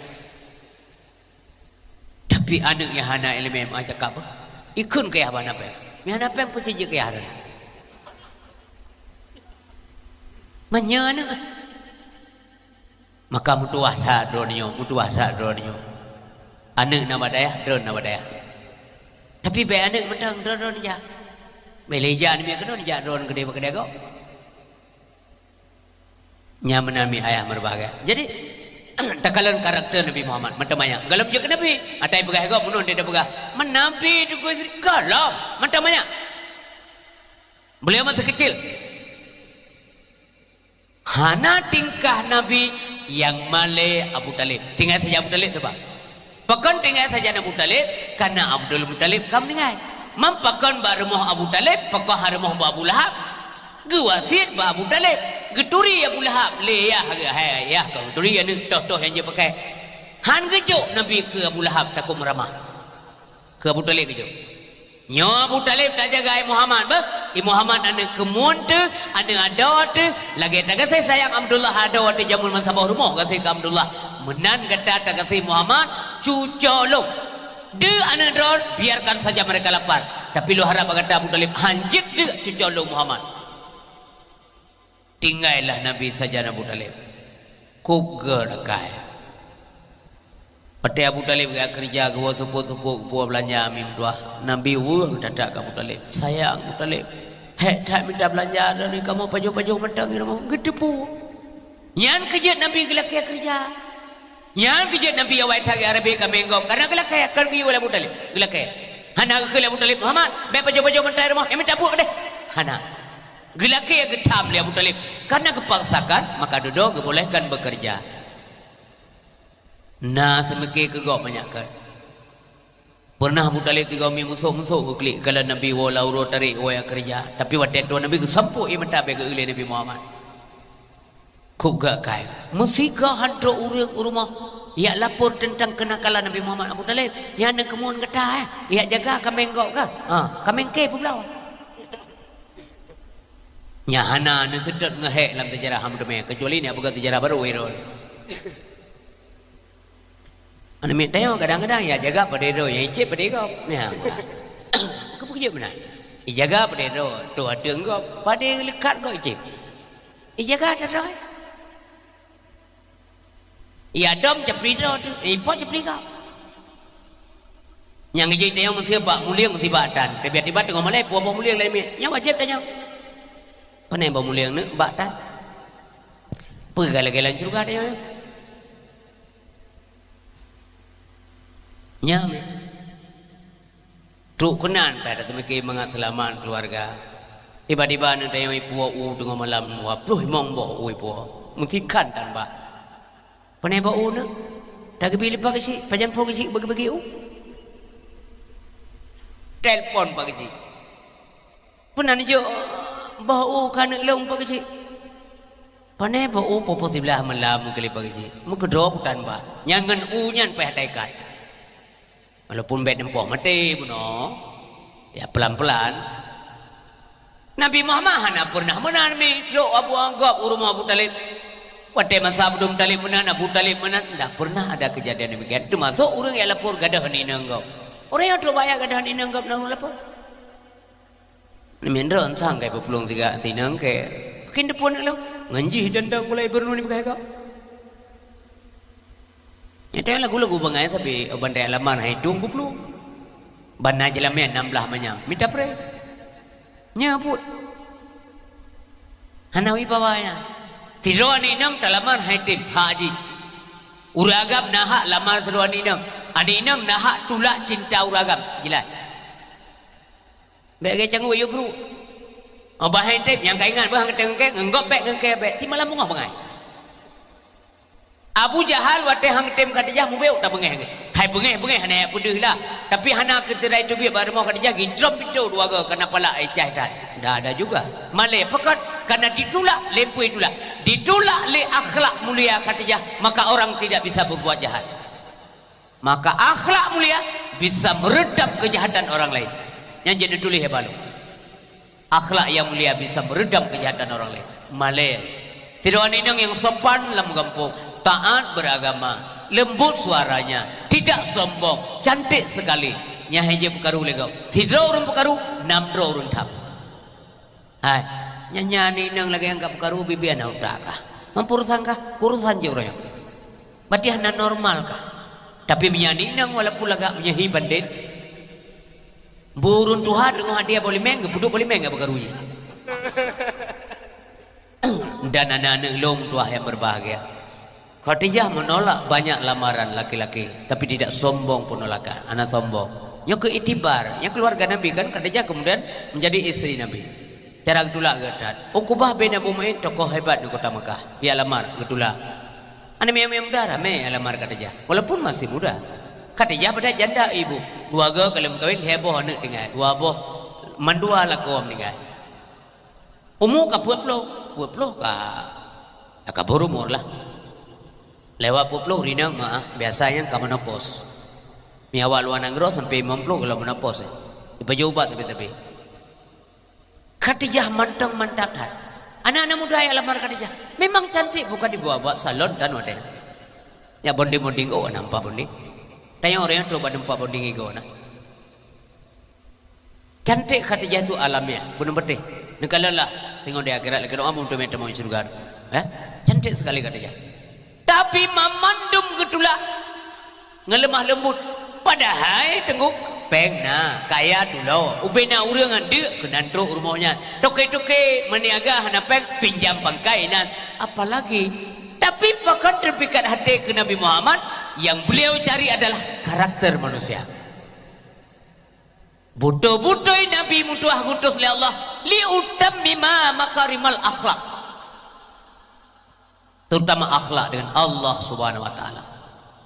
Tapi aneuk nyang hana ileumèe meucakap, ikheun keu yah bak hana péng. Meuhana péng peucit jeuet keu yah rhön. Meunyoe aneuk. Maka meutuwah that droeneuh nyoe, meutuwah that droeneuh nyoe. Aneuk na bak dayah, droeneuh na bak dayah. Tapi bèk aneuk mantong droeneuh jak. Bèk lé jak aneuk miet keunoe jak droeneuh keudéh bak keudéh gob. Nyan meunan mi ayah meureubahgia. Jadi, takalon karakter Nabi Muhammad, mantong manyak. Gohlom jeuet keu Nabi, ata ipeugah gob bunoe dia peugah, "Meunabi Teungku Idris." Gohlom, mantong manyak. Beliau masih kecil. Hana tingkah Nabi nyang malèe Abu Thalib. Tinggai sajan Abu Thalib teuh bah. Pakon tinggai sajan Abu Thalib? Karena Abdul Muthalib ka meuninggai. Man pakon bak rumoh Abu Thalib, pakon ha rumoh bak Abu Lahab? Geuwasiet bak Abu Thalib. Geuturi Abu Lahab, lé yah geuh, hai yah kah geuturi aneuk toh-toh nyang jeuet pakai. Han geujok Nabi keu Abu Lahab takot meuramah. Keu Abu Thalib geujok. Nyoe Abu Thalib tajaga i Muhammad beuh. I Muhammad aneuk keumuen teuh, aneuk adoe teuh, lagèe tagaséh sayang Abdullah adoe teuh jameun meusaboh rumoh gaséh keu Abdullah. Meunan gata tagaséh Muhammad, cuco lôn. Deuh aneuk droe, biarkan saja mereka lapar. Tapi lôn harap bak gata Abu Thalib, han jeuet deuh cuco lôn Muhammad. Tinggailah Nabi sajan Abu Thalib. Kôb gèt akai. Watèe Abu Thalib geujak keureuja geuwoe seupôt-seupôt geupuwoe beulanja meutuwah, Nabi weueh that-that keu Abu Thalib. Sayang Abu Thalib, hék that mita beulanja droeneuh kamoe pajoh-pajoh mantong i rumoh geuteupeue. Nyan keuh jeuet Nabi geulakèe keureuja. Nyan keuh jeuet Nabi awai that geujak rabe kaméng gob, karena geulakèe kon geuyue lé Abu Thalib. Geulakèe. Hana geukheun lé Abu Thalib, "Muhammad, bèk pajoh-pajoh mantong i rumoh, eh mita buet keudéh." Hana. Geulakèe geutham lé Abu Thalib. Karena geupaksakan, maka dudoe geubolehkan bekerja. Na seumike keu gob manyak kheun. Peureunah Abu Thalib tiga mi musoh-musoh geuklik, kalau Nabi woe lam uroe tarek woe keureuja. Tapi watèe tuan Nabi geusampôk ie mata bèk geu-eu lé Nabi Muhammad. Kôb gèt akai. Meusigoe han trok ureueng u rumoh jak lapor teuntang keunakalan Nabi Muhammad Abu Thalib. Nyan aneuk keumuen gata, eh. Jak jaga kaméng gob kah? Ha, kaméng kèe peubloe. Nyan hana neuseutôt ngeuhék lam seujarah han meuteumé, keucuali neujak peugah seujarah barô, eh, droe. Aneuk miet tanyoe kadang-kadang jak jaga padé droe, nyang icép padé gob. Nyan. Keupeue jeuet meunan? Ijaga padé droe, toh ateueng gob, padé leukat gob icép. Ijaga that droe. Iya dom japri droe teuh, ipot japri gob. Nyang geujak tanyoe meuseu bak mulieng sibak tan. Tiba-tiba teungoh malèe, peue boh mulieng lagèe nyan? Nyan wajéb tanyoe. Pane boh mulieng neuk bak tan? Peue lagèe lam syeuruga tanyoe? Nyan. Trok keunan, ka tateumike mangat seulamat keuluwarga. Tiba-tiba aneuk tanyoe ipuwoe u teungoh malam, dua ploh limong boh u ipuwoe. Meusikan tan bah. Pane boh u neuk? Tageubri leupah geuchik, pajan phon geuchik bagi-bagi u. Telpon pah geuchik. Peunan jok boh u keu aneuk lôn pah geuchik. Pane boh u poh-poh siblaih malam meukeuleh pah geuchik. Meukeudroe peutan bah. Nyan ngon u nyan payah taikat. Walaupun bèk neupoh maté bunoe, ya, pelan-pelan. Nabi Muhammad hana peureunah meunan mi trok Abu gob u rumoh Abu Thalib. Watèe masa Abdul Muthalib meunan, Abu Thalib meunan, ndak peureunah ada keujadian demikian. Teumasok ureueng jak lapor gadôh aneuk inong gob. Ureueng nyang trok bak jak gadôh aneuk inong gob na ureueng lapor. Namiet droe sang kai peupulông siga sinong kèe. Keuneuk teupeu aneuk lôn. Ngon jih dandang mulai beureunoe nibak gob. Nyan lagu-lagu bangai sabe, oh, ban teulamar hai tueng bublu. Ban na jeulamé nam blaih manyang, mita pré. Nyan buet. Hana wibawa nyan. Sidroe aneuk inong teulamar hai tem, hak jih. Ureueng agam na hak lamar sidroe aneuk inong. Aneuk inong na hak tulak cinta ureueng agam. Jelas. Bèk lagèe cangguek yue brok. Oh, bah hai tem nyang ka ingat beuh han geutém ngon kèe, ngon gob bèk ngon kèe bèk. Simalam beungoh bangai. Abu Jahal watèe han geutém Khadijah mubeuet tabeungèh geuh. Hai beungèh-beungèh hana jak peudeuh lah. Tapi hana keu teurai teubiet bak rumoh Khadijah geucrôm pintoe dua goe keu na palak, eh, cah that. Dah ada juga. Malèe pakon, karena ditulak lé peue tulak. Ditulak lé akhlak mulia Khadijah, maka orang tidak bisa berbuat jahat. Maka akhlak mulia bisa meredam kejahatan orang lain. Nyan jeuet neutuléh bak lôn. Akhlak yang mulia bisa meredam kejahatan orang lain. Malèe. Sidroe aneuk inong nyang sopan lam gampông, taat beragama, lembut suaranya, tidak sombong, cantik sekali. Nyan hai jeuet peukaru lé gob. Sidroe ureueng peukaru, nam droe ureueng tham. Hai, nyan, nyan aneuk inong lagèe nyang ka peukaru bibia na utak kah? Mampu urusan kah? Urusan jih uroe nyoe. Berarti hana normal kah? Tapi meunyo aneuk inong walaupun lagak meunyo hi bandét, bu ureueng tuha teungoh hadiah boh limeng, geupeuduek boh limeng ngon peukaru jih. Dan aneuk-aneuk lôn tuah yang berbahagia. Khadijah menolak banyak lamaran laki-laki, tapi tidak sombong penolakan. Hana sombong. Nyoe keu itibar. Nyang keluarga Nabi kan, Khadijah kemudian menjadi istri Nabi. Cara geutulak geuh that. Uqbah bin Abu Mu'aid, tokoh hebat di kota Mekah. Ia lamar, geutulak. Aneuk miet-miet muda ramè lamar Khadijah. Walaupun masih muda. Khadijah padahai janda ibu. Dua goe ka lheueh meukawen, lhèe boh aneuk tinggai. Dua boh, mandua lakoe meuninggai. Umu ka peuet ploh, peuet ploh ka, ka kabur umur lah. Lewat peuet ploh rinong meu'ah, biasa nyang ka menopause. Meunyo awak luwa nanggroe sampoe limong ploh gohlom menopause, eh. Ipajoh ubat tapi-tapi. Khadijah mantong mantap that. Aneuk-aneuk muda jak lamar Khadijah. Memang cantik, bukan dibawa-bawa salon tan watèe nyan. Jak bonding-bonding, oh, nampak bonding. Tanyoe ureueng nyan trok bak teumpat bonding igoe na. Cantik Khadijah tu alamiah, bunoe beuteh. Neukalon lah, singoh di akhirat lagèe doa meuteumé tamong syeuruga. Eh? Cantik sekali Khadijah. Tapi mamandum geutulak ngon leumah leumbut. Padahai teungku péng na, kaya tulo. Ubé na ureueng nyan deuk keunan trok rumoh nyan. Toke-toke meuniaga hana péng, pinjam pangkai nan. Apalagi. Tapi pakon teupikat até keu Nabi Muhammad, yang beliau cari adalah karakter manusia. Beutôi-beutôi Nabi meutuah geuutus lé Allah liutammima makarimal akhlak. Terutama akhlak dengan Allah Subhanahu wa Taala.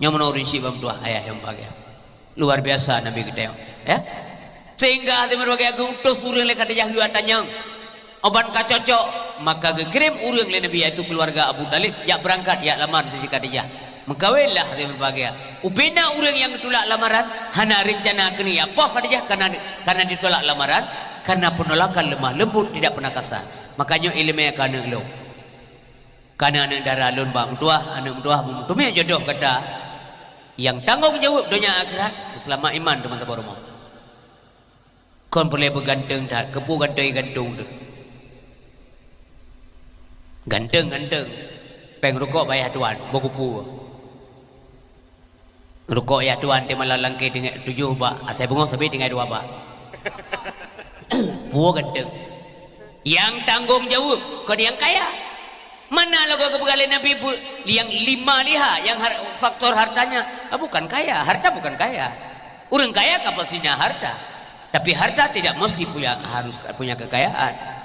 Nyoe meunoe ureueng syiek ban meutuah ayah nyang bahagia. Luar biasa Nabi geutanyoe, ya. Sehingga hase meubahagia geuutus ureueng lé Khadijah geuyue tanyong. Oban ka cocok, maka geukirém ureueng lé Nabi, yaitu keuluwarga Abu Thalib, jak beurangkat jak lamar Siti Khadijah. Meukawenlah hase meubahagia. Ubé na ureueng nyang geutulak lamaran, hana reuncana keuneuk jak poh Khadijah karena, karena ditolak lamaran, karena penolakan lemah lembut, tidak pernah kasar. Makanya ileumèe keu aneuk lôn. Karena aneuk dara lôn bak meutuah, aneuk meutuah meuteumé jodoh gata. Nyang tanggong jaweueb donya akhirat, seulamat iman teuma saboh rumoh. Kon peureulèe beuganteng that, keupeue ganteng-ganteng teuh. Ganteng-ganteng, péng rukok bak yah tuan, bukeupeue. Rukok yah tuan teuh malam langkée tinggai tujoh bak, asai beungoh sabe tinggai dua bak. Peue ganteng. Nyang tanggong jaweueb kon nyang kaya. Mana lagoe geupeugah lé Nabi bu-, nyang lima liha, nyang har-, faktor hartanya, ah, bukan kaya, harta bukan kaya. Ureueng kaya ka pasti na harta. Tapi harta tidak mesti punya, harus punya kekayaan.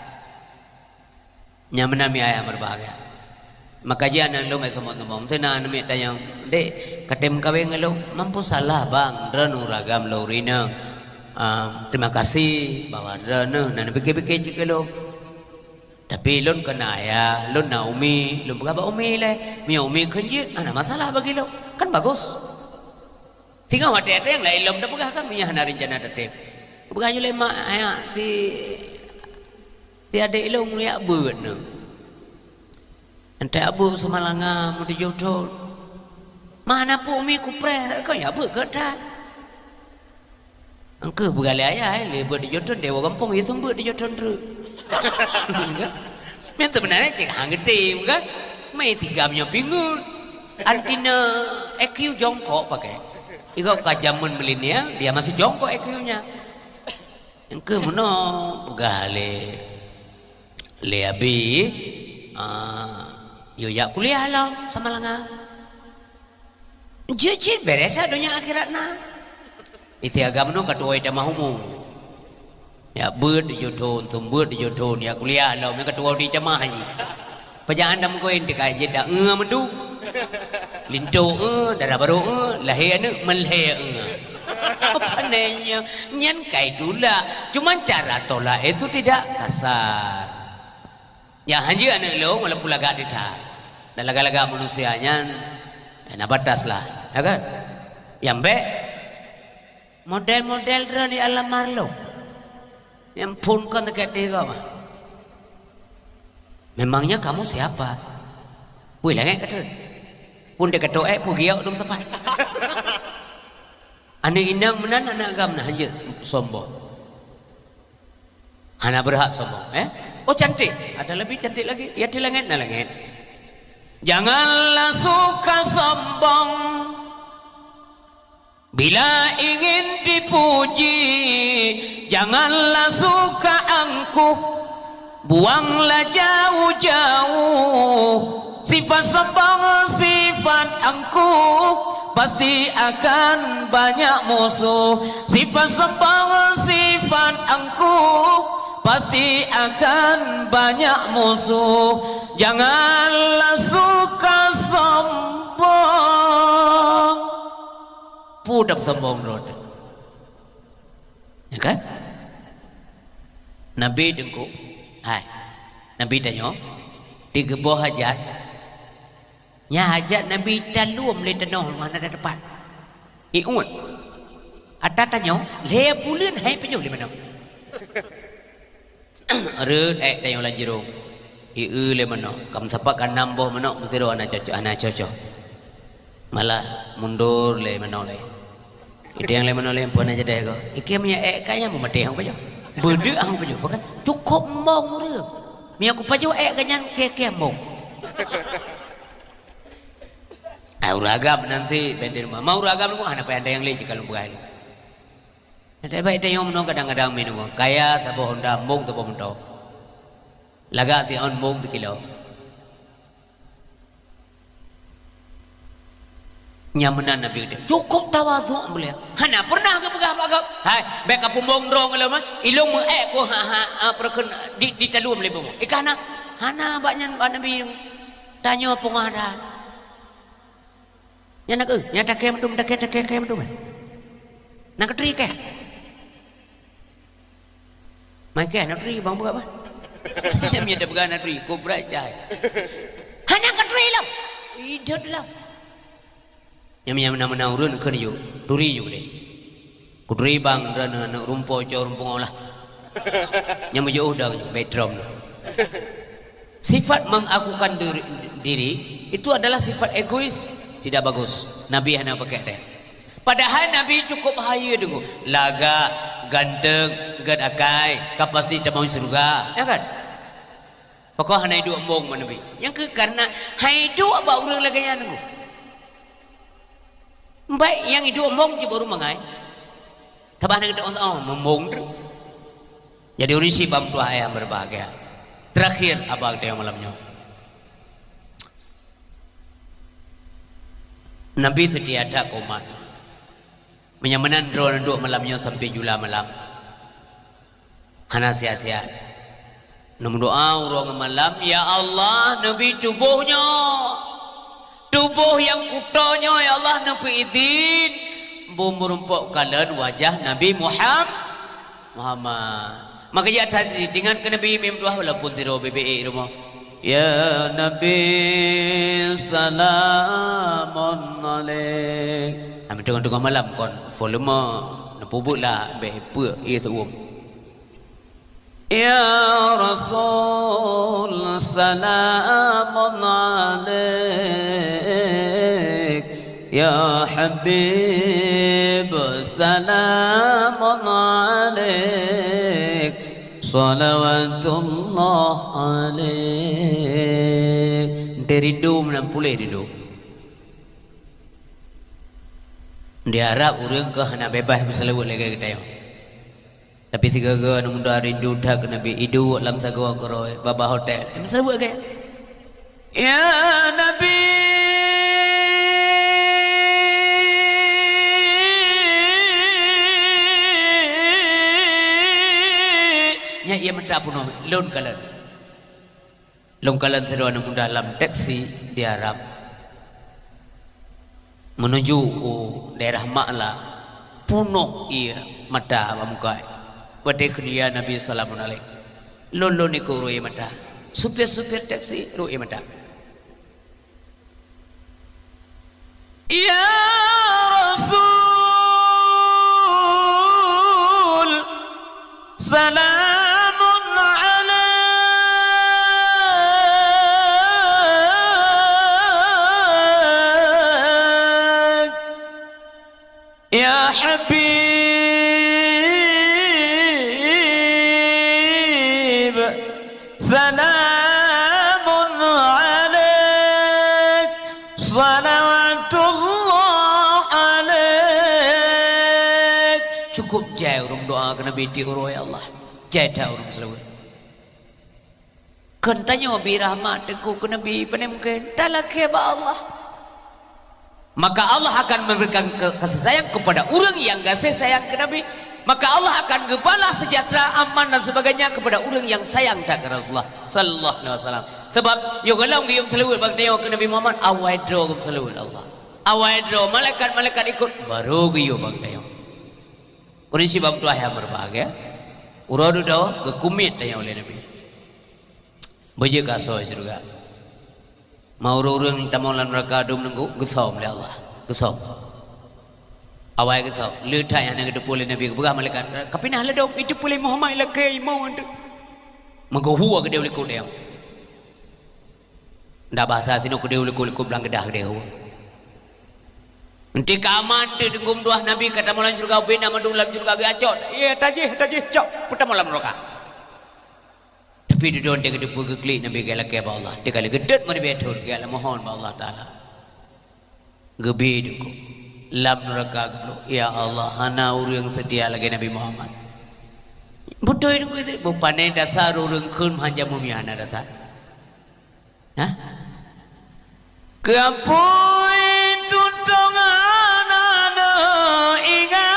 Nyang meunan mi ayah meubahagia. Maka jih aneuk lôn sombong-sombong. Meuseuna aneuk miet tanyong, "Dek, katém kawén ngon lôn?" "Mampu salah, Bang. Droeneuh ureueng agam lôn rineueng." "Ah, terima kasih bahwa droeneuh na neupiké-piké cit keu lôn." Tapi lôn kon na ayah, lôn na umi, lôn peugah bak umi ilèe. Meunyoe umi kheun jeuet, hana masalah bagi lôn. Kan bagus. Singoh watèe-watèe nyang laén lom tapeugah kan, meunyoe hana reuncana tatém. Peugah lé mak, "Ayah, si, si adék lôn jak beuet nyoe." Enteuk abu seumalanga meutujoh thon. Mana pu umi kupreh, kon jak beuet keu that. Engkeuh peugah lé ayah, lé beuet tujoh thon, dewa gampông, ya seumeubeuet tujoh thon treuk. Memang sebenarnya cit han geutem kan? Mai sigam nyoe pingut. Antina E Q jongkok pakai. Igob ka jameun milenial, dia masih jongkok E Q-nya. Engke meunoe peugah lé, lé Abi, ah, "Yue jak kuliah lom sama langa." Jeuet cit bèrèh that donya akhirat na. Isi agam nyoe ka tuwoe tamah umu. Ya beuet tujoh thon, seumeubeuet tujoh thon, ya kuliah lom, ya ka tuwoe di tamah jih. Pajan dam koin teuka jeuet dak ngeue meudu. Linto ngeue, dara barô ngeue, lahé aneuk meulhèe ngeue. Apa nanya? Nyan kai tulak. Cuman cara tolak itu tidak kasar. Nyang hanjeuet aneuk lôn walaupun lagak teuta. Dan lagak-lagak manusia nyan, eh, na batas lah, ya kan? Nyang bèk model-model droe di alam marlok. Nyang phon kon teuka teuga mah. Memangnya kamu siapa? Wih, langèt kata. Pun dia kata, eh, pugiak dum tepat. Aneuk inong meunan, aneuk agam na hanjeuet sombong. Hana beurhak sombong, eh? Oh, cantik. Ada lebih cantik lagi. Ya, di langèt na langèt. Janganlah suka sombong bila ingin dipuji. Janganlah suka angkuh, buanglah jauh-jauh. Sifat sombong, sifat angkuh, pasti akan banyak musuh. Sifat sombong, sifat angkuh, pasti akan banyak musuh. Janganlah suka sombong. Peue sombong droe teuh? Ya kan? Nabi Teungku, hai, Nabi tanyoe, digeuboh hajat. Nyan hajat Nabi taleuem lé tanoh hana teupat. Iuet. Ata tanyoe, lhèe buleuen hai pajoh lé manoe. Rhot èk tanyoe lam jurông. Ieu lé manoe. Ka meusapat ka nam boh manoe meusidroe hana cocok, hana cocok. Malah mundur lé manoe lé. Iteng lé manoe lé, "Peue na jadeh ko?" "Ikeu meunyo èk ka nyan meumaté hang pajoh. Beudeuk hang pajoh." Bukan, cukôp mbong ureueng. Meunyo kupajoh èk ka nyan, kèe-kèe mbong. Ai, ureueng agam nan si benten ma. Ma ureueng agam nyoe hana payah ada nyang lé jih ka lôn peugah lé. Nyan bèk tanyoe meunoe kadang-kadang meunoe. Kaya saboh honda, mbong saboh moto. Lagak siôn mbong sikilo. Nyan meunan Nabi geutanyoe. Cukôp tawadhu beliau. Hana pernah geupeugah bak gob, "Hai, bèk kapeumbong droe ngon lôn, ha? Ilôn meu-èk ku ha, ha, ha, peureukeuen di, di taleuem lé bumoe." Ikah na? Hana bak nyan bak Nabi. Tanyoe peungadan. Nyan na keuh, nyan takèe mandum, takèe, takèe, takèe mandum, eh. Na keutri kèe? Mai kèe na keutri, bang, buka, bang. Nyan meunyo tapeugah na keutri, kobra cai. Hana keutri lom. Idot lom. Nyan meunyo meunan-meunan ureueng kheun yuk, turi yuk deh. Kuturi bang, droeneuh aneuk rumpok cok rumpok olah. Nyang meujeuh udang nyoe, metrom nyoe. Sifat mengakukan diri, diri itu adalah sifat egois, tidak bagus. Nabi hana pakai teh. Padahal Nabi cukup hayeue deungoe. Lagak, ganteng, gét akai, ka pasti tamong syeuruga, ya kan? Pakon hana iduek embong bak Nabi? Nyang keu karena hai iduek bak ureueng lagèe nyan deungoe. Baik nyang iduek embong cit baru mangai. Sabab hana geuteu'oh, oh, mumbong tu. Jadi ureueng syiek bak meutuah ayah berbahagia. Terakhir, aba geutanyoe malam nyoe. Nabi seutia that keu umat. Meunyo meunan droeneuh duek malam nyoe sampai jula malam. Hana siat-siat. Neumeudoa uroe ngon malam, "Ya Allah, neubi tuboh nyoe, tuboh nyang kuto nyoe, ya Allah, neupeuidhin beumeureumpok kalon wajah Nabi Muham-, Muhammad." Maka jak that ditingan keu Nabi meudoa walaupun sidroe bibit ék rumoh. "Ya Nabi, salamun alaik." Hana teungoh-teungoh malam kon volume neupeubuet lah, bèk peue ié seuuem. Ya Rasul, salamun alaik. Ya Habib, salamun alaik. Salawatullah alaik. Ente rindu meunan puléh rindu. Di Arab ureuëng keuh hana beubaih meuseulaweuet lagée geutanyoe. Tapi sigoe-goe aneuk muda rindu that keu Nabi, iduek lam sagoe keurôi, babah hotel, meuseulaweuet lagée. Ya Nabi, nyan ié mata peunoh, lôn kalon. Lôn kalon sidroe aneuk muda lam teksi di Arab meunuju u daerah Ma'la, peunoh ié mata bak muka. Watée kheun, "Ya Nabi, salamun alaik." Lôn-lôn ikot rôh ié mata. Supir-supir teksi rôh ié mata. Ya Rasul, salamun alaik. Ya Habib, salamun alaik, salawatullah alaik. Cukup jai ureuëng doa keu Nabi tiep uroe, ya Allah. Jai that ureuëng seulaweuet. Kon tanyoe bi rahmat teungku keu Nabi, pane mungken talakée bak Allah. Maka Allah akan memberikan ke-, kasih sayang kepada ureuëng nyang gaséh sayang keu Nabi. Maka Allah akan geubalah sejahtera, aman dan sebagainya kepada ureuëng nyang sayang that keu Rasulullah sallallahu alaihi wasallam. Sabab yoh gohlom geuyue meuseulaweuet bak tanyoe keu Nabi Muhammad, awai droe geumeuseulaweuet Allah. Awai droe malaikat-malaikat ikot, barô geuyue bak tanyoe. Ureuëng sibab tuah nyang berbahagia, uroe dudoe geukumiet tanyoe lé Nabi. Beujeuet keu asoe syeuruga. Ma ureuëng-ureuëng tamong lam neuraka dum neunggu, geusöm lé Allah. Geusöm. Awai geusöm. Le that nyang na geuteupeue lé Nabi, geupeugah malaikat, "Ka pinah ladôm, iteupeue lé Muhammad lakée imoe teuk." Meugeuhue geudeh u likot dayong. Ndak bahasa sinoe geudeh u likot-likot blang geudah geudeh hue. Enti ka aman teuk teunggu meutuah Nabi ka tamong lam syeuruga, ubena mandum lam syeuruga geuacok. Ye, tajih, tajih, cok, peutamong lam neuraka. Tapi dudoe teuka geuteupeue geuklik Nabi geulakée bak Allah. Teuka lé geudeuet meuribée thon, geulakée mohon bak Allah Taala. Geubi teungku. Lam neuraka geubloe, "Ya Allah, hana ureuëng seutia lagée Nabi Muhammad." Beutôi teungku, bupane dasar ureuëng kheun meuhan jameun mie hana dasar. Hah? Keu apui tutong hana neuingat.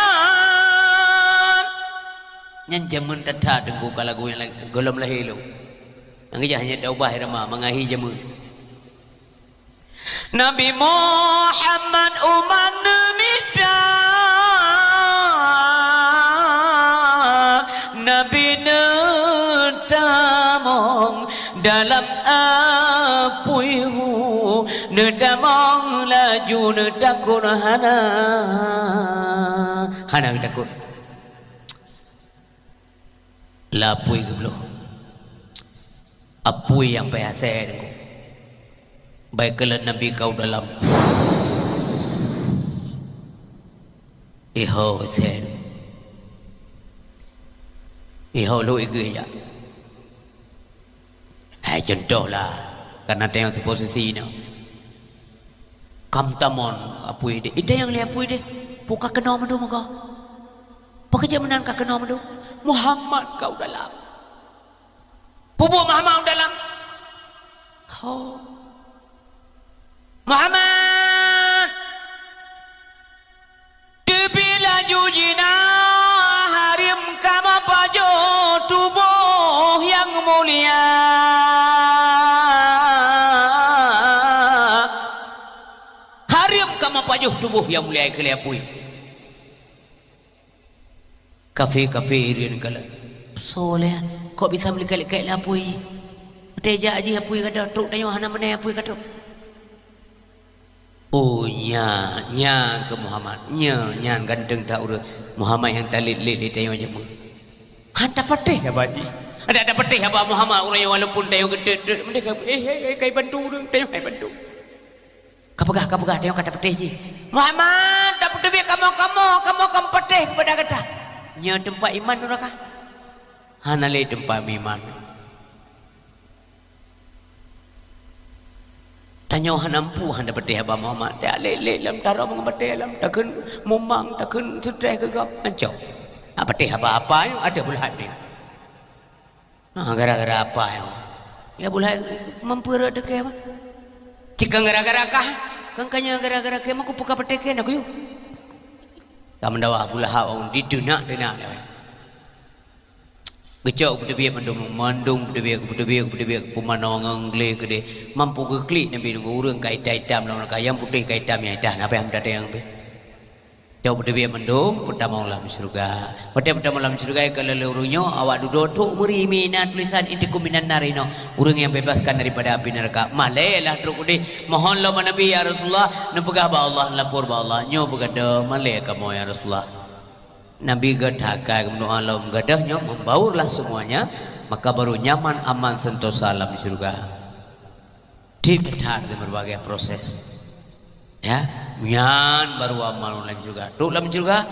Nyan jameun that-that teungku ka lagu nyang la-, gohlom lahé lom. Nyang geujak hanya taubah irama mangahi jameun. Nabi Muhammad umat neumita, Nabi neutamong dalam apui hu, neutamong laju neutakot hana, hana geutakot. Lapui geubloe. Apui nyang payah sée teungku. Bai keuleuen Nabi kau dalam. Iho sée. Iho lhok igeue jak. Hai, contoh lah, kana tayong siposisi nyoe. Kam tamong apui deh, itayong lé apui deh, peue ka keunoe mandum meugoe. Peue keujeuet meunan ka keunoe mandum? Muhammad ka u dalam. Peue buet Muhammad u dalam? Ho. Muhammad! Teubiet laju jina, hareuem kamoe pajoh tuboh nyang mulia. Hareuem kamoe pajoh tuboh nyang mulia keu lé apui. Kafé-kafé hireuen kalon. Soe lé, kok bisa meulikot-likot lé apui? Watée jak jih apui ka trok, trok tanyoe hana meunan apui ka trok. Oh, nya, nya keu Muhammad. Nya, nyan ganteng that ureuëng. Muhammad nyang talét-lét lé tanyoe jameun. Han tapatéh haba jih. Adak tapatéh haba Muhammad ureuëng nyan walaupun tanyoe geutot-tot. Meunan ka, eh, eh, eh, kai bantu ureuëng, tanyoe hai bantu. Ka peugah, ka peugah, tanyoe ka tapatéh jih. Muhammad, tapeuteubiet kamoe, kamoe, kamoe ka meupatéh keupada gata. Nyoe teumpat iman nuraka. Hana lé teumpat meuiman. Tanyoe hana mampu, hana patéh haba Muhammad. Tajak lét-lét lom, tarông ngon batèe lom, takheun mumang, takheun seutreh keu gob, ancô. Hana patéh haba apa nyoe, ada Abu Lahab nyoe. Ah, gara-gara apa nyoe? Ya Abu Lahab, mampu rot teuke mah. Cit kon gara-gara kah, kon ka nyoe gara-gara kèe mah, kupeugah patéh kèe na kuyue. Ka meudawa Abu Lahab, diteunak-teunak lé. Geucok peuteubiet mandum, mandum peuteubiet, peuteubiet, peuteubiet, peumanoe ngon glé keudéh. Mampu geuklik Nabi ngon ureueng ka itam-itam lam neuraka, nyang putéh ka itam nyang itam, na payah meutateueng pih. Cok peuteubiet mandum, peutamong lam syeuruga. Watèe peutamong lam syeuruga, ka lheueh ureueng nyoe awak dudoe trok meuri mi na tulisan intiqum minan nar inoe, ureueng nyang bebaskan daripada api neuraka. Malèe lah trok keudéh, mohon lom bak Nabi, "Ya Rasulullah, neupeugah bak Allah, neulapor bak Allah, nyoe beugadôh, malèe kamoe ya Rasulullah." Nabi geutanyoe ka meudoa lom, gadôh nyoe, membaurlah semuanya, maka baru nyaman, aman, sentosa lam syeuruga. Di berbagai proses. Ya, nyan baru aman lam syeuruga. Trok lam syeuruga,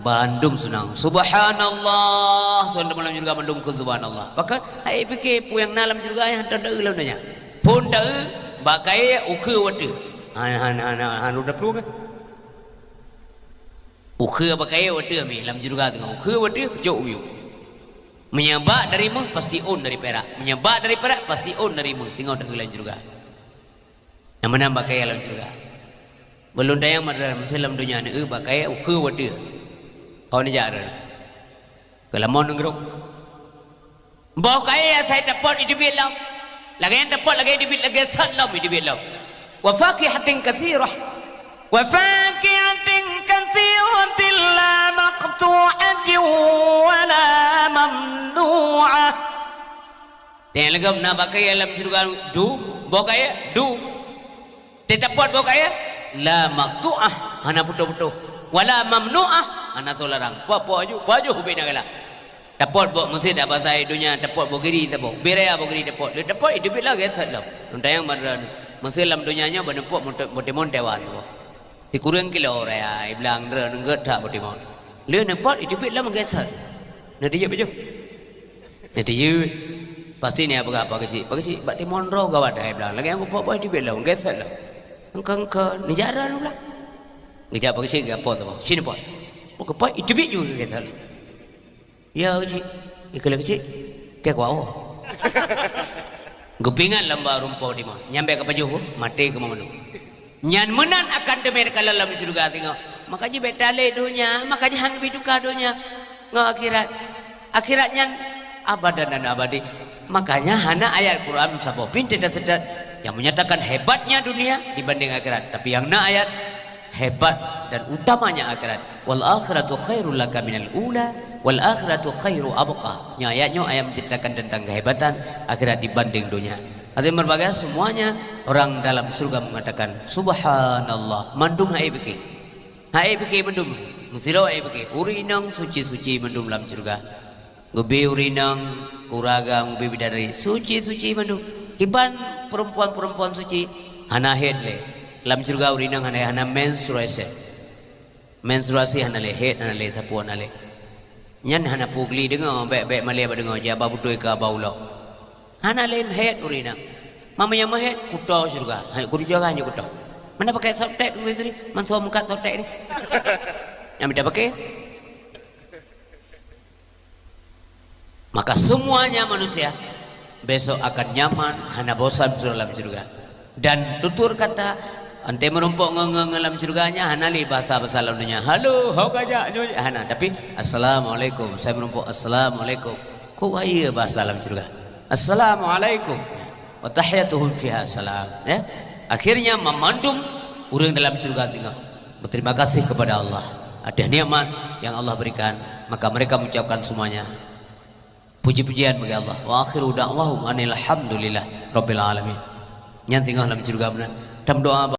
bandum seunang. Subhanallah, seunang lam syeuruga bandum kheun subhanallah. Pakon, hai pike peue nyang na lam syeuruga nyang hantom taeu lom nyan. Phôn taeu, bak kayèe ukheue watèe. Han, han, han, han, han, udah plueng kan? Ukheue bak kayèe watèe mi lam syeuruga teungoh. Ukheue watèe peucok u miyueb. Meunyoe bak dari méuh, pasti ôn dari pirak. Meunyoe bak dari pirak, pasti ôn dari méuh. Singoh teuka lam syeuruga. Nyang meunan bak kayèe lam syeuruga. Beulôn tanyong mat droeneuh, meusé lam donya neueu bak kayèe ukheue watèe. Kon jak droeneuh. Keu lamon nanggroe. Boh kayèe asai tapot iteubiet lom. Lagèe nyan tapot, lagèe iteubiet, lagèe sot lom iteubiet lom. Wa fakihatin katsirah. Wa fakihatin katsiratin la maqtu'atin wa la mamnu'ah. Teuh lagèe na bak kayèe lam syeuruga du, boh kayèe du. Teuh tapot boh kayèe, la maqtu'ah, hana putôh-putôh, wala mamnu'ah, hana tô larang. Pok-pok ju, pajoh ubé na galak. Tapot boh meuseujid bak asai donya, tapot boh giri saboh. Ubé raya boh giri tapot. Lé tapot iteubiet lagèe sot lom. Lôn tanyong mat droeneuh, meusé lam donya nyoe ban neupot meutimon tewan saboh. Sikureueng kilo raya, iblang droeneuh gèt that boh timon. Lé neupot iteubiet lom lagèe sot. Na dijak pajoh. Neuteujeut. Pasti nyan peugah Pak Keuchik, "Pak Keuchik, bak timon droe gawat hai blang. Lagèe nyang kupok boh iteubiet lom, gèsot lom." Engka-engka, neujak droe blang. Geujak Pak Keuchik, geupot teuma. Sinoe pot. Pok geupot, iteubiet ju gèsot lom. "Ya Keuchik." "Ikeu lé Keuchik?" "Kèe kuwoe." Geupeuingat lom bak rumpok timon. Nyan bèk kapajoh, maté keu mandum. Nyan meunan akan teumé kalon lam syeuruga singoh. Maka jih bèk talé donya, maka jih han geubri tuka donya ngon akhirat. Akhirat nyan abadan dan abadi. Makanya hana ayat Quran saboh pih teutet-teutet yang menyatakan hebatnya dunia dibanding akhirat. Tapi yang na ayat hebat dan utamanya akhirat. "Wal akhiratu khairul laka minal ula, wal akhiratu khairu abqa." Nyoe ayat nyoe ayat menceritakan tentang kehebatan akhirat dibanding dunia. Artinya berbagai semuanya orang dalam surga mengatakan, "Subhanallah." Mandum hai pike. Hai pike mandum. Meusidroe hai pike. Ureueng inong suci-suci mandum lam surga. Geubi ureueng inong, ureueng agam, geubi bidadari. Suci-suci mandum. Kiban perempuan-perempuan suci. Hana haid lé. Lam surga ureueng inong hana, hana menstruation. Menstruasi hana lé, haid hana lé, sapeue hana lé. Nyan hana peue geudeungoe, bèk, bèk malèe bak deungoe, jiaba beutôi keu aba ulo. Hana lé meuhaid ureueng inong. Meunyoe meuhaid, kuto syeuruga. Hai, kuto syeuruga hana kuto. Mana pakai softtek, Ibu Sri? Manso mukat softtek ni. Nyang mita pakai? Maka semuanya manusia besok akan nyaman, hana bosan dalam syeuruga. Dan tutur kata, antée meurumpok ngon, ngon, ngon lam syeuruga nyan hana lé bahasa-bahasa lam donya. "Halo, ho ka jak, nyoe jak," hana. Tapi, "Assalamualaikum." Saya meurumpok, "Assalamualaikum." Kok wayeu bahasa lam syeuruga. "Assalamualaikum." "Wa tahiyyatuhum fiha salam." Ya. Akhirnya, mamandum ureuëng dalam syeuruga singoh berterima kasih kepada Allah atas nikmat yang Allah berikan, maka mereka mengucapkan semuanya puji-pujian bagi Allah. "Wa akhiru da'wahum anil hamdulillah rabbil alamin." Nyan singoh lam syeuruga meunan. Tam doa